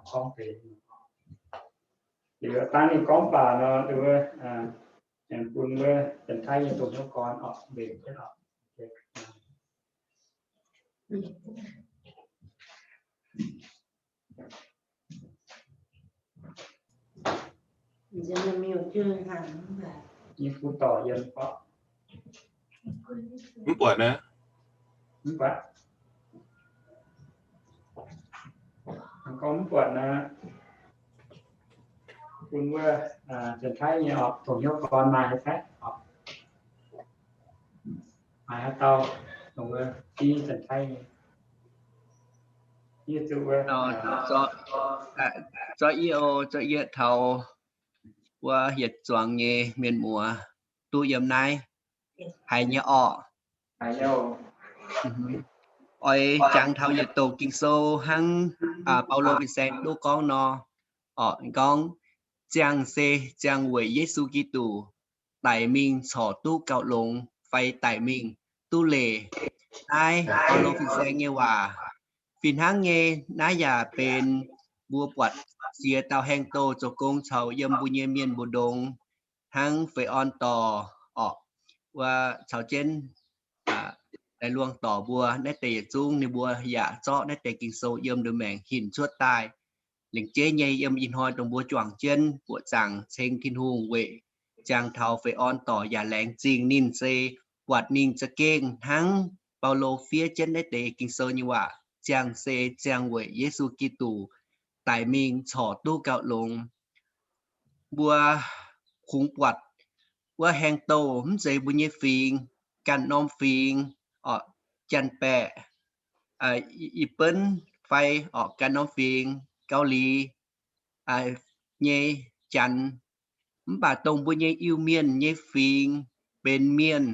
gorngv deix. Liuz dangh ninh gorngv baac nor, wuov aengx bun wuov Janx-Taiv nyei domh hnyouv gorn orqc, mbenc jienv orqc. Mv buatc naaiv. Mv buatc. Gorngv mv buatc naaiv. Bun wuov Janx-Taiv nyei oc, dongh hnyouv gorn maaih haaix dauh, maaih haaix dauh dongh wuov fiev Janx-Taiv nyei. Yie zuqc wuov, zorqv yie, zorqv yie taux wuov yietc zuangx nyei mienh muoz duqv yiem naaiv haiz nyei orqc. Oix jangx taux yietc douc Ging-Sou hnangv Baulo fin-saeng duqv gorngv nor, orqc, gorngv, ziangh se ziangh weic Yesu Giduc, daic mingh corc duqv gauh longx, fai daic mingh duqv leiz. Naaiv Baulo fin-saeng nyei waac. Fih hnangv nyei, naaiv yaac benx mbuo buatc ziex dauh haeng douh zoux gong caux yiem mbuo nyei mienh mbu'ndongx hnangv Feix Orn Dorc orqc, wuov caux jienv Laih Luangh Dorc mbuo naaiv deix yietc zungv ninh mbuo yaac zorqv naaiv deix Ging-Sou yiem nduqc maengc hinc cuotv daaih. Lengc jeiv nyei yiem ih hnoi dongh mbuo juangc jienv buoqc zaangc ceng Tin-Hungh weic ziangh taux Feix Orn Dorc yaac laengz zingh ninh se buatc ninh za'gengh hnangv Baulo fiev jienv naaiv deix Ging-Sou nyei waac, ziangh se ziangh weic Yesu Giduc daic mingh corc duqv gauh longx. Mbuo kungx buatc wuov haeng douh mv zeiz mbuo nyei fingx, ganh norm fingx, orqc, Janx-Baeqc, Iu-Mienh fai orqc ganh norm fingx, Gauv Liz nyei Janx, mv baac dongh mbuo nyei Iu-Mienh nyei fingx benx mienh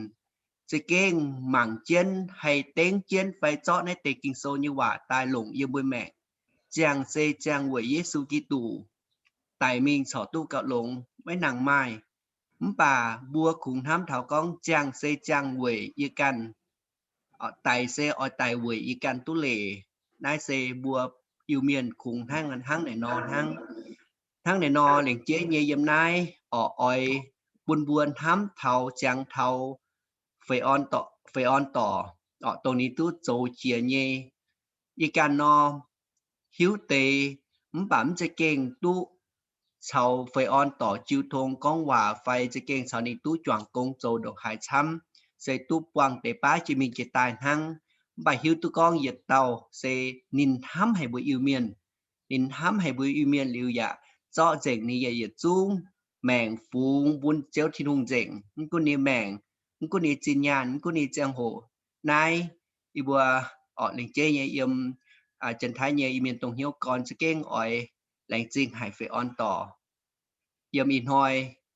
za'gengh mangc jienv haih dengv jienv fai zorqv naaiv deix Ging-Sou nyei waac daaih longc yiem mbuo maengc. Ziangh se ziangh weic Yesu Giduc daic mingh corc duqv gauh longx, maiv nangc maaih. Mv baac mbuo kungx hnamv taux gorngv ziangh se ziangh weic yie ganh, daic se oix daic weic yie ganh duqv leiz. Naaiv se mbuo Iu-Mienh kungx hnangv, hnangv naaic nor hnangv. Hnangv naaic nor lengc jeiv nyei yiem naaiv orqc, oix bun mbuo hnamv taux ziangx taux Feix Orn Dorc, Feix Orn Dorc orqc, dongh ninh duqv zoux jiex nyei. Yie ganh nor hiuv deix, mv baac mv za'gengh duqv caux Feix Orn Dorc jiu tong gorngv waac fai za'gengh caux ninh duqv juangc gong zoux ndongc haaix camv, se duqv buangh deix baav jiex mingh jiex daaih hnangv. Mv baac hiuv duqv gorngv yietc dauh se ninh hnamv haic mbuo Iu-Mienh. Ninh hnamv haic mbuo Iu-Mienh liuz yaac zorqv nzengc ninh nyei yietc zungv maengc fungx bun Ziouv Tin-Hungh nzengc. Mv gunv ninh maengc, mv gunv ninh zinh nyaanh, mv gunv ninh ziangh hoc. Naaiv yie mbuo orqc lengc jeiv nyei yiem Janx-Taiv nyei Iu-Mienh dongh hnyouv gorn za'gengh oix laengz zingh haic Feix Orn Dorc. Yiem ih hnoi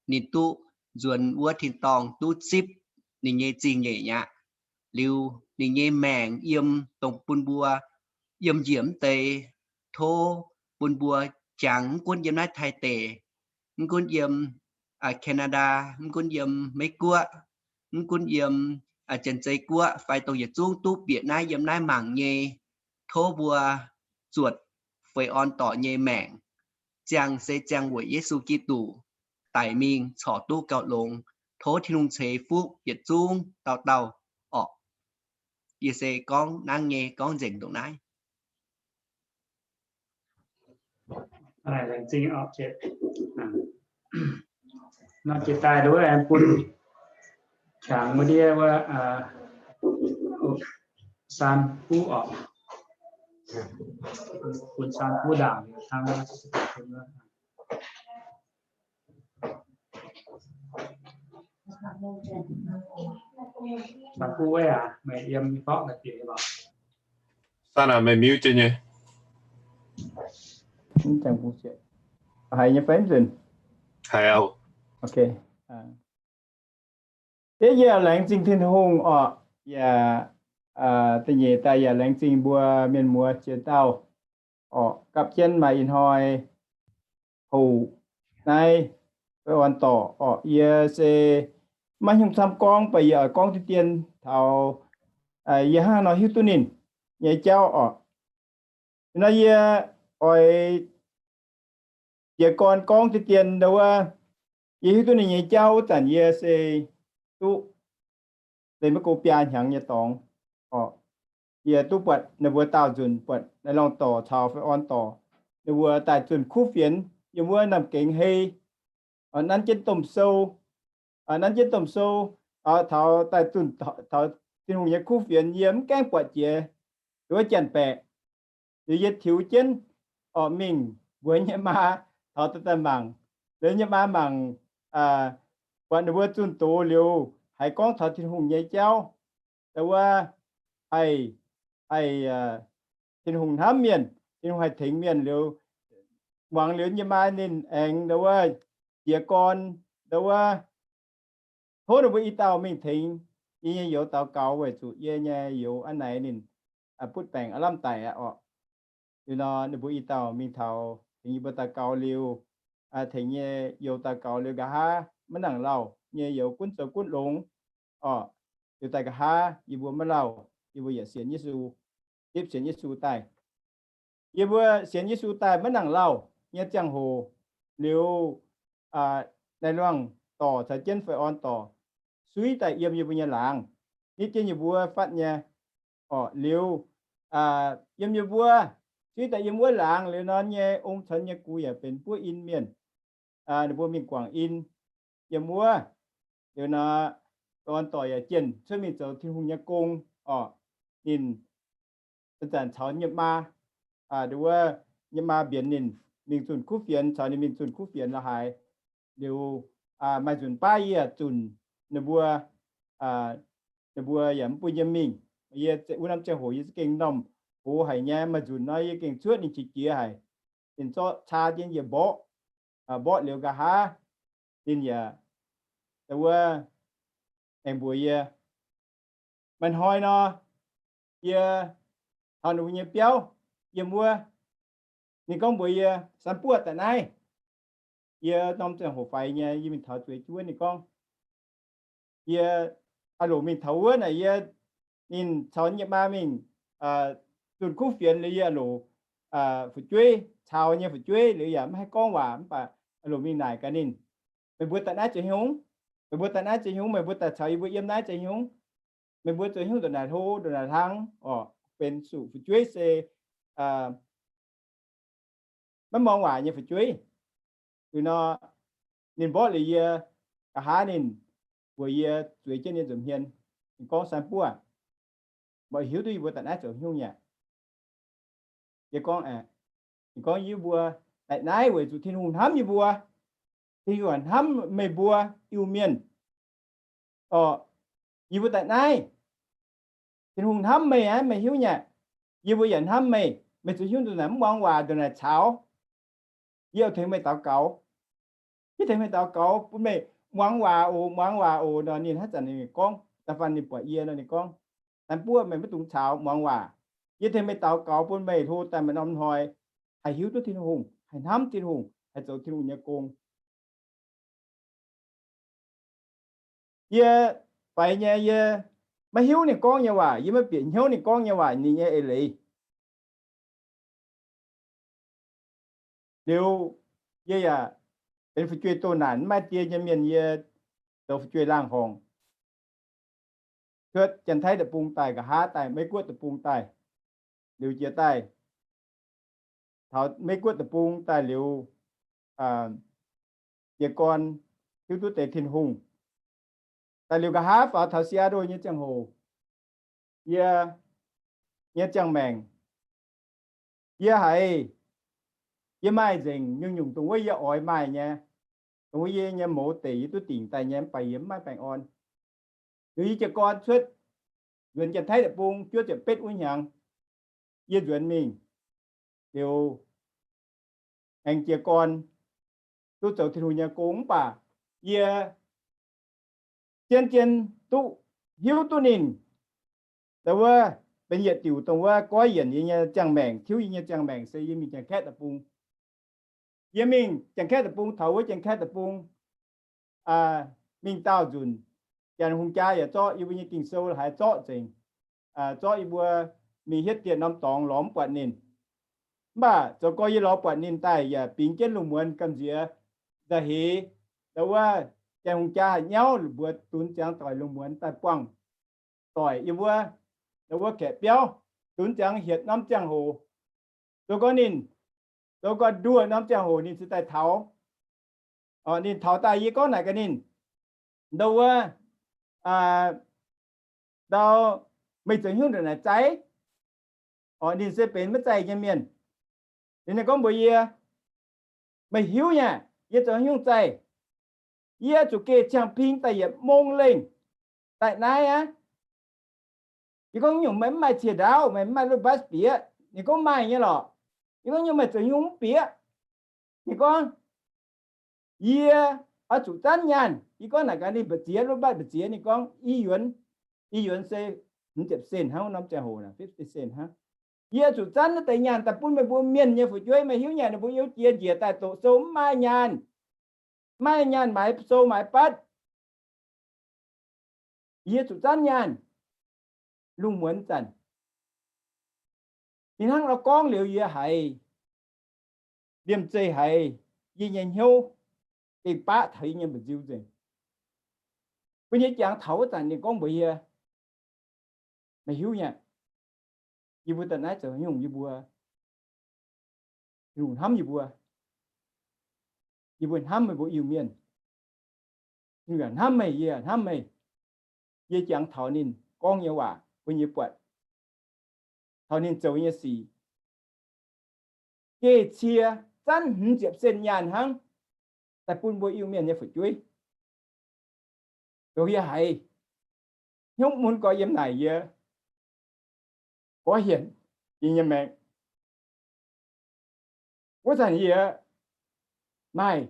ninh duqv nzuonx wuov tin-dorngh duqv zipv ninh nyei zingh nyeic aqv. Liuz ninh nyei maengc yiem dongh bun mbuo yiem njiec mv deix, tov bun mbuo jangx, mv gunv yiem naaiv Taiv deic, mv gunv yiem Canada, mv gunv yiem Meiv Guoqv, mv gunv yiem Janx-Zei Guoqv fai dongh yietc zungv duqv bieqc naaiv yiem naaiv mangc nyei, tov mbuo zuotc Feix Orn Dorc nyei maengc. Ziangh se ziangh weic Yesu Giduc daic mingh corc duqv gauh longx. Tov Tin-Hungh ceix fuqv yietc zungv dauh dauh orqc. Yie se gorngv nangv nyei gorngv nzengc ndongc naaiv. Nor jiex daaih wuov bun qangx wuov ndiev wuov Saan Fuqv orqc, bun Saan Fuqv ndaangc hnangv. Saan Fuqv aac, meih yiem nyei gorngv naaic bieqc nyei lorqc. Saan aac, meih mute nyei. Haiz nyei fai mv nzunc? Haiz oc. Diev yie laengz zingh Tin-Hungh orqc, yaac da'nyeic daaih yaac laengz zingh mbuo mienh muoz ziex dauh orqc, gapv jienv maaih ih hnoi hoc naaiv Feix Orn Dorc orqc. Yie se maiv hnyungc camv gorngv, baac yie oix gorngv deix dien taux yie hnangv haaix nor hiuv duqv ninh nyei jauv orqc. Nor yie oix jiez gorn gorngv deix dien ndau wuov, yie hiuv duqv ninh nyei jauv wuov zanc yie se duqv se maiv go biaa hnyangx nyei dorngx orqc. yie duqv buatc ninh mbuo daauh nzunc, buatc naaiv longc dorc caux fai orn dorc, ninh mbuo daaih zunh kuv fienx yiem wuov Namh Gengx Hei, nanv jienv domh sou, nanv jienv domh sou, taux daaih zunh taux Tin-Hungh nyei kuv fienx, yie mv gaengh buatc jiex wuov janx-baeqc. Liuz yie tiux jienv orqc mingh mbuox nyei maa taux daaih daaih mangc. Liuz nyei maa mangc, buatc ninh mbuo zunh doz liuz haiz gorngv taux Tin-Hungh nyei jauv, da'wuov haih, haih Tin-Hungh hnamv mienh, Tin-Hungh haih tengx mienh liuz, muangx liuz nyei maa ninh aengx da'wuov jiez gorn, da'wuov tov ninh mbuo i dauh mingh tengx yie nyei youz daux gaux weic zuqc yie nyei youz a'naix ninh butv baengc aav lamh daic aqv orqc. Liuz nor ninh mbuo i dauh mingh taux tengx yie mbuo daux gaux liuz, tengx nyei youz daux gaux liuz nqa'haav maiv nangc lauh nyei youz gunv zoux gunv longx orqc. Liuz daaih nqa'haav yie mbuo maiv lauh, yie mbuo yaac sienx Yesu, zipv sienx Yesu daaih. Yie mbuo sienx Yesu daaih maiv nangc lauh nyei ziangh hoc liuz, naaiv luangh dorc caux jienv fai orn dorc suiv daaih yiem yie mbuo nyei laangz, nitv jienv yie mbuo fatv nyei orqc. Liuz yiem yie mbuo suiv daaih yiem wuov laangz liuz nor nyei ong caux nyei gux yaac benx buov in mienh. Ninh mbuo mingh guangc in yiem wuov. Liuz nor, orn dorc yaac jienh cuotv mingh zoux Tin-Hungh nyei gong orqc. Ninh zanc-zanc caux nyei maa, wuov nyei maa mbienx ninh mingh zunh kuv fienx, caux ninh mingh zunh kuv fienx la'haaix. Liuz maaih nzunc baav yie zunc ninh mbuo, ninh mbuo yaac mv bun yie mingh. Yie wuov norm ziangh hoc yie za'gengh m'normh hoz haic nyei. Maaih nzunc nor yie gengh cuotv ninh qiex jiez haic. Ninh zorqv caa jienv yie mborqv, mborqv liuz nqa'haav ninh yaac wuov aengx mbuox yie, maaih hnoi nor, yie taux ninh mbuo nyei biauv yiem wuov. Ninh gorngv mbuox yie, Sanx buoz daaih naaiv. Yie norm ziangh hoc faix nyei, yie mingh taux zueiz jienv wuov. Ninh gorngv, yie a'loc mingh taux wuov naaic, yie ninh caux nyei maa mingh zunh kuv fienx liuz yie a'loc fu'jueiv caux nyei fu'jueiv liuz yaac maiv haih gorngv waac, mv baac a'loc mingh naaic gaax ninh, meih mbuo daaih naaiv zoux haaix nyungc? Meih mbuo daaih naaiv zoux haaix nyungc? Meih mbuo daaih caux yie mbuo yiem naaiv zoux haaix nyungc? Meih mbuo zoux haaix nyungc ndongc naaic hlo ndongc naaic hlang orqc? Benx zuqc fu'jueiv se maiv muangx waac nyei fu'jueiv. Liuz nor, ninh mborqv liuz yie, nqa'haav ninh mbuox yie zueiz jienv yie nza'hmien. Ninh gorngv, Sanx buoz, meih hiuv duqv yie mbuo daaih naaiv zoux haaix nyungc nyei? Yie gorngv, ninh gorngv, yie mbuo daaih naaiv weic zuqc Tin-Hungh hnamv yie mbuo. Tin-Hungh hnamv meih mbuo Iu-Mienh orqc. Yie mbuo daaih naaiv, Tin-Hungh hnamv meih aqv, meih hiuv nyei. Yie mbuo yaac hnamv meih. Meih zoux haaix nyungc ndongc naaic mv muangx waac, ndongc naaic caux? Yie oix tengx meih daux gaux. Yie tengx meih daux gaux bun meih muangx waac oc, muangx waac oc. Nor ninh haaix zanc ninh gorngv, da'faanh ninh buatc yie nor ninh gorngv, Sanx buoz, meih maiv dungx caux, muangx waac. Yie tengx meih daux gaux bun meih hlo daaih maaih norm hnoi haih hiuv duqv Tin-Hungh, haih hnamv Tin-Hungh, haih zoux Tin-Hungh nyei gong. Yie faix nyei, yie maiv hiuv ninh gorngv nyei waac, yie maiv bieqc hnyouv ninh gorngv nyei waac, ninh nyei eix leiz. Liuz yie yaac benx fu'jueiv doh naanc, maiv maaih die nyei mienh, yie zoux fu'jueiv laangh horngc, cuotv Janx-Taiv deic-bung daaih, nqa'haav daaih Meiv Guoqv deic-bung daaih. Liuz jiex daaih taux Meiv Guoqv deic-bung daaih liuz, jiez gorn hiuv duqv deix Tin-Hungh. Daaih liuz nqa'haav faaux taux Seattle nyei ziangh hoc, yie nyei ziangh maengc, yie haiz yie maaih nzengc nyungc-nyungc dongh wuov yie oix maaih nyei, dongh wuov yie nyei mouz deic yie duqv dingc daaih nyei, mv baac yie mv maaih baengh orn. Liuz yie jiez gorn cuotv nzuonx Janx-Taiv deic-bung, juov ziepc betv wuov hnyangx, yie nzuonx mingh liuz aengx jiez gorn duqv zoux Tin-Hungh nyei gong, mv baac yie zien-zien duqv hiuv duqv ninh, dongh wuov benx yietc diuc dongh wuov goiv yienc yie nyei ziangh maengc, tiuv yie nyei ziangh maengc se yie mingh Janx-Kaeqv deic-bung. Yie mingh Janx-Kaeqv deic-bung, taux wuov Janx-Kaeqv deic-bung mingh daauh nzunc, Janx hungh jaa yaac zorqv yie mbuo nyei Ging-Sou haiz zorqv nzengc, zorqv yie mbuo mingh hietv dieh norm dorngx lorz mv buatc ninh. Mv baac zoux gorx yie lorz buatc ninh daaih yaac bingx jienv lungh muonz gamh nziex nzauh heix, dongh wuov Janx hungh jaa haic nyauv mbuox dunx ziangx doic lungh muonz daaih buangh doic yiem wuov, dongh wuov kaeqv biauv. dunx ziangx hietc norm ziangh hoc, zoux gorngv ninh, zoux gorngv nduoh norm ziangh hoc ninh se daaih taux. Ninh taux daaih yie gorngv naaic gaax ninh, ndau wuov, ndau, meih zoux haaix nyungc ndongc naaic zaih? Ninh se benx maiv zaih nyei mienh. Ninh gorngv mbuox yie, meih hiuv nyei, yie zoux haaix nyungc zaih? Yie zuqc geh ciangh ping daaih yietc mong lengh daaih naaiv aqv. Yie gorngv, nyungc meih mv maaih ciex ndaauv, meih mv maaih รถบัส bieqc? Ninh gorngv, maaih nyei lorqc. Yie gorngv, nyungc meih zoux haaix nyungc mv bieqc? Ninh gorngv, yie oix zuqc zanv nyaanh. Yie gorngv naaic gaax ninh, mbu'ziex รถบัส mbu'ziex? Ninh gorngv, i yuonx, i yuonz se hmz ziepc cent hnangv, norm ziangh hoc fifty cent hnangv. Yie zuqc zanv naaiv deix nyaanh daaih bun meih mbuo mienh nyei fu'jueiv. Meih hiuv nyei, ninh mbuo yiem jiex njiec daaih doqc sou mv maaih nyaanh, mv maaih nyaanh maaiz sou maaiz batv. Yie zuqc zanv nyaanh. Lungh muonz zanc, ninh hnangv nor gorngv liuz, yie haiz liemh zeih haiz yie nyei hnyouv gengh baqv taux yie nyei mba'nziu nzengc. Bun yie jangx taux wuov zanc ninh gorngv mbuox yie, meih hiuv nyei, yie mbuo daaih naaiv zoux haaix nyungc? Yie mbuo, Tin-Hungh hnamv yie mbuo. Yie mbuo hnamv meih mbuo Iu-Mienh. Yie yaac hnamv meih, yie yaac hnamv meih. Yie jangx taux ninh gorngv nyei waac bun yie buatc, taux ninh zoux nyei sic, geh cie zanv hmz ziepc cent nyaanh hnangv, daaih bun mbuo Iu-Mienh nyei fu'jueiv. Zoux yie haiz hnyouv mun gorx yiem naaic, yie gorx hienx yie nyei maengc. Wuov zanc yie maaih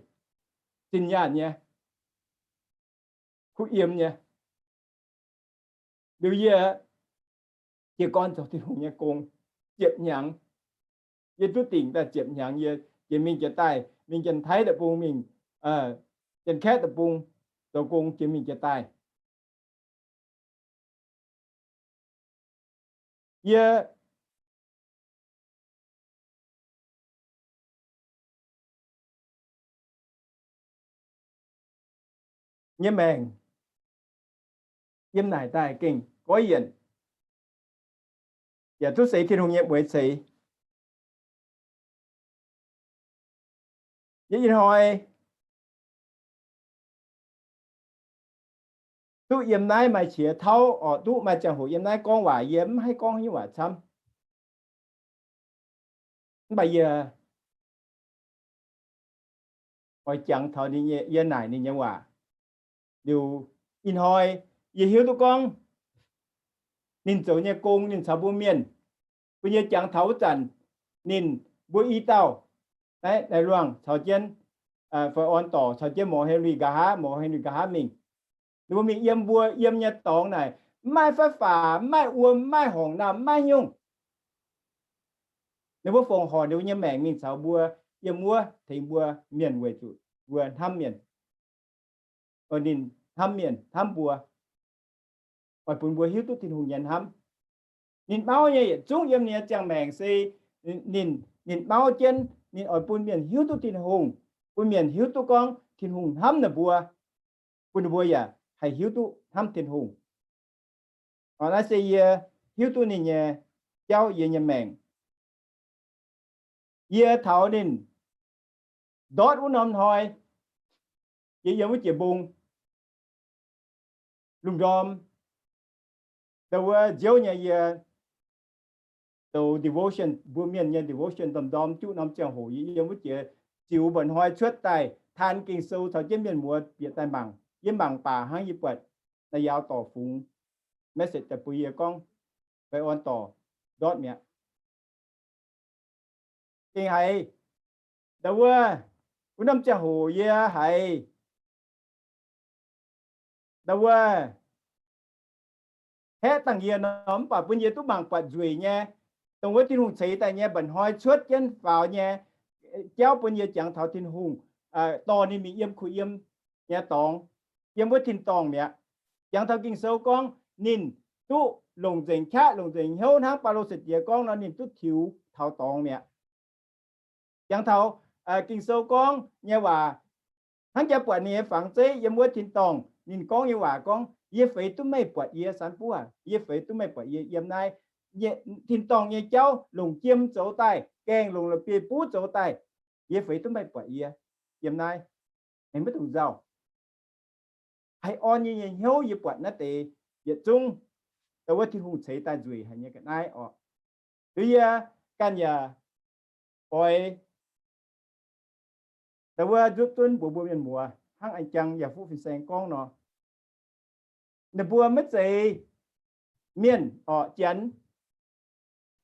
zinh nyaanh nyei, kuv yiem nyei. Liuz yie jiez gorn zoux Tin-Hungh nyei gong ziepc hnyangx. Yie duqv dingc daaih ziepc hnyangx, yie jiex mingh jiex daaih, mingh Janx-Taiv deic-bung, mingh Janx-Kaeqv deic-bung zoux gong jiex mingh jiex daaih. Yie nyei maengc yiem naaic daaih gengh goiv yienc, yaac duqv seix Tin-Hungh nyei mueiz ceix. Yie ih hnoi duqv yiem naaiv maaih qiex tauv, oc, duqv maaih ziangh hoc yiem naaiv gorngv waac, yie mv haih gorngv haaix nyungc waac camv. Mv baac yie oix jangx taux ninh nyei, yie naaic ninh nyei waac. Liuz ih hnoi yie hiuv duqv gorngv ninh zoux nyei gong, ninh caux mbuo mienh, bun yie jangx taux wuov zanc, ninh mbuo i dauh, naaiv Luangh caux jienv Fai Orn Dorc caux jienv Morc Henry nqa'haav, Morc Henry nqa'haav mingh. Ninh mbuo mingh yiem mbuo yiem nyei dorngx naaic, mv maaih fatv faaux, mv maaih wuom, mv maaih horngc naamh, mv maaih haaix nyungc. Ninh mbuo fongc horc ninh mbuo nyei maengc mingh caux mbuo yiem wuov, tengx mbuo mienh weic zuqc mbuo hnamv mienh. Ninh hnamv mienh, hnamv mbuo, oix bun mbuo hiuv duqv Tin-Hungh nyei hnamv. Ninh mauv nyei yietc zungv yiem ninh nyei ziangh maengc se ninh, ninh mauv jienv ninh oix bun mienh hiuv duqv Tin-Hungh, bun mienh hiuv duqv gorngv Tin-Hungh hnamv ninh mbuo, bun ninh mbuo yaac haih hiuv duqv hnamv Tin-Hungh. Naaiv se yie hiuv duqv ninh nyei jauv, yie nyei maengc. Yie taux ninh ndortv wuov norm hnoi, yie yiem wuov jiex mbong lungh ndorm, ndau wuov nziouv nyei yie zoux devotion, mbuo mienh nyei devotion ndorm-ndorm juqv norm ziangh hoc yie yiem wuov jiex ziux mba'hnoi cuotv daaih taan Ging-Sou caux jienv mienh muoz bieqc daaih mangc. Yie mangc baac hnangv yie buatc naaiv yaauc dorc fungx message daaih bun yie gorngv, Fai Orn Dorc ndortv mi'aqv. Gengh haiz ndau wuov, wuov norm ziangh hoc yie haiz ndau wuov haeqv dangh yie nor, mv baac bun yie duqv mangc buatc nzueic nyei, dongh wuov Tin-Hungh ceix daaih nyei mba'hnoi cuotv jienv faaux nyei jauv bun yie jangx taux Tin-Hungh dorh ninh mingh yiem kuh yiem nyei dorngx, yiem wuov tin-dorngh mi'aqv. Jangx taux Ging-Sou gorngv ninh duqv longc nzengc qaqv longc nzengc hnyouv hnangv Baulo sai-diex gorngv nor, ninh duqv tiux taux dorngx mi'aqv. Jangx taux Ging-Sou gorngv nyei waac, hnangv jaa buatc ninh nyei fangx zeiv yiem wuov tin-dorngh, ninh gorngv nyei waac gorngv, yie feix duqv meih buatc yie, Sanx Buv aac, yie feix duqv meih buatc yie yiem naaiv tin-dorngh nyei jauv longc jiem zoux daaih, gaengh longc la'bieiv-buv zoux daaih, yie feix duqv meih buatc yie yiem naaiv. Aengx maiv dungx nzauh. Haiz orn yie nyei hnyouv yie buatc naaiv deix yietc zungv, dongh wuov Tin-Hungh ceix daaih nzueic haic nyei ga'naaiv orqc. Liuz yie ganh yaac oix dongh wuov nzutv zunv mbuox mbuo mienh muoz hnangv a'jang yaac fuqv fin-saeng gorngv nor, ninh mbuo maiv zeiz mienh orqc, Janx.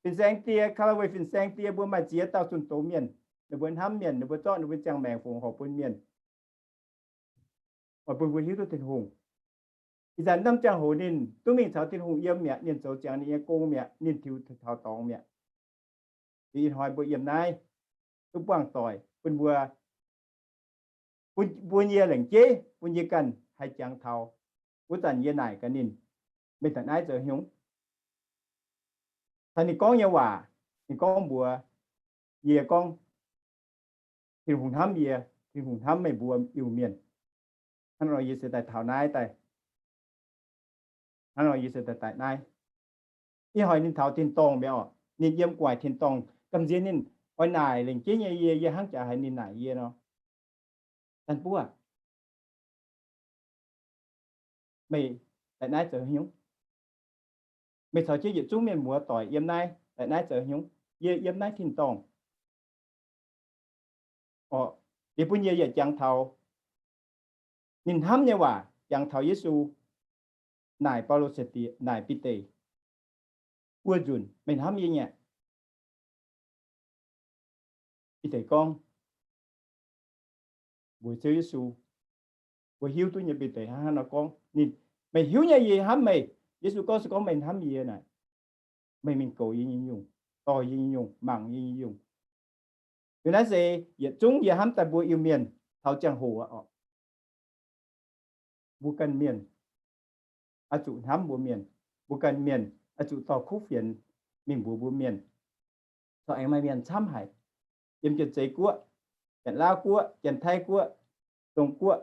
Fin-saeng die, Kalawei fin-saeng die mbuo maaih ziex dauh zunh doz mienh. Ninh mbuo hnamv mienh, ninh mbuo zorqv ninh mbuo ziangh maengc fongc horc bun mienh, oix bun mbuo hiuv duqv Tin-Hungh. Ih zanc norm ziangh hoc ninh duqv mingh caux Tin-Hungh yiem mi'aqv. Ninh zoux ziangx ninh nyei gong mi'aqv. Ninh tiux taux dorngx mi'aqv. Ih hnoi mbuo yiem naaiv duqv buangh doic bun mbuo, bun, bun yie lengc jeiv bun yie ganh haih jangx taux. Wuov zanc yie naaic gaax ninh, meih daaih naaiv zoux haaix nyungc? Taux ninh gorngv nyei waac, ninh gorngv mbuox yie gorngv, Tin-Hungh hnamv yie, Tin-Hungh hnamv meih mbuo Iu-Mienh. Hnangv nor yie se daaih taux naaiv daaih. Hnangv nor yie se daaih daaih naaiv. Ih hnoi ninh taux tin-dorngh mi'aqv orqc. Ninh yiem gu'nguaaic tin-dorngh gamh nziex ninh oix naaic lengc jeiv nyei yie, yie hnangv jaax haiz ninh naaic yie nor, Daan buov, meih daaih naaiv zoux haaix nyungc? Meih caux jienv yietc zungv mienh muoz doic yiem naaiv daaih naaiv zoux haaix nyungc? Yie yiem naaiv tin-dorngh orqc. Liuz bun yie yaac jangx taux ninh hnamv nyei waac, jangx taux Yesu naaic Baulo, naaic Bide, Wuov nzunc meih hnamv yie nyei? Bide gorngv, mbuox Ziouv Yesu, mbuo hiuv duqv nyei. Bide hnangv haaix nor gorngv, ninh, Meih hiuv nyei yie hnamv meih. Yesu gorngv, Se gorngv meih hnamv yie naaic, meih mingh goux yie nyei nyungc, dorh yie nyei nyungc, mangc yie nyei nyungc. Liuz naaiv se yietc zungv yie hnamv daaih mbuo Iu-Mienh taux ziangh hoc aqv orqc. Mbuo ganh mienh oix zuqc hnamv mbuo mienh. Mbuo ganh mienh oix zuqc dorh kuv fienx mingh mbuox mbuo mienh. Corc aengx maaih mienh camv haic, yiem Janx-Zeiz Guoqv, Janx-Laauv Guoqv, Janx-Taiv Guoqv, Zong Guoqv,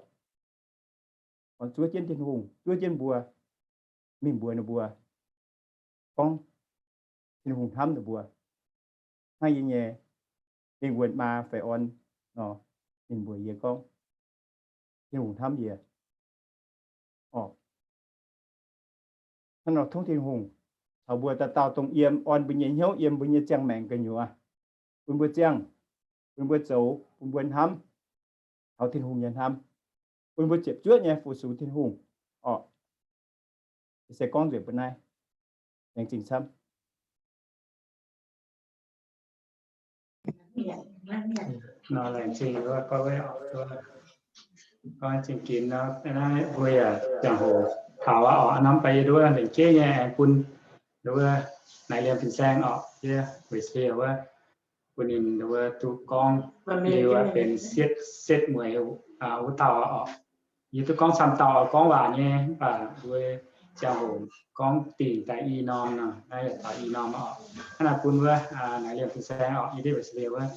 zuov jienv Tin-Hungh, zuov jienv mbuo, mingh mbuox ninh mbuo gorngv Tin-Hungh hnamv ninh mbuo. Hnangv yie nyei lingh wuonh maa Feix Orn nor, ninh mbuox yie gorngv Tin-Hungh hnamv yie orqc. Hnangv nor tov Tin-Hungh caux mbuo dauh dauh dongh yiem, orn mbuo nyei hnyouv, yiem mbuo nyei ziangh maengc gu'nyuoz, bun mbuo ziangh, bun mbuo zoux, bun mbuo hnamv taux Tin-Hungh nyei hnamv, bun mbuo ziepc zuoqv nyei fu-sux Tin-Hungh orqc. Se gorngv nzengc mbuo naaiv. Laengz zingh camv. Nor laengz zingh wuov gorngv, gorngv zingh ginx nor, naaiv mbuo yaac ziangh hoc taux aqv orqc. Norm baaix yie nduov lengc jeiv nyei aengx bun nduov naaic liemh fin-saeng orqc, yie weic se wuov bun ninh nduov duqv gorngv liuz benx setv, setv mueiz wuov dauh orqc. Yie duqv gorngv camv dauh gorngv waac nyei, mv baac mbuo ziangh hoc gorngv dingc daaih i norm nor, naaiv yaac taux i norm orqc. Hnangv naaic bun wuov naaic liemh fin-saeng orqc, yie ndiev weic se liuz wuov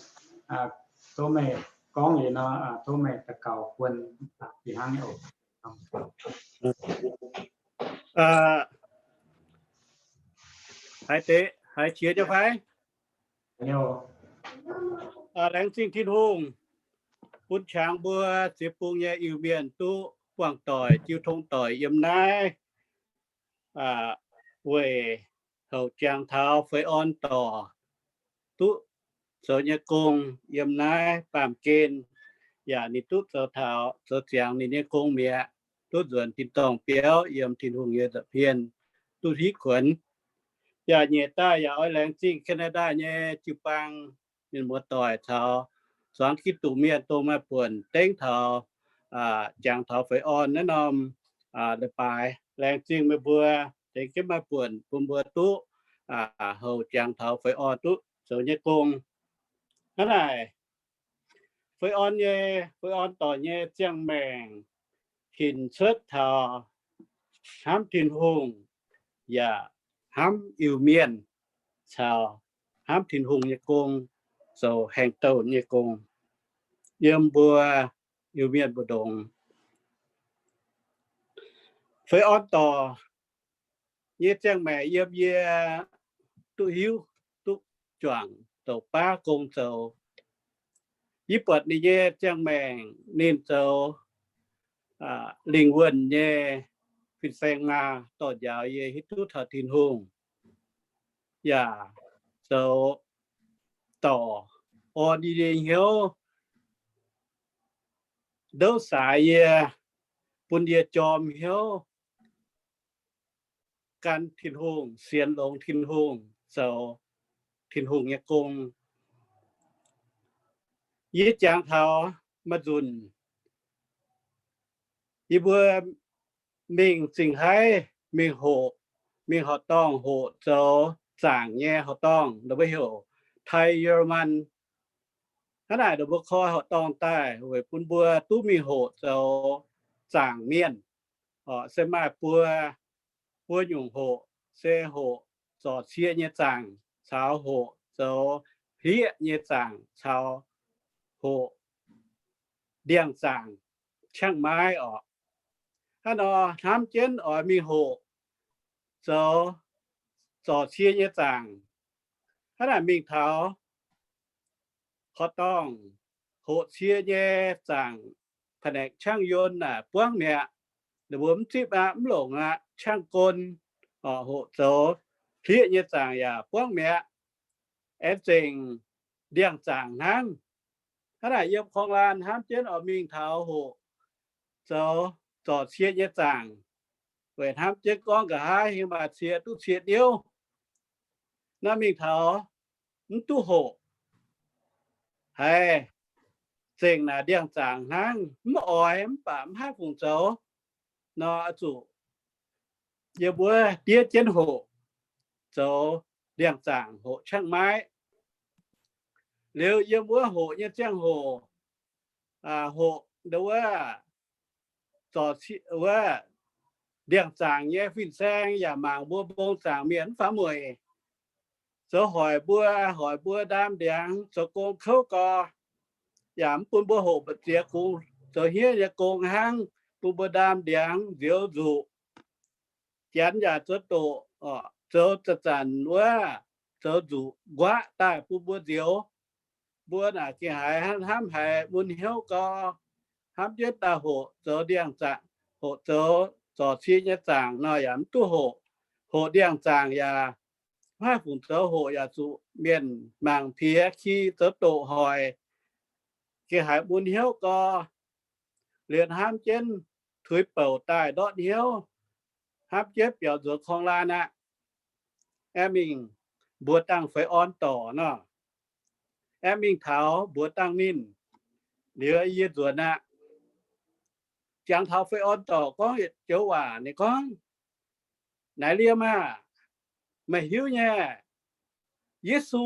tov meih gorngv liuz nor, tov meih daux gaux buon fih hnangv nyei oc. Haiz deix, haiz qiex nyei fai? Laengz zingh Tin-Hungh bun qangx mbuo ziex bung nyei Iu-Mienh duqv buangh doic, jiu tong doic yiem naaiv, weic houc jangx taux Feix Orn Dorc duqv zoux nyei gong yiem naaiv baamh gen, yaac ninh duqv zoux taux, zoux ziangx ninh nyei gong mi'aqv, duqv nzuonx tin-dorngh biauv yiem Tin-Hungh nyei nza'hmien, duqv hitv kuonx. Yaac nyeic daaih yaac oix laengz zingh Canada nyei jiu-baang mienh muoz-doic caux zuangx Giduc mienh dongh maaih buonc dengv taux, jangx taux Feix Orn naaiv norm leiz-baaix. Laengz zingh meih mbuo tengx jienv maaih buonc bun mbuo duqv houc jangx taux Feix Orn duqv zoux nyei gong. Hnangv naaic, Feix Orn nyei, Feix Orn Dorc nyei ziangh maengc hinc cuotv taux hnamv Tin-Hungh yaac hnamv Iu-Mienh caux hnamv Tin-Hungh nyei gong, zoux haengh douh nyei gong yiem mbuo Iu-Mienh mbu'ndongx. Feix Orn Dorc nyei ziangh maengc yiem yie duqv hiuv, duqv juangc douc baav gong zoux. Yie buatc ninh nyei ziangh maengc, ninh zoux lingh wuonh nyei fin-saeng maa dorh njaaux yie hiuv duqv taux Tin-Hungh, yaac zoux dorc orn yie nyei hnyouv, ndouv saaix yie, bun yie jorm hnyouv gan Tin-Hungh, sienx longx Tin-Hungh, zoux Tin-Hungh nyei gong. Yie jangx taux maaih nzunc yie mbuo mingh Zingh Haiv mingh hoqc, mingh horqc dorngh hoqc zoux zaangc nyei horqc dorngh, ninh mbuo heuc Tai Yirlman. Hnangv naaic ninh mbuo koi horqc dorngh daaih weic bun mbuo duqv mingh hoqc zoux zaangc mienh. Se maaih buo, buo nyungc hoqc, se hoqc zorc cie nyei zaangc caux hoqc zoux hlieqv nyei zaangc caux hoqc ndiangx-zaangc qangv-maiv orqc. Hnangv nor hnamv jienv oix mingh hoqc zoux zorc cie nyei zaangc. Hnangv naaic mingh taux horqc dorngh, hoqc cie nyei zaangc, pa'naengx qangv-yon naaic buangv mi'aqv. Ninh mbuo mv zipv aqv, mv longc aqv, qangv-gon. Hoqc zoux hlieqv nyei zaangc yaac buangv mi'aqv. Aengx zengc ndiangx-zaangc hnangv. Hnangv naaic yiem korng-laan hnamv jienv oix mingh taux hoqc zoux zorc cie nyei zaangc, weic hnamv jienv gorngv nqa'haav hingv maaih cie duqv cie niouv. Naaiv mingh taux mv duqv hoqc. Haiz zengc naaic ndiangx-zaangc hnangv, mv oix mv baac mv haih fungc zoux nor, zuqc yiem wuov diev jienv hoqc zoux ndiangx-zaangc, hoqc qangv-maiv. Liuz yiem wuov hoqc nyei ziangh hoc, hoqc wuov, wuov ndiangx-zaangc nyei fin-saeng yaac mangc mbuo mbong zaangc mienh mv faaux mueic, zoux hoic mbuo, hoic mbuo ndaam ndiangx zoux gong kouv gau, yaac mv bun mbuo hoqc mbu'ziex kungx zoux hniev nyei gong hnangv, bun mbuo ndaam ndiangx nzioux nzuqc. Janx yaac zoux doqc, zoux zanc-zanc wuov, zoux nzuqc nquaqv daaih bun mbuo nzioux. Mbuo naaic gengh haiz hnamv haiz mun hnyouv gau, hnamv jienv daaih hoqc zoux ndiangx-zaangc, hoqc zoux zorc cie nyei zaangc nor yaac mv duqv hoqc. Hoqc ndiangx-zaangc yaac mv haih fungc zoux, hoqc yaac zuqc mienh mangc piex ki zoux doqc hoic. Gengh haiz mun hnyouv gau, liuz hnamv jienv tuix bouc daaih ndortv hnyouv, hnamv jienv biaux nzuonx korng-laan aqv. Aengx mingh mbuox dangh feix orn dorc nor, aengx mingh taux mbuox dangh ninh, liuz yie nzuonx aqv. Jangx taux feix orn dorc gorngv yietc joux waac, ninh gorngv, Naaiv liemh aah! Meih hiuv nyei, Yesu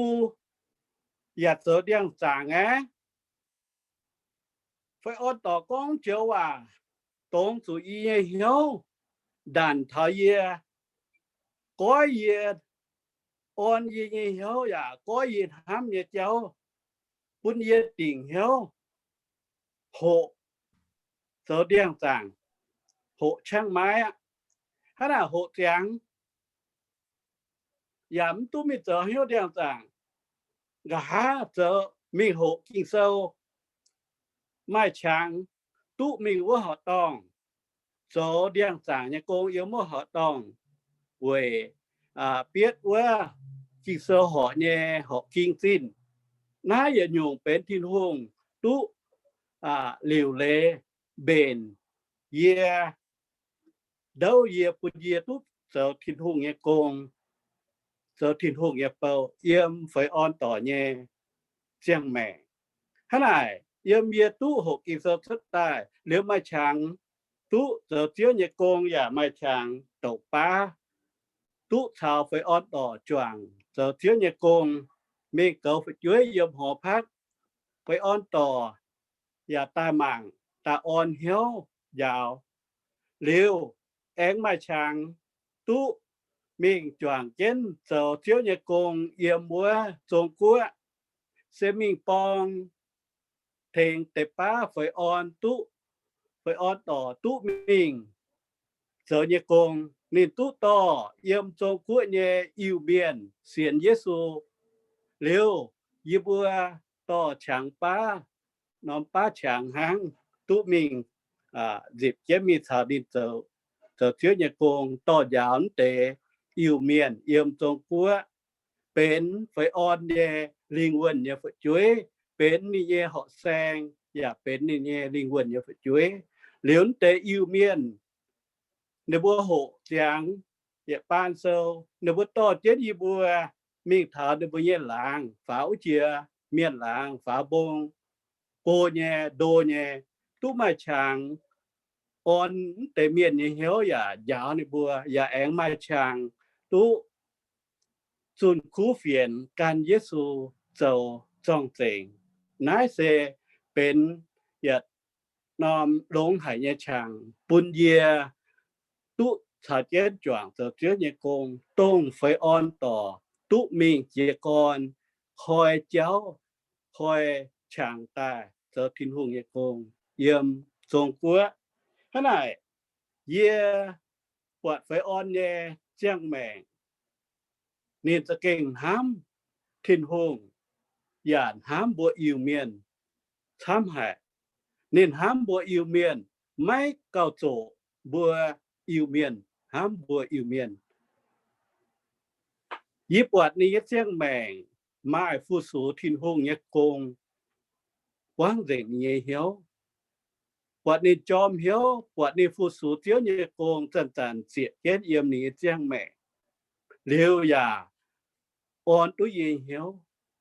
yaac zoux ndiangx-zaangc aqv. Feix orn dorc gorngv joux waac dongz zuqc yie nyei hnyouv, ndanc taux yie, goiv yie, orn yie nyei hnyouv yaac goiv yie hnamv nyei jauv, bun yie dingc hnyouv hoqc zoux ndiangx-zaangc, hoqc qangv-maiv aqv. Hnangv naaic hoqc ziangx yaac mv duqv mingh zoux hnyouv ndiangx-zaangc. Nqa'haav zoux mingh hoqc Ging-Sou, maaih qangx duqv mingh wuov horqc dorngh, zoux ndiangx-zaangc nyei gong yiem wuov horqc dorngh, weic bietv wuov Ging-Sou horqc nyei horqc ging zinh. Naaiv yietc nyungc benx Tin-Hungh duqv liuc leiz mbenc yie, ndouv yie, bun yie duqv zoux Tin-Hungh nyei gong, zoux Tin-Hungh nyei bou yiem feix orn dorc nyei ziangh maengc. Hnangv naaic yiem yie duqv hoqc Ging-Sou cuotv daaih liuz maaih qangx duqv zoux Ziouv nyei gong yaac maaih qangx douc baav duqv caux feix orn dorc juangc zoux Ziouv nyei gong, mingh goux fu'jueiv yiem horpatv, feix orn dorc yaac daaih mangc, daaih orn hnyouv njaaux. Liuz aengx maaih qangx duqv mingh juangc jienv zoux Ziouv nyei gong yiem wuov Zong-Guoqv, se mingh borng tengx deix baav feix orn duqv, feix orn dorc duqv mingh zoux nyei gong. ninh duqv dorh yiem Zong-Guoqv nyei Iu-Mienh sienx Yesu. Liuz yie mbuo dorh qangx baav, norm baav qangx hnangv, duqv mingh nzipc jienv mingh caux ninh zoux Ziouv nyei gong, dorh njaaux mv deix Iu-Mienh yiem Zong-Guoqv benx feix orn nyei lingh wuonh nyei fu'jueiv, benx ninh nyei horqc saeng, yaac benx ninh nyei lingh wuonh nyei fu'jueiv. Liuz mv deix Iu-Mienh ninh mbuo hoqc ziangx yietc baan sou, ninh mbuo dorh jienv yie mbuo mingh taux ninh mbuo nyei laangz, faaux wuov jiex mienh laangz, faaux mbong go nyei, ndo nyei, duqv maaih qangx orn mv deix mienh nyei hnyouv yaac njaaux ninh mbuo, yaac aengx maaih qangx duqv zunh kuv fienx gan Yesu zoux zorng-zengx. Naaiv se benx yietc norm longx haic nyei qangx bun yie duqv caux jienv juangc zoux Ziouv nyei gong, dongh feix orn dorc duqv mingh jiez gorn koi jauv, koi qangx daaih zoux Tin-Hungh nyei gong yiem Zong-Guoqv. Hnangv naaic, yie buatc feix orn nyei ziangh maengc ninh za'gengh hnamv Tin-Hungh yaac hnamv mbuo Iu-Mienh camv haic. Ninh hnamv mbuo Iu-Mienh, maiv gauh zoqc mbuo Iu-Mienh, hnamv mbuo Iu-Mienh. Yie buatc ninh nyei ziangh maengc maaih fu-sux Tin-Hungh nyei gong buangv nzengc ninh nyei hnyouv. Buatc ninh jorm hnyouv, buatc ninh fu-sux Ziouv nyei gong zanc-zanc zieqc jienv yiem ninh nyei ziangh maengc. Liuz yaac orn duqv yie hnyouv,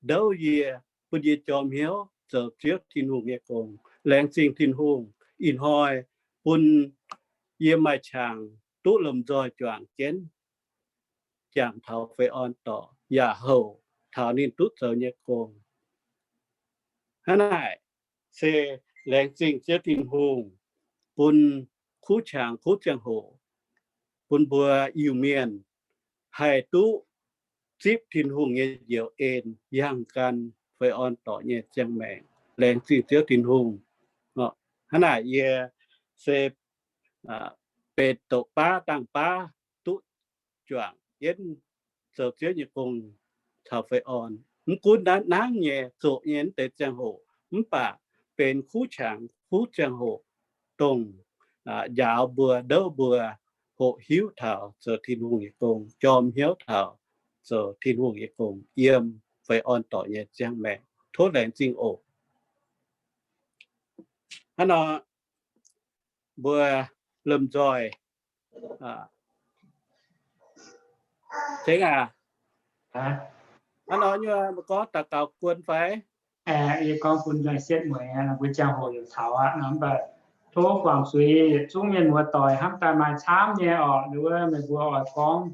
ndouv yie, bun yie jorm hnyouv zoux Ziouv Tin-Hungh nyei gong. Laengz zingh Tin-Hungh ih hnoi bun yie maaih qangx duqv lomh nzoih juangc jienv jangx taux feix orn dorc yaac houc taux ninh duqv zoux nyei gong. Hnangv naaic se laengz zingh Ziouv Tin-Hungh bun kuv qangx kuv ziangh hoc bun mbuo Iu-Mienh haih duqv zipv Tin-Hungh nyei njoux en yangh gan feix orn dorc nyei ziangh maengc. Laengz zingh Ziouv Tin-Hungh. Hnangv naaic yie se benx doqc baav dangh baav duqv juangc jienv zoux Ziouv nyei gong caux feix orn. Mv gunv naaiv nangv nyei zoqc nyei mv deix ziangh hoc, mv baac benx kuv qangx kuv ziangh hoc, dongh njaaux mbuo, ndouv mbuo hoqc hiuv taux zoux Tin-Hungh nyei gong, jorm hnyouv taux zoux Tin-Hungh nyei gong yiem feix orn dorc nyei ziangh maengc. Tov laengz zingh oc. Hnangv nor, mbuo lomh nzoih cengx aac. Hnangv nor nyei, mbuo gorngv daux gaux guon fai? Yie gorngv bun nzengc sietv mueiz, mbuo ziangh hoc yaac taux aqv nor, mv baac tov guangc zuiz yietc zungv mienh muoz-doic hnamv daaih maaih camv nyei orqc, nduov meih mbuo oix gorngv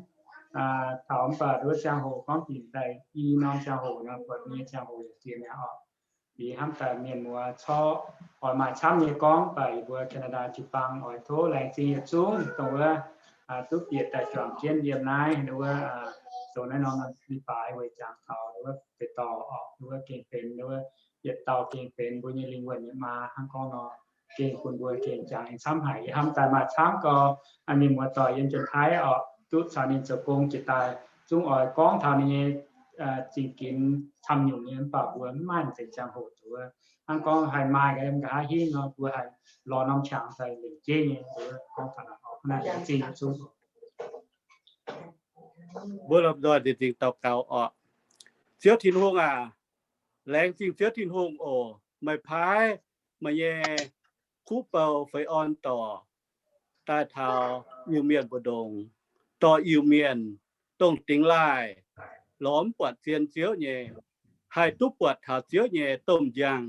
taux, mv baac nduov ziangh hoc gorngv binc daaih i norm ziangh hoc nor, buatc nyei ziangh hoc yaac ziex mi'aqv orqc. Yie hnamv daaih mienh muoz corc oix maaih camv nyei gorngv, mv baac yie mbuo Canada jiu-baang oix tov laengz zingh yietc zungv dongh wuov duqv bieqc daaih juangc jienv yiem naaiv, nduov, dongh naaiv norm leiz-baaix weic jangx taux nduov deix dorh orqc, nduov gengh benx, nduov yietc dauh gengh benx mbuo nyei lingh wuonh nyei maa hnangv gorngv nor, gengh bun mbuo gengh jangx camv haic. Yie hnamv daaih maaih camv gau, mienh muoz-doic yiem Janx-Taiv orqc, duqv caux ninh zoux gong jiex daaih, zungv oix gorngv taux ninh nyei zingh ginx camv nyungc nyei, mv baac mbuo mv maaih nzengc ziangh hoc nduov. Hnangv gorngv haih maaih nqa'haav hingv nor, mbuo haih lorz norm qangx daaih lengc jeiv nyei nduov gorngv taux naaic orqc. Hnangv naaic zingh zungv mbuo lomh nzoih nziex zingh daux gaux orqc. Ziouv Tin-Hungh aac, laengz zingh Ziouv Tin-Hungh oc. Meih paaiv meih nyei kuv bou feix orn dorc daaih taux Iu-Mienh mbu'ndongx, dorh Iu-Mienh dongh dingx laaih lorz mv buatc zien Ziouv nyei, haih duqv buatc taux Ziouv nyei domh njang,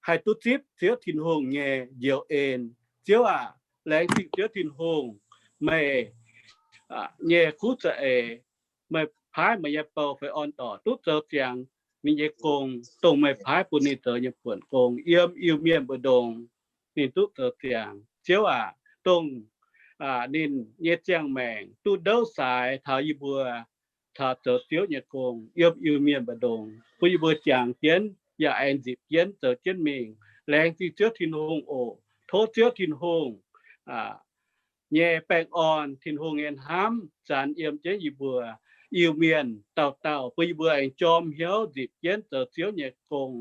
haih duqv zipv Ziouv Tin-Hungh nyei njoux en. Ziouv aac, laengz zingh Ziouv Tin-Hungh, meih nyei kuv za'eix, meih paaiv meih nyei bou feix orn dorc duqv zoux ziangx ninh nyei gong, dongh meih paaiv bun ninh zoux nyei buonc gong yiem Iu-Mienh mbu'ndongx. Ninh duqv zoux ziangx, Ziouv aac, dongh ninh nyei ziangh maengc duqv ndouv saaix taux yie mbuo caux zoux Ziouv nyei gong yiem Iu-Mienh mbu'ndongx, bun yie mbuo jangx jienv yaac aengx nzipc jienv zoux jienv mingh. Laengz zingh Ziouv Tin-Hungh oc. Tov Ziouv Tin-Hungh nyei baengh orn, Tin-Hungh nyei hnamv zanx yiem jienv yie mbuo Iu-Mienh dauh dauh, bun yie mbuo aengx jorm hnyouv nzipc jienv zoux Ziouv nyei gong.